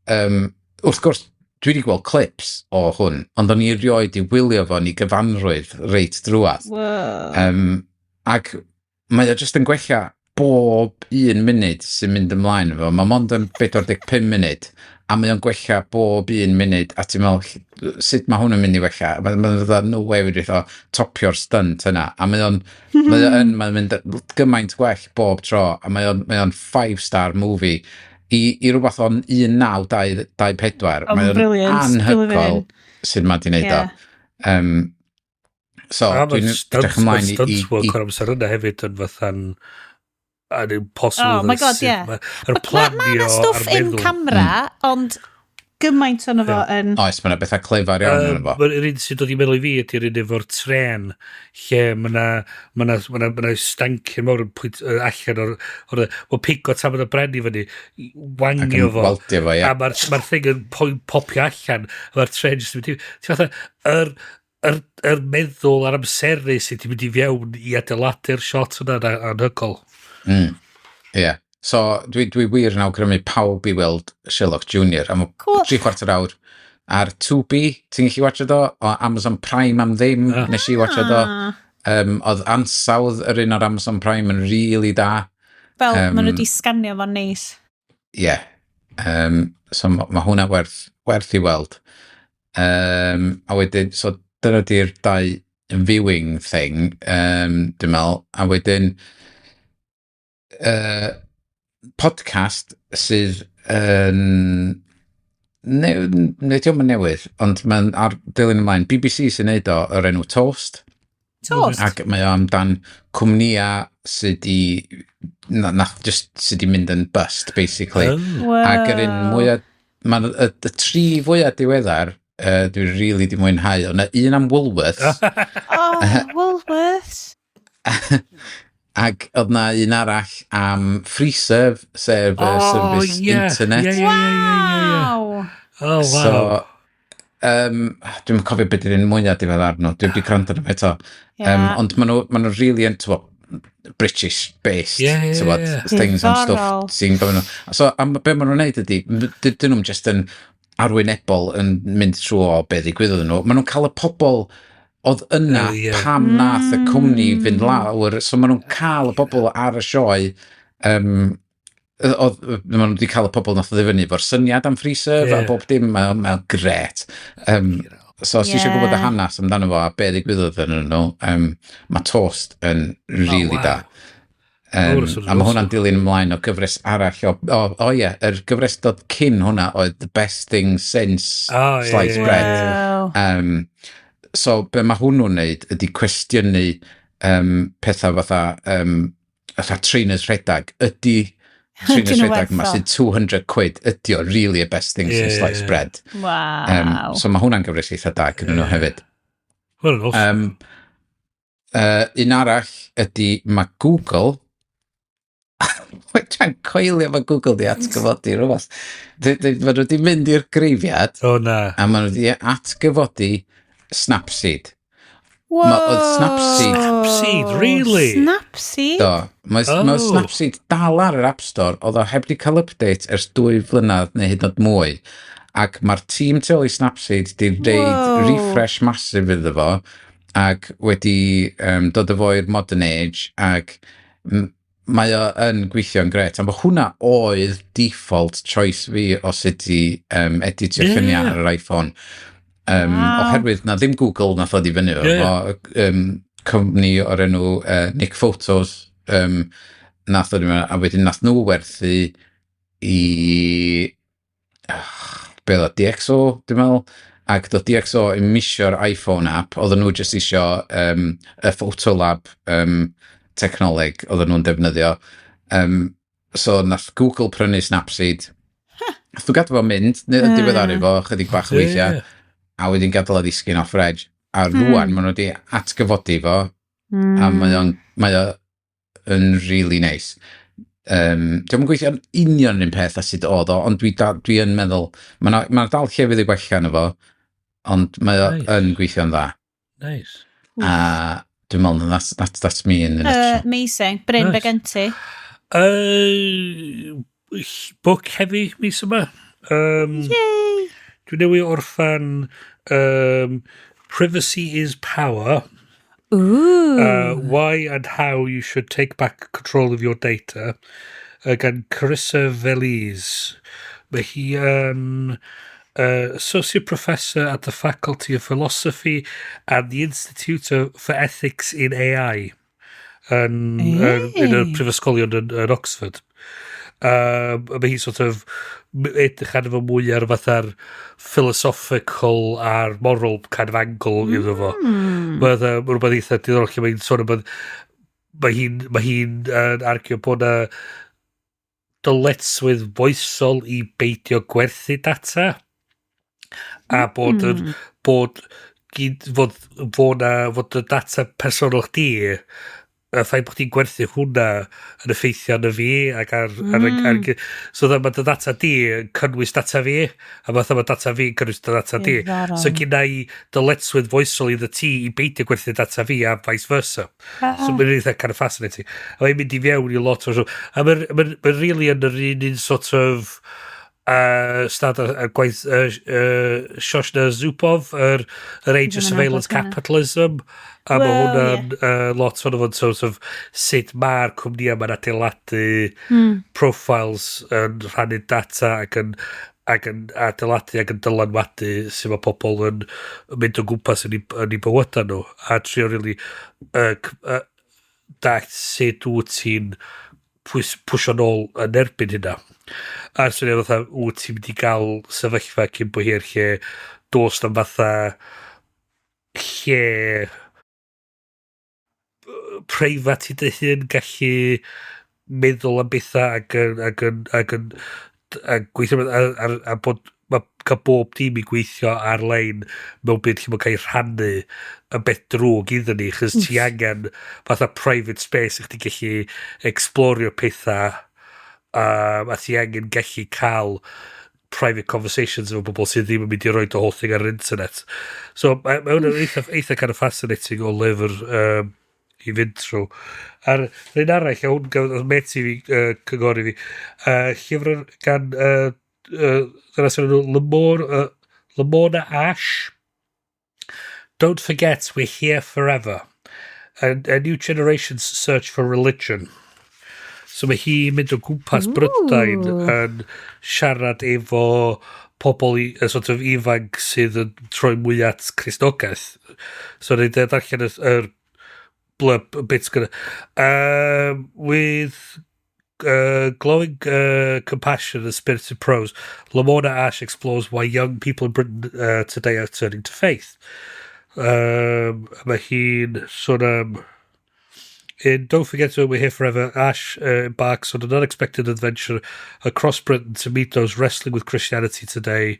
wrth gwrs, dwi wedi gweld clips o hwn, ond o'n i erioed i wylio fo yn ei gyfanrwydd reit drwadd. Wow. Ac mae o jyst yn gwella bob un munud sy'n mynd ymlaen efo. Mae mond yn 45 munud, a mae o'n gwella bob un munud, a ti'n meddwl, sut mae hwn yn mynd i wella? Mae'n ma fatha, no way wedi o topio'r stunt yna. A mae o'n mynd gymaint gwell bob tro, a mae o'n 5-star movie i rhywbeth o'n 1924. Oh, Mae o'n brilliant. anhygoel sut mae di wneud o. So, A dwi'n edrych ymlaen i Stunt work o'r amser yna hefyd yn fatha'n yn impossible. Oh my God, yeah. Mae'r Ma' planio 'na stwff a'r in meddwl. camera, ond gymaint ono fo yn... Oes, mae yna bethau clefar iawn yn fo. Mae'r un sy'n dod i meddwl i fi ydy'r un efo'r tren lle mae na, ma na, ma na, ma na stankin mawr yn pwynt allan o'r mae'n pigo tamad o bren i fyny, Ac wangio yn fo. weldio fo, ie. A mae'r ma thing yn popio allan, a mae'r tren jyst yn mynd i... Ti'n fatha, yr meddwl a'r amseru sydd wedi mynd i fewn i adeiladu'r shot yna yn anhygoel. Ie. Yeah. So, dwi wir yn awgrymu pawb i weld Sherlock Junior. Am Cool. 3/4 awr. Ar Tubi, ti'n gallu watchad o? O Amazon Prime am ddim, nes i watchad o. Oedd ansawdd yr un o'r Amazon Prime yn really da. Fel, maen nhw wedi sganio fo'n neis. Ie. Yeah. So ma, ma hwnna werth i weld. A wedyn, so dyna di'r dau viewing thing, dwi'n meddwl. A wedyn, podcast sydd yn... Ne, ne, dio'm yn newydd, ond mae'n ar dilyn ymlaen. BBC sy'n neud o, yr enw Toast. Toast? Ac mae o amdan cwmnïa sydd di, na, just sydd di mynd yn bust, basically. Oh. Ac yr un mwyaf, mae'n y tri fwyaf diweddar, dwi'n really di mwynhau. O'na un am Woolworths, Oh, Woolworths. ac oedd na un arall am Freeserve, sef oh, service internet. Wow. Oh, wow. So, dwi'n cofio beth yw'r un mwyaf diweddar nhw. Dwi wedi gwrando arno fo eto. Ond maen nhw really yn, t'bo, British based, Ie, t'bod, things am stwff Diddorol. sy'n gofyn nhw. So, am be maen nhw'n neud ydy, dyn nhw'n just yn arwynebol yn mynd trwy o be ddigwyddodd nhw. Maen nhw'n cael y pobl oedd yna pam nath y cwmni fynd lawr, so maen nhw'n cael y bobl ar y sioe, oedd, maen nhw wedi cael y pobl nath o fyny efo'r syniad am Freeserve a bob dim, mae'n mae gret. So os ti eisiau gwybod y hanes amdano fo a be ddigwyddodd yn nhw, mae Toast yn really da. Oh, sort of A mae hwnna'n dilyn ymlaen o gyfres arall o ie, yr gyfres dod cyn hwnna oedd The Best Thing Since Sliced Bread. So be mae hwnnw'n neud ydy cwestiynu pethau fatha trainers rhedag. Ydy trainers Ydyn nhw rhedag yma werth o? sy'n 200 quid, ydy o really y best thing since sliced bread? So mae hwnna'n gyfres eitha da gyda nhw hefyd. Well, awesome. Un arall ydy mae Google. Mae'n coelio mae Google di atgyfodi rhywbeth. Mae nhw wedi mynd i'r greifiad Oh, na. a maen nhw wedi atgyfodi Snapseed. Whoa. Oedd Snapseed Snapseed, really? Snapseed? Do. Mae oh. Ma Oh. Snapseed dal ar yr App Store, oedd o heb di cael update ers 2 flynedd neu hyd yn oed mwy. Ac mae'r tîm tu ôl i Snapseed di reid refresh massive iddo fo ac wedi dod â fo i'r modern age ac mae o yn gweithio'n gret. A mae hwnna oedd default choice fi o sut i editio lluniau ar yr iPhone. Oherwydd na ddim Google nath ddod i fyny efo fo, cwmni o'r enw Nick Photos nath ddod i fyny, a wedyn nath nhw werthu i be oedd o, DxO, dwi'n meddwl, ac doedd DxO ddim isio'r iPhone app, oedden nhw jyst isio y Photolab technoleg oedden nhw'n defnyddio. So nath Google prynu Snapseed. Nath nhw gadw fo mynd, neu diweddaru fo chydig bach o weithiau, a wedyn gadael o ddisgyn off reg. A rwan, maen nhw wedi atgyfodi fo, a mae o yn really nice. Dio'm yn gweithio'n union yr un peth a sut oedd o, ond dwi yn meddwl, mae 'na ma dal llefydd i gwella yno fo, ond mae o yn gweithio'n dda. Nice. A dwi'n meddwl, that's me in a nutshell. Amazing. Bryn, be Nice. gen ti? Book heavy mis yma. Yay! Dwi'n newydd orffan Privacy is Power. Ooh. Why and How You Should Take Back Control of Your Data gan Carissa Veliz. Mae hi yn Associate Professor at the Faculty of Philosophy and the Institute for Ethics in AI yn y prifysgolion yn Oxford. A mae hi sort of edrych arno fo mwy ar fatha'r philosophical a'r moral kind of angle iddo fo. Mae rhywbeth eitha diddorol lle mae'n sôn am bod mae hi'n argue bod na dyletswydd foesol i beidio gwerthu data a bod bod gyd, fod y data personol chdi, y ffaith bod chdi'n gwerthu hwnna yn effeithio arno fi ac ar, so that mae dy data di yn cynnwys data fi a fatha mae data fi yn cynnwys dy data di, Diddorol. so gynna i dyletswydd foesol iddo ti i beidio gwerthu data fi a vice versa. So mae'n eitha kind of fascinating a mae'n mynd i fewn i lot o, a mae'n really yn yr un sort of stad a gwaith Shoshana Zuboff, yr Age of Dwi'm yn Surveillance nabod hwnna. Capitalism, a mae Wel, hwnna'n lot o'n fo'n sort of sut mae'r cwmnïau ma'n adeiladu profiles, yn rhannu data ac yn adeiladu ac yn dylanwadu sut mae pobl yn mynd o gwmpas yn eu bywydau nhw a trio really dallt sut wyt ti'n pwysio nôl yn erbyn hynna. A'r syniad fatha, wyt ti'n mynd i gael sefyllfa cyn bo hir lle dos na'm fatha lle preifat i dy hun gallu meddwl am bethau ac gweithio a bod mae cael bob dim i gweithio ar-lein mewn byd lle mae'n cael ei rhannu yn beth drwg iddyn ni, chos ti angen fatha private space i chdi gallu explorio pethau, a ti angen gallu cael private conversations efo bobl sydd ddim yn mynd i roid y whole thing ar yr internet. So mae hwnna'n eitha kind of fascinating o lyfr i fynd trwy. A'r un arall, a hwn gafodd met i fi, cyngor i fi, llyfr gan dyna sy'n nhw Lamorna Ash. Don't Forget We're Here Forever. A New Generation's Search for Religion. So mae hi'n mynd o gwmpas Brydain yn siarad efo pobl sort of ifanc sydd yn troi mwy at Cristnogaeth. So ni'n darllen yr blurb bits gyda. With glowing compassion and spirited prose, Lamorna Ash explores why young people in Britain today are turning to faith. Mae hi'n sôn am. In Don't Forget We're Here Forever, Ash embarks on an unexpected adventure across Britain to meet those wrestling with Christianity today.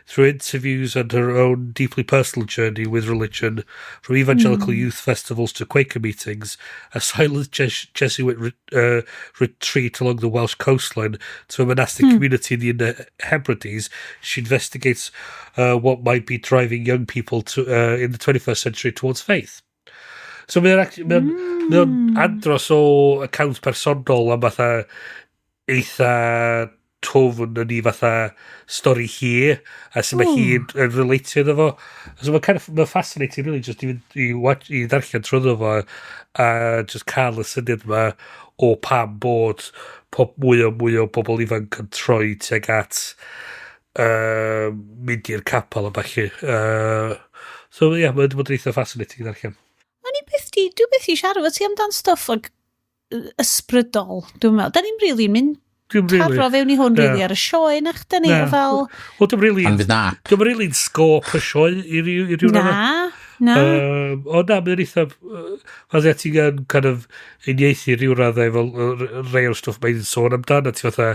Through interviews and her own deeply personal journey with religion, from evangelical youth festivals to Quaker meetings, a silent Jesuit retreat along the Welsh coastline to a monastic community in the Inner Hebrides, she investigates what might be driving young people to in the 21st century towards faith. So mae o'n andros o account personol am fatha eitha dwfn yn i fatha stori hi a sut mae hi'n yn relatio iddo fo. So mae'n kind of, mae'n fascinating really just i, fynd, i, watch, i ddarllen trwyddo fo a just cael y syniad yma o pam bod pob mwy o mwy o bobl ifanc yn troi tuag at mynd i'r capel a ballu. So ie, yeah, mae'n bod yn eitha fascinating i ddarllen. O'n i byth di, dwi byth i siarad efo ti amdan stuff like, ysbrydol, dwi'n meddwl. Da ni'n really mynd Dwi'n really taro fewn i hwn really Na. ar y sioe, nach da ni, Na. fel. Wel, dwi'n really Pan fydd na app. Dwi'n really scope y sioe i ryw Na, na. O na, mae'n eitha. Fatha ti'n gan kind of uniaethu ryw raddau fel rei o'r stwff mae'n sôn amdan, a ti fatha,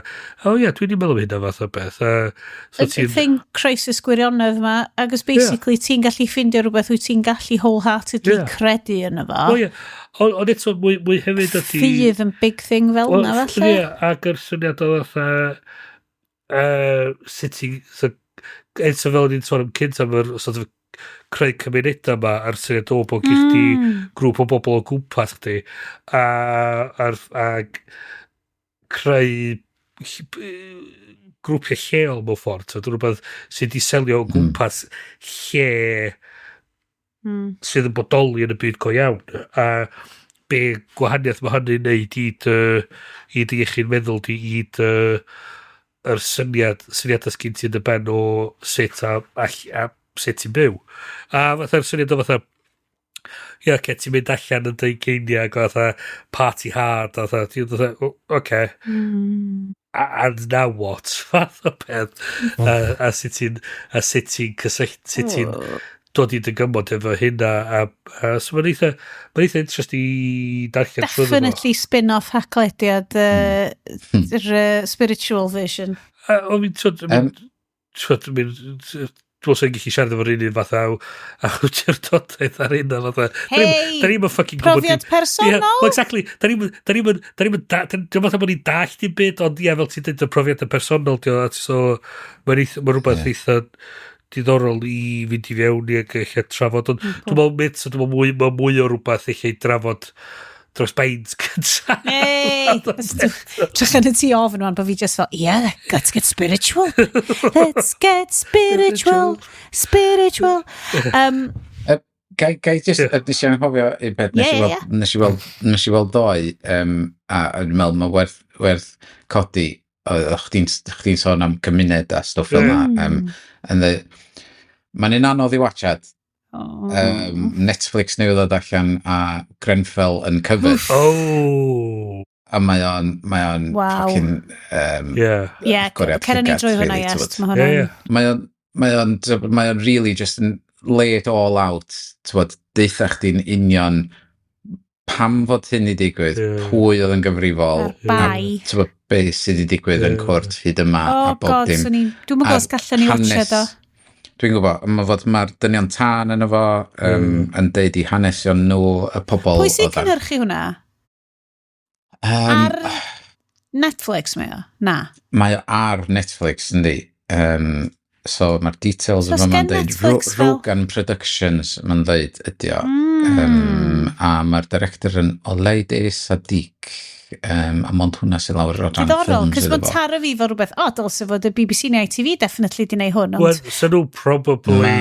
o ie, dwi'n meddwl am hynna fath o beth. So Y ti'n thing crisis gwirionedd yma, agos basically ti'n gallu ffindio rhywbeth wyt ti'n gallu wholeheartedly credu yno fo. O ie, ond eto mwy hefyd ydy Ffydd yn big thing fel Wel, yna, falle. Ie, ac yr syniad o fatha sut ti so, eto fel ni'n sôn am cynt am yr sort of creu cymunedau yma a'r syniad o bod gen chdi grŵp o bobl o gwmpas chdi a creu grwpiau lleol mewn ffordd. So, rhywbeth sydd wedi selio o gwmpas lle sydd yn bodoli yn y byd go iawn. A be gwahaniaeth mae hynny'n neud i dy iechyd meddwl di, i dy yr syniadau sgyn ti yn dy ben o sut a sut ti'n byw. A fatha'r syniad o fatha, ia, okay, ti'n mynd allan yn dy ugeiniau ac fatha party hard a fatha, ti'n fatha, "Oh, okay. And now what?" Fath o peth. A sut ti'n cysylltu, sut ti'n dod i dy gymod efo hynna. A so mae'n eitha interesting i darllen trwyddo fo. Definitely spin-off Haclediad, yr spiritual version. A, o, mi'n, twyd, twyd, mi'n, dwi'n meddwl gallu siarad efo'r un fatha awdurdodaeth ar hynna fatha. Hey! Da ni'm yn fucking gwybod. Profiad personol? Yeah, well, exactly. Da ni'm fatha bod ni'n dallt dim byd, ond ie, fel ti'n dweud, y profiad personol, di o, so ma rhywbeth eitha diddorol i fynd i fewn i ac eich trafod, ond dwi'n meddwl myth, so dwi'n meddwl mwy, ma mwy o rhywbeth eich i drafod dros beint cynta. Hey! Trach yn y ti ofn wan, bod fi just fel, "Yeah, let's get spiritual. Let's get spiritual. Spiritual." Gai just, nes i anghofio un peth, nes i weld, nes i weld ddoe, a dwi'n meddwl mae werth codi, oedd chdi'n sôn am cymuned a stwff fel yna. And mae'n un anodd i watchad. Oh. Netflix newydd ddod allan a Grenfell Uncovered. Oh. A mae o'n fucking Yeah, agoriad cer ni llygad, drwy hwnna, really, yes. t'wod. Mae hwnna'n. Mae o'n really just yn lay it all out, t'wod, deutha chdi'n union pam fod hyn i digwydd, pwy oedd yn gyfrifol, A'r bai. a t'wod, be sydd wedi digwydd yn cwrt hyd yma, Oh a bob God, dim. swn i'n. Dwi'm yn gwybod os A'r gallwn ni watchad o. Dwi'n gwybod, mae fod mae'r dynion tân yno fo, yn deud i hanesion nhw, y pobol Pwy sy'n oedd ar- cynhyrchu hwnna? Ar Netflix mae o? Na. Mae o ar Netflix, yndi. So mae'r details So yma, mae'n sgen deud Netflix fel- Rogan Productions, mae'n deud ydi o. A mae'r director yn Olaide Sadiq. A mond hwnna sy'n lawr o ran Diddorol, ffilms cos iddo mae'n fo. taro fi fel rhywbeth, o, dylse fod y BBC neu ITV definitely di neud hwn, Wel, ond so nhw probably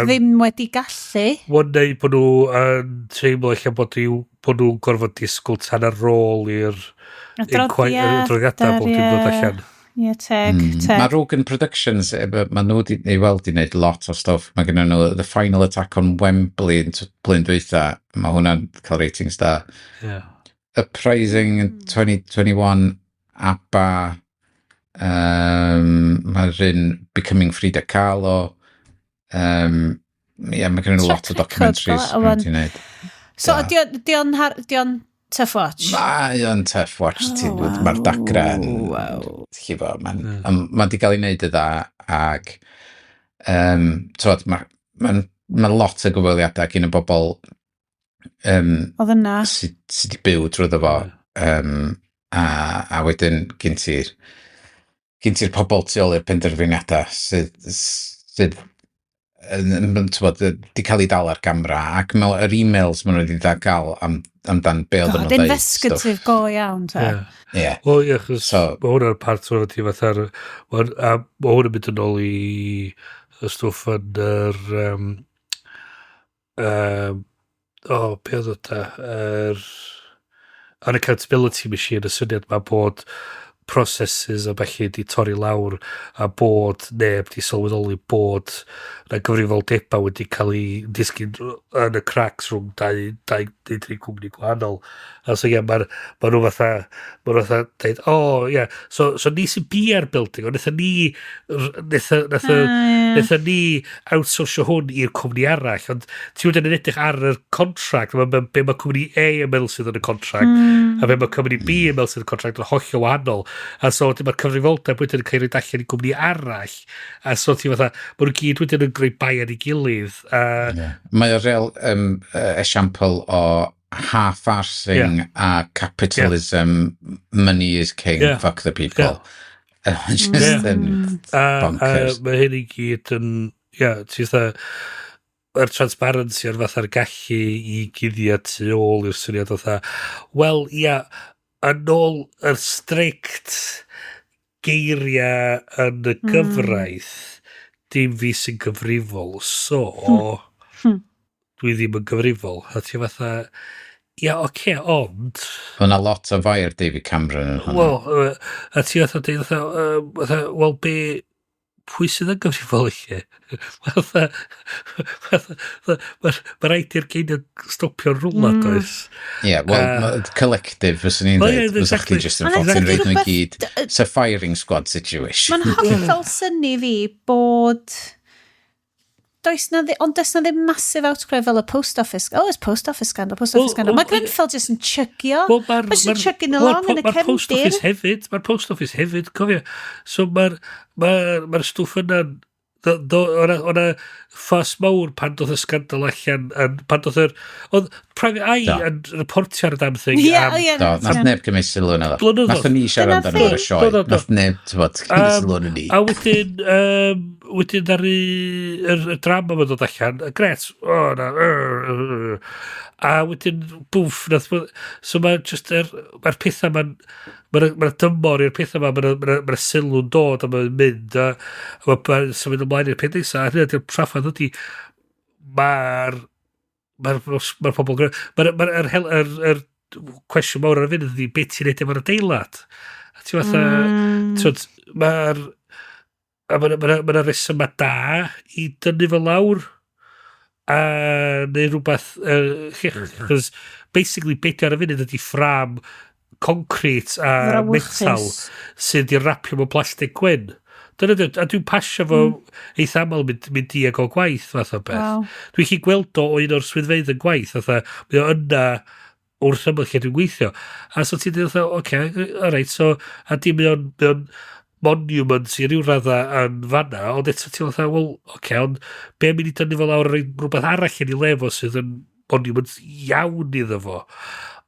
ddim wedi gallu. Wel, neu bod nhw yn teimlo eich bod nhw'n gorfod disgwyl tan ar ôl i'r Adroddiad, adroddiadau bob dim dod allan. Ie, teg, teg. Mae Rogan Productions, mae nhw wedi, i weld i wneud lot o stwff. Mae gen nhw The Final Attack on Wembley yn blwyddyn dwytha. Mae hwnna'n cael ratings da. Uprising in 2021, ABBA, mae'r un Becoming Frida Kahlo. Yeah, mae gen nhw lot o Track record documentaries fel maen nhw wedi wneud. So, ydi o'n tough watch? Mae o'n tough watch. Oh, wow. Mae'r dagra yn. Llifo, mae'n ma di gael ei wneud y dda ac t'wod, mae ma lot o gyfweliadau gen y bobl Oedd yna. sy 'di byw drwyddo fo. A wedyn gen ti'r pobl tu ôl i'r penderfyniadau sydd yn, t'wod, di cael ei dal ar gamera ac mewn yr e-mails maen nhw wedi gael amdan be oedden God, nhw'n dweud. investigative go iawn, ta. Ie. Wel, ie, achos mae hwnna'n part o'r ti fatha'r. A mae hwnna'n mynd yn ôl i y stwff yn yr o, be oedd o ta? Yr unaccountability machine, y syniad ma bod processes a felly di torri lawr a bod neb di sylweddoli bod na gyfrifoldebau wedi cael ei disgyn yn y cracks rhwng dau neu tri cwmni gwahanol. A so ie, ma nhw fatha deud, "O, oh, ie, so ni sy'n bia'r building, ond nethon Ah, ie. nethon ni outsourcio hwn i'r cwmni arall," ond ti wedyn yn edrych ar yr contract, be mae cwmni A yn meddwl sydd yn y contract, a be mae cwmni B yn meddwl sydd yn y contract yn hollol wahanol. A so wedyn mae'r cyfrifoldeb wedyn yn cael ei roid allan i gwmni arall. A so ti fatha, maen nhw gyd wedyn yn greu bai ar ei gilydd. A, Yeah. Mae o real esiampl o half-arsing a capitalism, money is king, fuck the people. Just yn A bonkers. mae hyn i gyd yn, ia, ti fatha, yr transparency a'r fatha'r gallu i guddio tu ôl i'r syniad fatha, wel, ia, yn ôl yr strict geiriau yn y gyfraith, dim fi sy'n gyfrifol, so dwi ddim yn gyfrifol. A ti fatha, ia, oce, okay, ond... Mae yna lot o fair David Cameron yn hwnna. Wel, a ti fatha, deud fatha, wel, be, pwy sydd yn gyfrifol i chi? Fatha, mae rhaid i'r geiniog stopio'n rwla, does? Ie, yeah, wel, collective, fyswn i'n dweud. Fysa chdi just yn ffocin reid nhw i gyd. It's a firing squad situation. Mae'n hollol synnu fi bod... Does na, ond does na ddim massive outcry fel y post office. Oh, it's post office scandal, post office scandal. Mae Grenfell just yn chugio. Well, Mae just yn chugging along yn y cefndir. Mae'r post office hefyd, mae'r post office hefyd, cofio. So mae'r ma stwff yna'n... O'na ffas mawr pan doedd y scandal allan, pan doedd yr... Oedd Private Eye yn reportio ar y damn thing. Ie, ie. Do, nath neb gymryd sylw yna. Nath ni siarad amdano ar y sioe. Nath neb, ti'n cymryd sylw yn ni. A wedyn, wedyn ar y drama ma'n dod allan, gret, o na, a wedyn, bwff, nath, so mae just, mae'r pethau ma'n, mae'r dymor i'r pethau ma, mae'r sylw'n dod a mae'n mynd, a mae'n symud ymlaen i'r peth nesaf, a hynny ydy'r traffath ydy, mae'r mae'r pobl, mae'r cwestiwn mawr ar y funud ydy, beth ti'n neud efo'r adeilad? A ti fatha, mae'r mae resymau da i dynnu fo lawr a neu rhywbeth chos basically beth ar y funud ydy ffram concrete a metal sydd di rapio mewn plastig gwyn. Dyna dwi, a dwi'n pasio fo eitha aml mynd i ag o gwaith fath o beth. Wow. Dwi'n chi gweld o un o'r swyddfeydd yn gwaith, fatha, mae o yna wrth ymyl lle dwi'n gweithio. A so ti'n dweud, oce, alright, so, a di mae o'n monument i ryw radda yn fanna, ond eto ti'n fatha, wel, oce, ond be am i ni dynnu fo lawr a rhoi rhywbeth arall yn ei le fo sydd yn monument iawn iddo fo.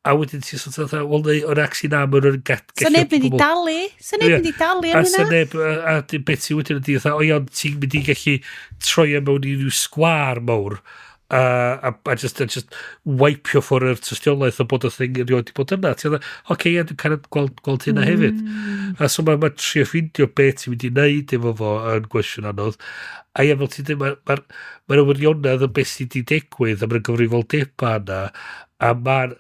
A wedyn ti'n sort of fatha, wel, neu, ond actually na, maen nhw'n gallu... So neb mynd i dalu, so neb mynd i dalu am hynna. A so neb, a beth ti wedyn ydi, fatha, o iawn, ti'n mynd i gallu troi e mewn i ryw sgwâr mawr, a just wipeio ffwrdd yr tystiolaeth o bod y thing erioed wedi bod yna. Ti'n dweud, oce, ie, dwi'n kind of gweld hynna hefyd. A so mae trio ffeindio beth ti'n mynd i wneud efo fo yn gwestiwn anodd. A ie, fel ti'n dweud, mae'r ma wirionedd yn beth sydd wedi digwydd, a mae'r gyfrifoldebau yna, a mae'r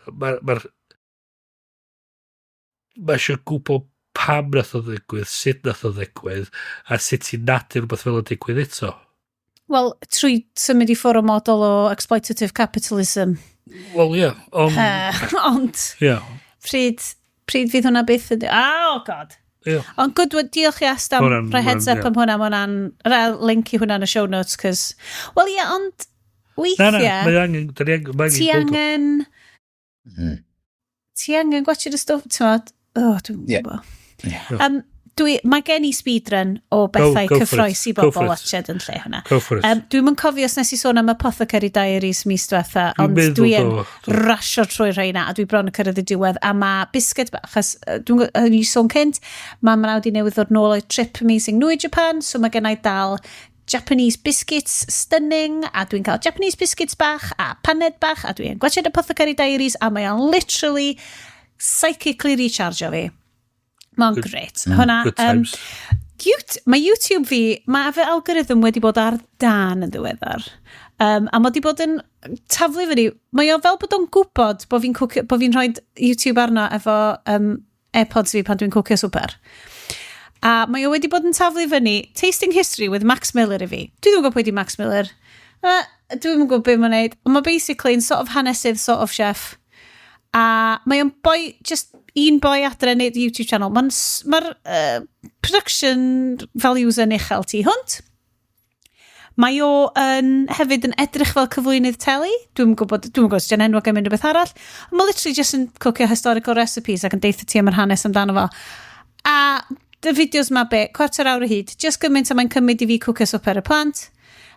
mae eisiau gwybod pam nath o ddigwydd, sut nath o ddigwydd, a sut ti'n nadu rhywbeth fel o digwydd eto. Wel, trwy symud i ffwrdd o model o exploitative capitalism. Wel, ie. Ond, yeah. Pryd fydd hwnna byth yn... Oh, God. Yeah. Ond good, diolch i Ast am rhoi heads up am hwnna. Mae hwnna'n link i hwnna yn y show notes, cos... Wel, ie, ond weithiau... Na, mae angen... Ti angen... Ti angen gwatchio y stwff, ti'n modd? Oh, dwi'n gwybod. Yeah. Mae gen i speedrun o bethau cyffroes i bobl watched yn lle hwnna. Dwi'm yn cofio os nes i sôn am Apothecary Diaries mis diwetha, ond dwi yn rasio trwy rheina a dwi bron yn cyrraedd y diwedd. A mae biscuit, achos dwi'n i sôn cynt, mae mrawd i newydd ddod nôl o'i trip amazing nhw i Japan, so mae gen i dal Japanese biscuits stunning, a dwi'n cael Japanese biscuits bach a paned bach, a dwi'n gwatchad Apothecary Diaries, a mae o'n literally psychically recharge o fi. Mae'n great. Hwna, good times. Mae YouTube fi, mae fy algorithm wedi bod ar dan yn ddiweddar. A mae wedi bod yn taflu fyny. Mae o fel bod o'n gwybod bod fi'n rhoi YouTube arno efo AirPods fi pan dwi'n cwcio swper. A mae o wedi bod yn taflu fyny Tasting History with Max Miller i fi. Dwi ddim yn gwybod pwy di Max Miller. Dwi ddim yn gwybod beth mae'n neud. Ond mae basically yn sort of hanesydd, sort of chef. A mae o'n boi, just un boi adre yn neud YouTube channel. Mae'r production values yn uchel tu hwnt. Mae o yn, hefyd yn edrych fel cyflwynydd teli. Dwi'n gwybod os di'n enwog am unrhyw beth arall. Ond mae literally just yn cwcio historical recipes ac yn deitha ti am yr hanes amdano fo. A y fideos ma be, 25 awr o hyd, just gymaint a mae'n cymryd i fi cwcio swper y plant.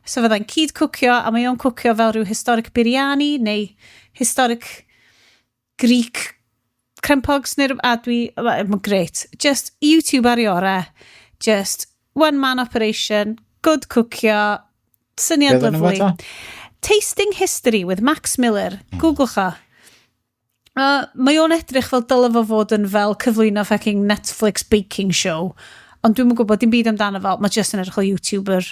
So fyddai'n cyd cwcio, a mae o'n cwcio fel rhyw historic biryani neu historic Greek crempogs neu a dwi, mae'n great. Just YouTube ar ei ore. Just one man operation, good cwcio, syniad lyfli. Tasting History with Max Miller. Googlewch o. Mae o'n edrych fel dyle fo fod yn fel cyflwyno fucking Netflix baking show. Ond dwi'm yn gwybod dim byd amdano fo, mae just yn edrych o YouTuber.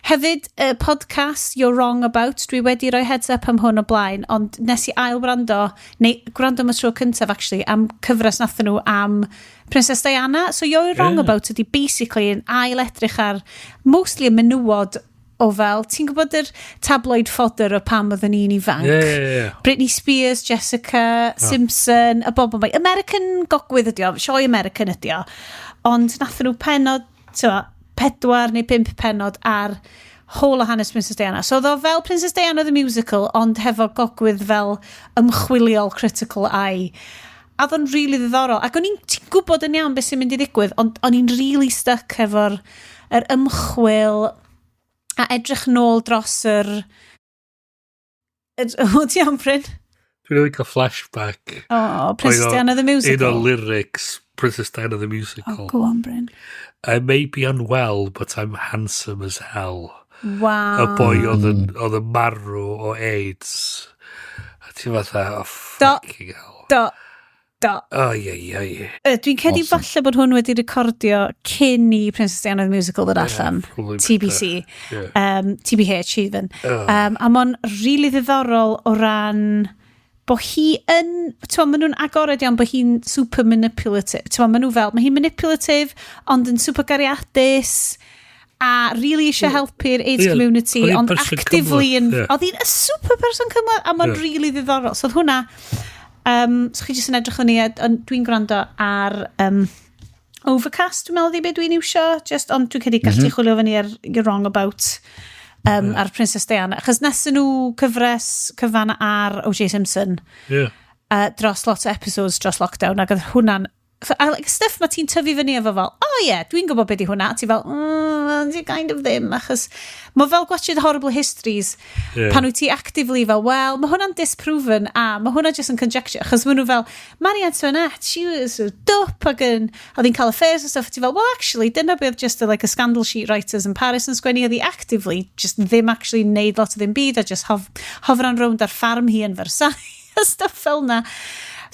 Hefyd, podcast You're Wrong About, dwi wedi rhoi heads up am hwn o blaen, ond nes i ail wrando, neu gwrando am y tro cyntaf actually, am cyfres nathon nhw am Princess Diana. So You're Wrong About ydy basically yn ail edrych ar mostly y menywod o fel, ti'n gwybod yr tabloid fodder o pam oedden ni'n ifanc? Yeah. Britney Spears, Jessica Simpson, y bobl mae. American gogwydd ydi o, sioe American ydi o. Ond nathon nhw penod, ti'n 4 neu 5 penod ar whole o hanes Princess Diana. So oedd o fel Princess Diana the Musical, ond hefo gogwydd fel ymchwiliol critical eye. A oedd o'n really ddiddorol. Ac o'n i'n ti'n gwybod yn iawn beth sy'n mynd i ddigwydd, ond o'n i'n really stuck efo'r yr ymchwil a edrych nôl dros yr... O, ti iawn, Bryn? Dwi'n wedi cael flashback. Oh, Princess Diana the Un Musical. o lyrics Princess Diana the Musical. Oh, go on, Bryn. I may be unwell, but I'm handsome as hell. Wow. Y boi oedd yn marw o AIDS. A ti fatha, oh, fucking hell. Do. Do. Ai, ai, ai. Dwi'n credu falle bod hwn wedi recordio cyn i Princess Diana the Musical ddod allan. Probably TBC. better. TBH even. Oh. A mae'n really ddiddorol o ran bod hi yn... Ti'n maen nhw'n agored iawn bod hi'n super manipulative. Ti'n maen nhw fel, mae hi'n manipulative, ond yn super gariadus, a really eisiau helpu'r AIDS Ie, community, oedd hi'n ond person actively yn... cymhleth, ie. Oedd hi'n a super person cymhleth, a mae'n really ddiddorol. So oedd hwnna... So chi jyst yn edrych fyny, ond dwi'n gwrando ar Overcast, dwi'n meddwl, ydi be dwi'n iwsio, just, ond dwi'n credu gallu chwilio fyny ar You're Wrong About ar Princess Diana. Achos nes nhw cyfres cyfan ar O.J. Simpson dros lot o episodes dros lockdown, ac oedd hwnna'n a like, stuff ma ti'n tyfu fyny efo fel, oh yeah, dwi'n gwybod beth di hwnna, a ti fel, ti kind of ddim, achos mae fel gwatchad Horrible Histories, pan wyt ti actively fel, well, mae hwnna'n disproven, a mae hwnna just yn conjecture, achos maen nhw fel, Marie Antoinette, she was a dup, ac yn, oedd hi'n cael affairs and stuff, a ti fel, well, actually, dyna beth just a, like, a scandal sheet writers in Paris yn sgwennu, oedd hi actively just ddim actually neud lot o ddim byd, a just hofran rownd ar ffarm hi yn Versailles, a stuff fel na.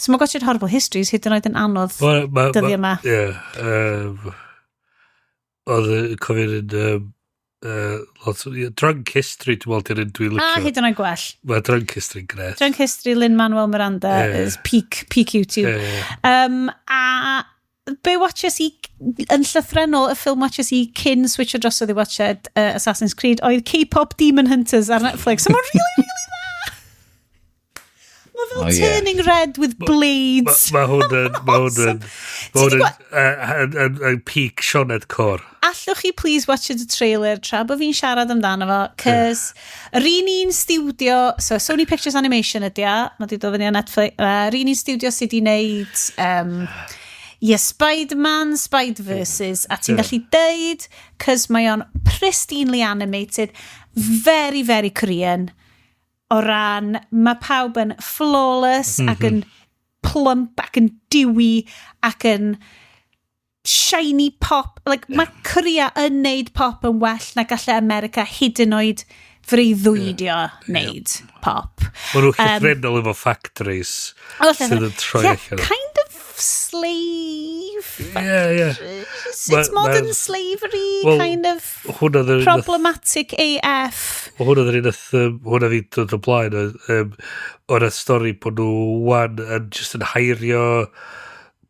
So mae gwatchad Horrible Histories hyd yn oed yn anodd dyddiau yma. Ie. Oedd y cofio'r un... lot o... ie, Drunk History, dwi'n meddwl, di'r un dwi'n A licio. hyd yn oed gwell. Mae Drunk History yn gret. Drunk History, Lin-Manuel Miranda is peak YouTube. Ie. A be watches i yn llythrenol, y ffilm watches i cyn switcho drosodd i watched Assassin's Creed oedd K-pop Demon Hunters ar Netflix. So mae'n really, really dda. Mae fel Oh, yeah. Turning Red with blades. Mae hwn yn... Mae hwn yn... Mae hwn Ti 'di yn peak Sioned Core. Allwch chi please watch the trailer tra bod fi'n siarad amdano fo, cys yr un studio, so Sony Pictures Animation ydi o, mae di dod fyny ar Netflix, yr un studio sydd wedi wneud ie, Spider-Man, Spider-Verses, a ti'n gallu deud, cys mae o'n pristinely animated, very, very Korean, o ran, mae pawb yn flawless ac yn plump ac yn dewy ac yn shiny pop. Like, mae Korea yn neud pop yn well na gallai America hyd yn oed freuddwydio neud pop. Mae nhw'n llythrennol efo factories O, sydd yn troi allan. Kind of slave. Ie, ie. It's modern slavery, Wel, kind of Hwnna oedd yr un problematic AF. Hwnna oedd yr un nath, hwnna fi dod o blaen, oedd, oedd y stori bod nhw wan yn just yn heirio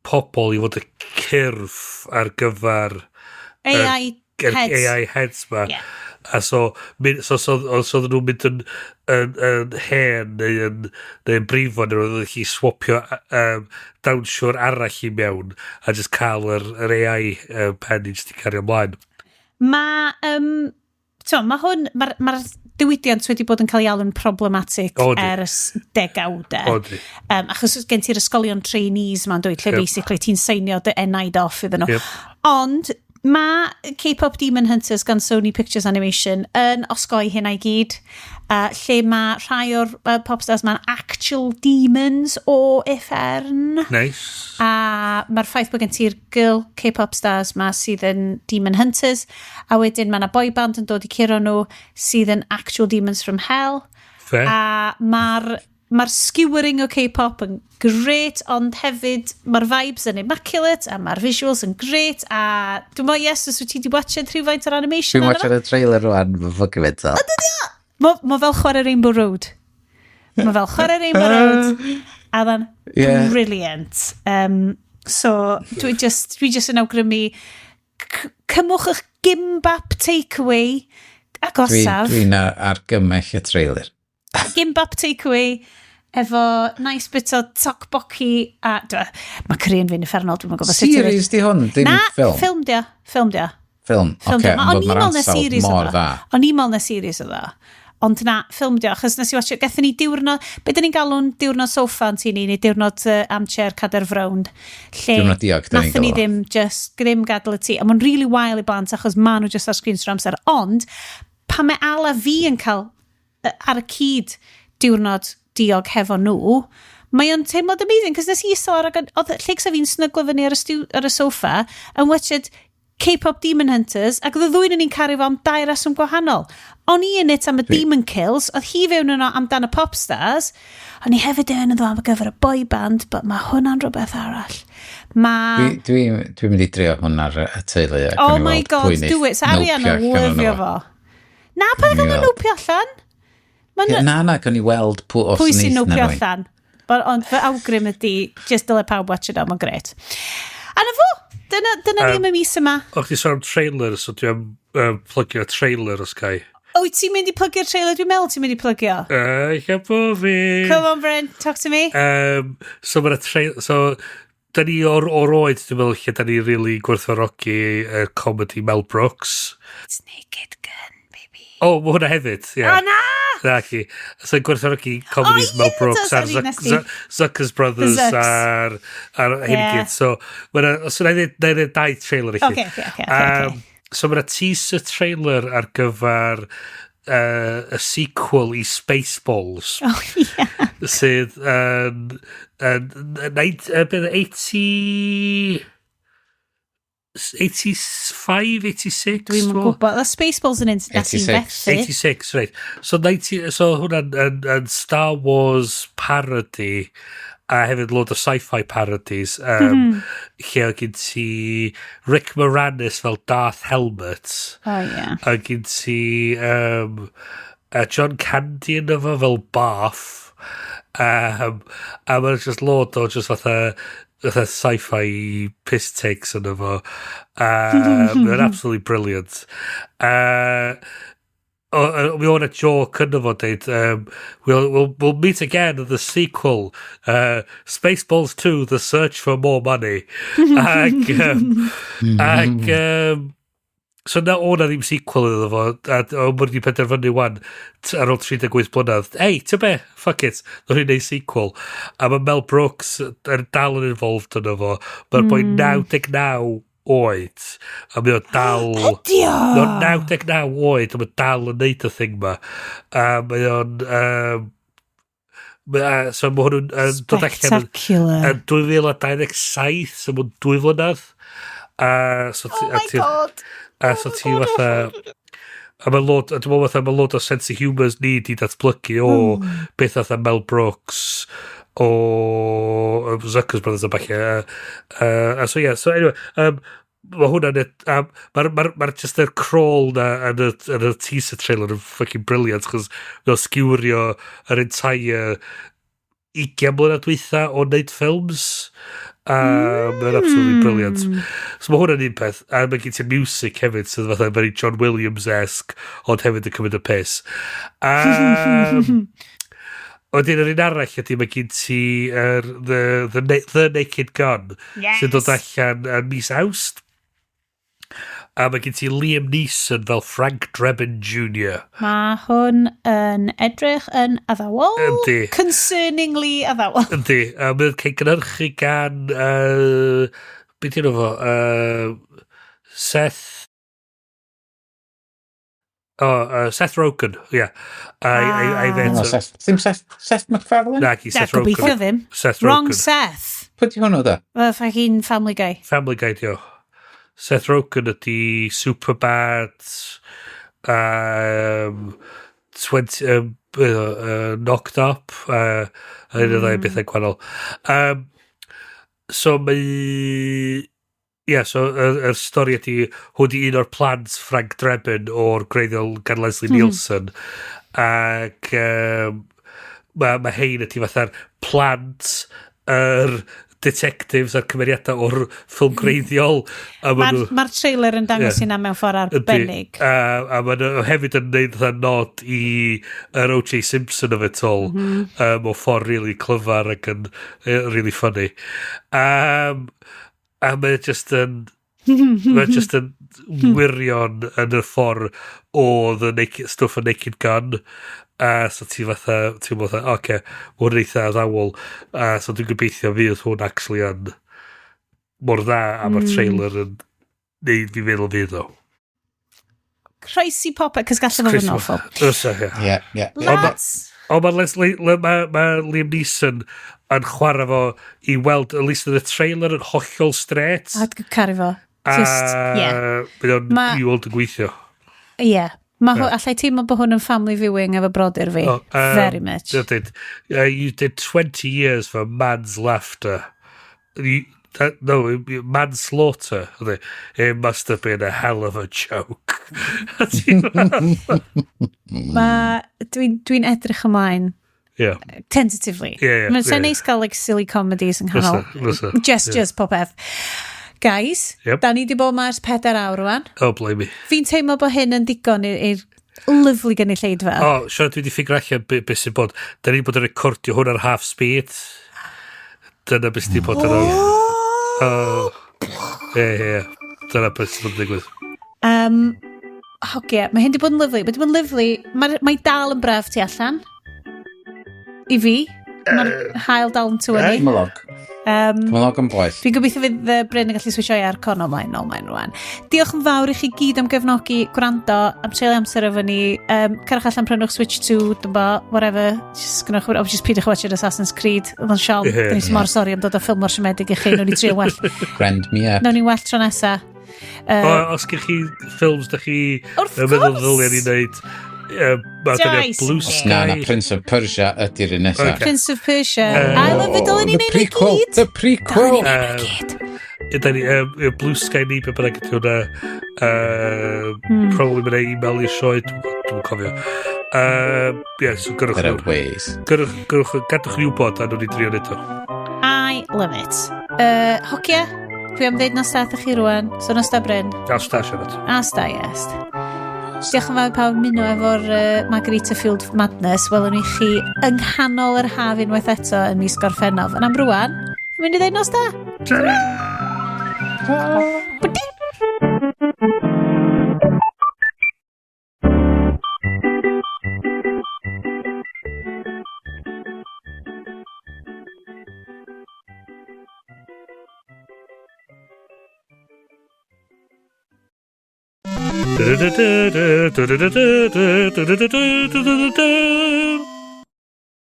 pobl i fod y cyrff ar gyfer AI yr heads. AI heads ma. A so oedden nhw'n mynd yn hen neu yn brifo neu oedden nhw'n swapio dawnsiwr arall i mewn a just cael yr AI pen i just i cario ymlaen. Mae, ma hwn, mae'r ma diwydiant wedi bod yn cael ei alw'n problematic O, ydi. ers degawdau. O, ydi. Achos gen ti'r ysgolion trainees ma'n dweud, lle basically ti'n seinio dy enaid off iddyn nhw. Ond mae K-pop Demon Hunters gan Sony Pictures Animation yn osgoi hynna i gyd, lle mae rhai o'r pop stars ma'n actual demons o uffern. Nice. A mae'r ffaith bod gen ti'r girl K-pop stars ma sydd yn Demon Hunters, a wedyn mae yna boy band yn dod i curo nhw sydd yn actual demons from hell. Fair. A mae'r Mae'r skewering o K-pop yn great, ond hefyd mae'r vibes yn immaculate, a mae'r visuals yn great, a dwi'n meddwl, yes, os wyt ti wedi watched rhywfaint o'r animation. Dwi'n watched y trailer rwan, mae'n fucking mental. Mae fel chwarae Rainbow Road. Mae fel chwarae Rainbow Road. A dda'n brilliant. So, dwi just yn awgrymu, cymwch eich gimbap takeaway agosaf. Dwi'n argymell y trailer. Gimbap takeaway efo nice bit o tteokbokki a mae Korean fi'n uffernol, dwi'n gwybod sut i ddweud. Series di hwn, dim Na, ffilm. Ffilm dio, ffilm dio. Ffilm, Ffilm oce. dio. O'n i'n Mae'r meddwl na ansawdd series mor oedd o. dda. O'n i'n meddwl na series oedd o. Ond na, ffilm dio, achos nes i watch, gathon ni diwrnod, be dyn ni'n galw'n diwrnod soffa yn tŷ ni, neu diwrnod armchair Cader Frown. Lle Diwrnod diog, 'dan ni'n nathon ni galw fo. ddim just, ddim gadael y tŷ. A mae'n really wael i blant achos ma nhw just ar sgrin trwy'r amser. Ond, pan mae Ala fi yn cael ar y cyd diwrnod diog hefo nhw, mae o'n teimlad amazing, cos nes i eistedd ar, oedd Llegs a fi'n snyglo fyny ar y sofa yn watched K-pop Demon Hunters, ac oedd y ddwy yn ni'n caru fo am dau reswm gwahanol. O'n i yn it am y Demon Kills, oedd hi fewn yno amdan y pop stars, o'n i hefyd yn yno am y gyfer y boy band, but mae hwnna'n rhywbeth arall. Mae... Dwi'n mynd i drio hwn ar y teulu. A Oh gawn ni my weld God, pwy neith do it. So Arian yn nopio allan lyfio ohono fo. Na, pa Gawn ni gael nhw'n weld. nopio allan? Ma' Ie, na, gawn ni weld pwy os pwy sy'n neith na nopio nhw. allan. But, ond fy awgrym ydy, just dyle pawb watch it o, mae'n gret. A na fo, dyna ni am y mis yma. O'ch ti sôn am trailer, so dwi am plygio trailer os gai. O, wyt ti'n mynd i plygio'r trailer? Dwi'n meddwl ti'n mynd i plygio. Eich bo fi. Come on, Bryn, talk to me. So mae'na trailer. So, da ni o'r oed, dwi'n meddwl, lle da ni really gwerthfawrogi comedy Mel Brooks. It's Naked Gun, baby. O, oh, mae hwnna hefyd, ie. O, na! Na, chi. So, gwerthfawrogi comedies O, ie, Mel Brooks do, a'r sorry, nes di. Zuckers Brothers The Zucks. a'r hyn i gyd. So, mae'na, so na i ddeud dau trailer i chi. Oce. So mae'na teaser trailer ar gyfer y sequel i Spaceballs. Oh, yeah. Sydd yn beth, 80, 85, 86? Dwi'm yn gwybod. The Spaceballs yn un nath i'n 86. fethu. 86, right. So, 90, so hwnna'n yn Star Wars parody a hefyd load o sci-fi parodies lle oedd gen ti Rick Moranis fel Darth Helmet Oh, yeah. a gen ti John Candy yn efo fel Barf a mae'n just load o just fatha sci-fi piss takes yn efo. Mae'n absolutely brilliant. Mi o'n a joke yn efo deud, we'll meet again in the sequel, Spaceballs 2, The Search for More Money." Ac so na o'na ddim sequel iddo fo, a o mwyn wedi penderfynu wan, ar ôl 38 blynedd, "Hey, ti'n be, fuck it, nhw'n ni'n neud sequel." A mae Mel Brooks yn dal yn involved yno fo. Mae'r boi 99 oed, a mae o dal. Ydi o? Mae o'n 99 oed, a mae dal yn neud y thing ma. A mae o'n... So mae hwnnw'n dod allan Spectacular. yn 2027, so mae'n 2 flynedd. A, so Oh my God. A so ti fatha. A mae load, a dwi'n meddwl fatha, mae load o sense of humours ni di datblygu o beth fatha Mel Brooks, o Zuckers Brothers a falle. A so yeah, so anyway, mae hwnna'n... Mae'r ma just yr crawl na yn y teaser trailer yn fucking brilliant, chos mae'n skewerio yr entire 20 mlynedd dwytha o wneud ffilms. Mae'n absolutely brilliant. So mae hwnna'n un peth. A mae gen ti music hefyd sydd fatha very John Williams-esque, ond hefyd yn cymryd y piss. Wedyn yr un arall ydy mae gen ti The Naked Gun sy'n dod allan yn mis Awst. A mae gen ti Liam Neeson fel Frank Drebin Jr. Mae hwn yn edrych yn addawol. Yndi. Concerningly addawol. Yndi. A mae'n cael gynhyrchu gan... Be di enw fo? Seth... Oh, Seth Rogen, ie. Yeah. I Oh, Seth, ddim Seth, Seth MacFarlane? Na, ci, Na, Seth Rogen. gobeithio ddim. Seth Wrong Rogen. Seth. Pwy di hwnnw da? Well, fucking Family Guy. Family Guy di o. Seth Rogen ydi Superbad, 20, Knocked Up, a un o ddau bethau gwahanol. So mae... Ie, yeah, so yr stori ydy, hwn di un o'r plant Frank Drebin o'r greiddiol gan Leslie Nielsen. Ac mae hein ydy fatha'r plant yr detectives a'r cymeriadau o'r ffilm greiddiol. Mae'r ma trailer yn dangos hynna mewn ffordd arbennig. A maen nhw hefyd yn neud fatha nod i yr O.J. Simpson of it all. O ffordd really clyfar ac yn really funny. A mae just yn mae just yn wirion yn y ffordd o the naked, stwff y Naked Gun. A so ti fatha, ti'n fatha, oce, okay, hwn eitha addawol. A so dwi'n gobeithio fydd hwn actually yn mor dda a mae'r trailer yn neud fi feddwl fydd o. Croesi popeth, cos gallu fod yn awful. Fysa, ie. Ie. Lads! O, mae Liam Neeson yn chwarae fo i weld, at least yn y trailer yn hollol straight. A dwi'n caru fo. Just, yeah. Bydd o'n i weld yn gweithio. Ie. Yeah. Allai teimlo bod hwn yn family viewing efo brodyr fi. Oh, very much. You did 20 years for man's laughter. Manslaughter. It must have been a hell of a joke. Dwi'n edrych ymlaen. Yeah. Tentatively. Yeah, Mae'n yeah. neis gael like, silly comedies yn canol. Just popeth. Guys, yep. Da ni di bod ma ers 4 awr rwan. Oh, blimey. Fi'n teimlo bod hyn yn digon i'r lyfli gynulleidfa. O, oh, siarad dwi wedi ffigur allan beth sy'n bod. Da ni bod yn recordio hwn ar half speed. Dyna beth sy'n di bod yn Ie. Dyna beth sy'n bod yn digwydd. Hogia, mae hyn di bod yn lyfli. Mae di bod yn lyfli. Mae dal yn braf tu allan. I fi. Mae'r haul dal yn tywynnu. Cymylog. Cymylog yn boeth. Fi'n gobeithio fydd Bryn yn gallu switcho i aircon ymlaen, nôl ymlaen rwan. Diolch yn fawr i chi gyd am gefnogi, gwrando, am treulio amser efo ni. Cerwch allan, prynwch Switch 2, dwi'n bo, whatever. Just, gynnwch, oh, just peidiwch watch Assassin's Creed. Oedd o'n siom. Yeah. Dyn ni mor sori am dod â ffilm mor siomedig i chi. Nawn ni trio well. Friend me up. Nawn ni well tro nesa. Os gych chi ffilms da chi wrth meddwl ddylia ni wneud, mae Blue Sky. Na, Prince of Persia ydy'r un nesaf. Okay. Prince of Persia. I love it, dylen ni wneud i gyd. The prequel. Dylen ni wneud i gyd. Blue Sky ni, be bynnag ydy hwnna. Probably mynd e-mail i'r sioe, dwi'n cofio. Yeah, so gyrwch. There are ways. Gyrwch, gadwch ni wybod a nhw'n i drio neud o. I love it. Hogia, dwi am ddeud nos da chi rwan. So nos da Bryn. Nos da, Siarad. Nos da, yes. Diolch yn fawr pawb ymuno efo'r Margarita Field Madness. Welwn ni chi yng nghanol yr haf unwaith eto yn mis Gorffennaf. Yn am rwan, yn mynd i ddeud nos da. Ta-ra! Bwdi! Du-du-du-du-du-du-du-du-du-du-du-du-du.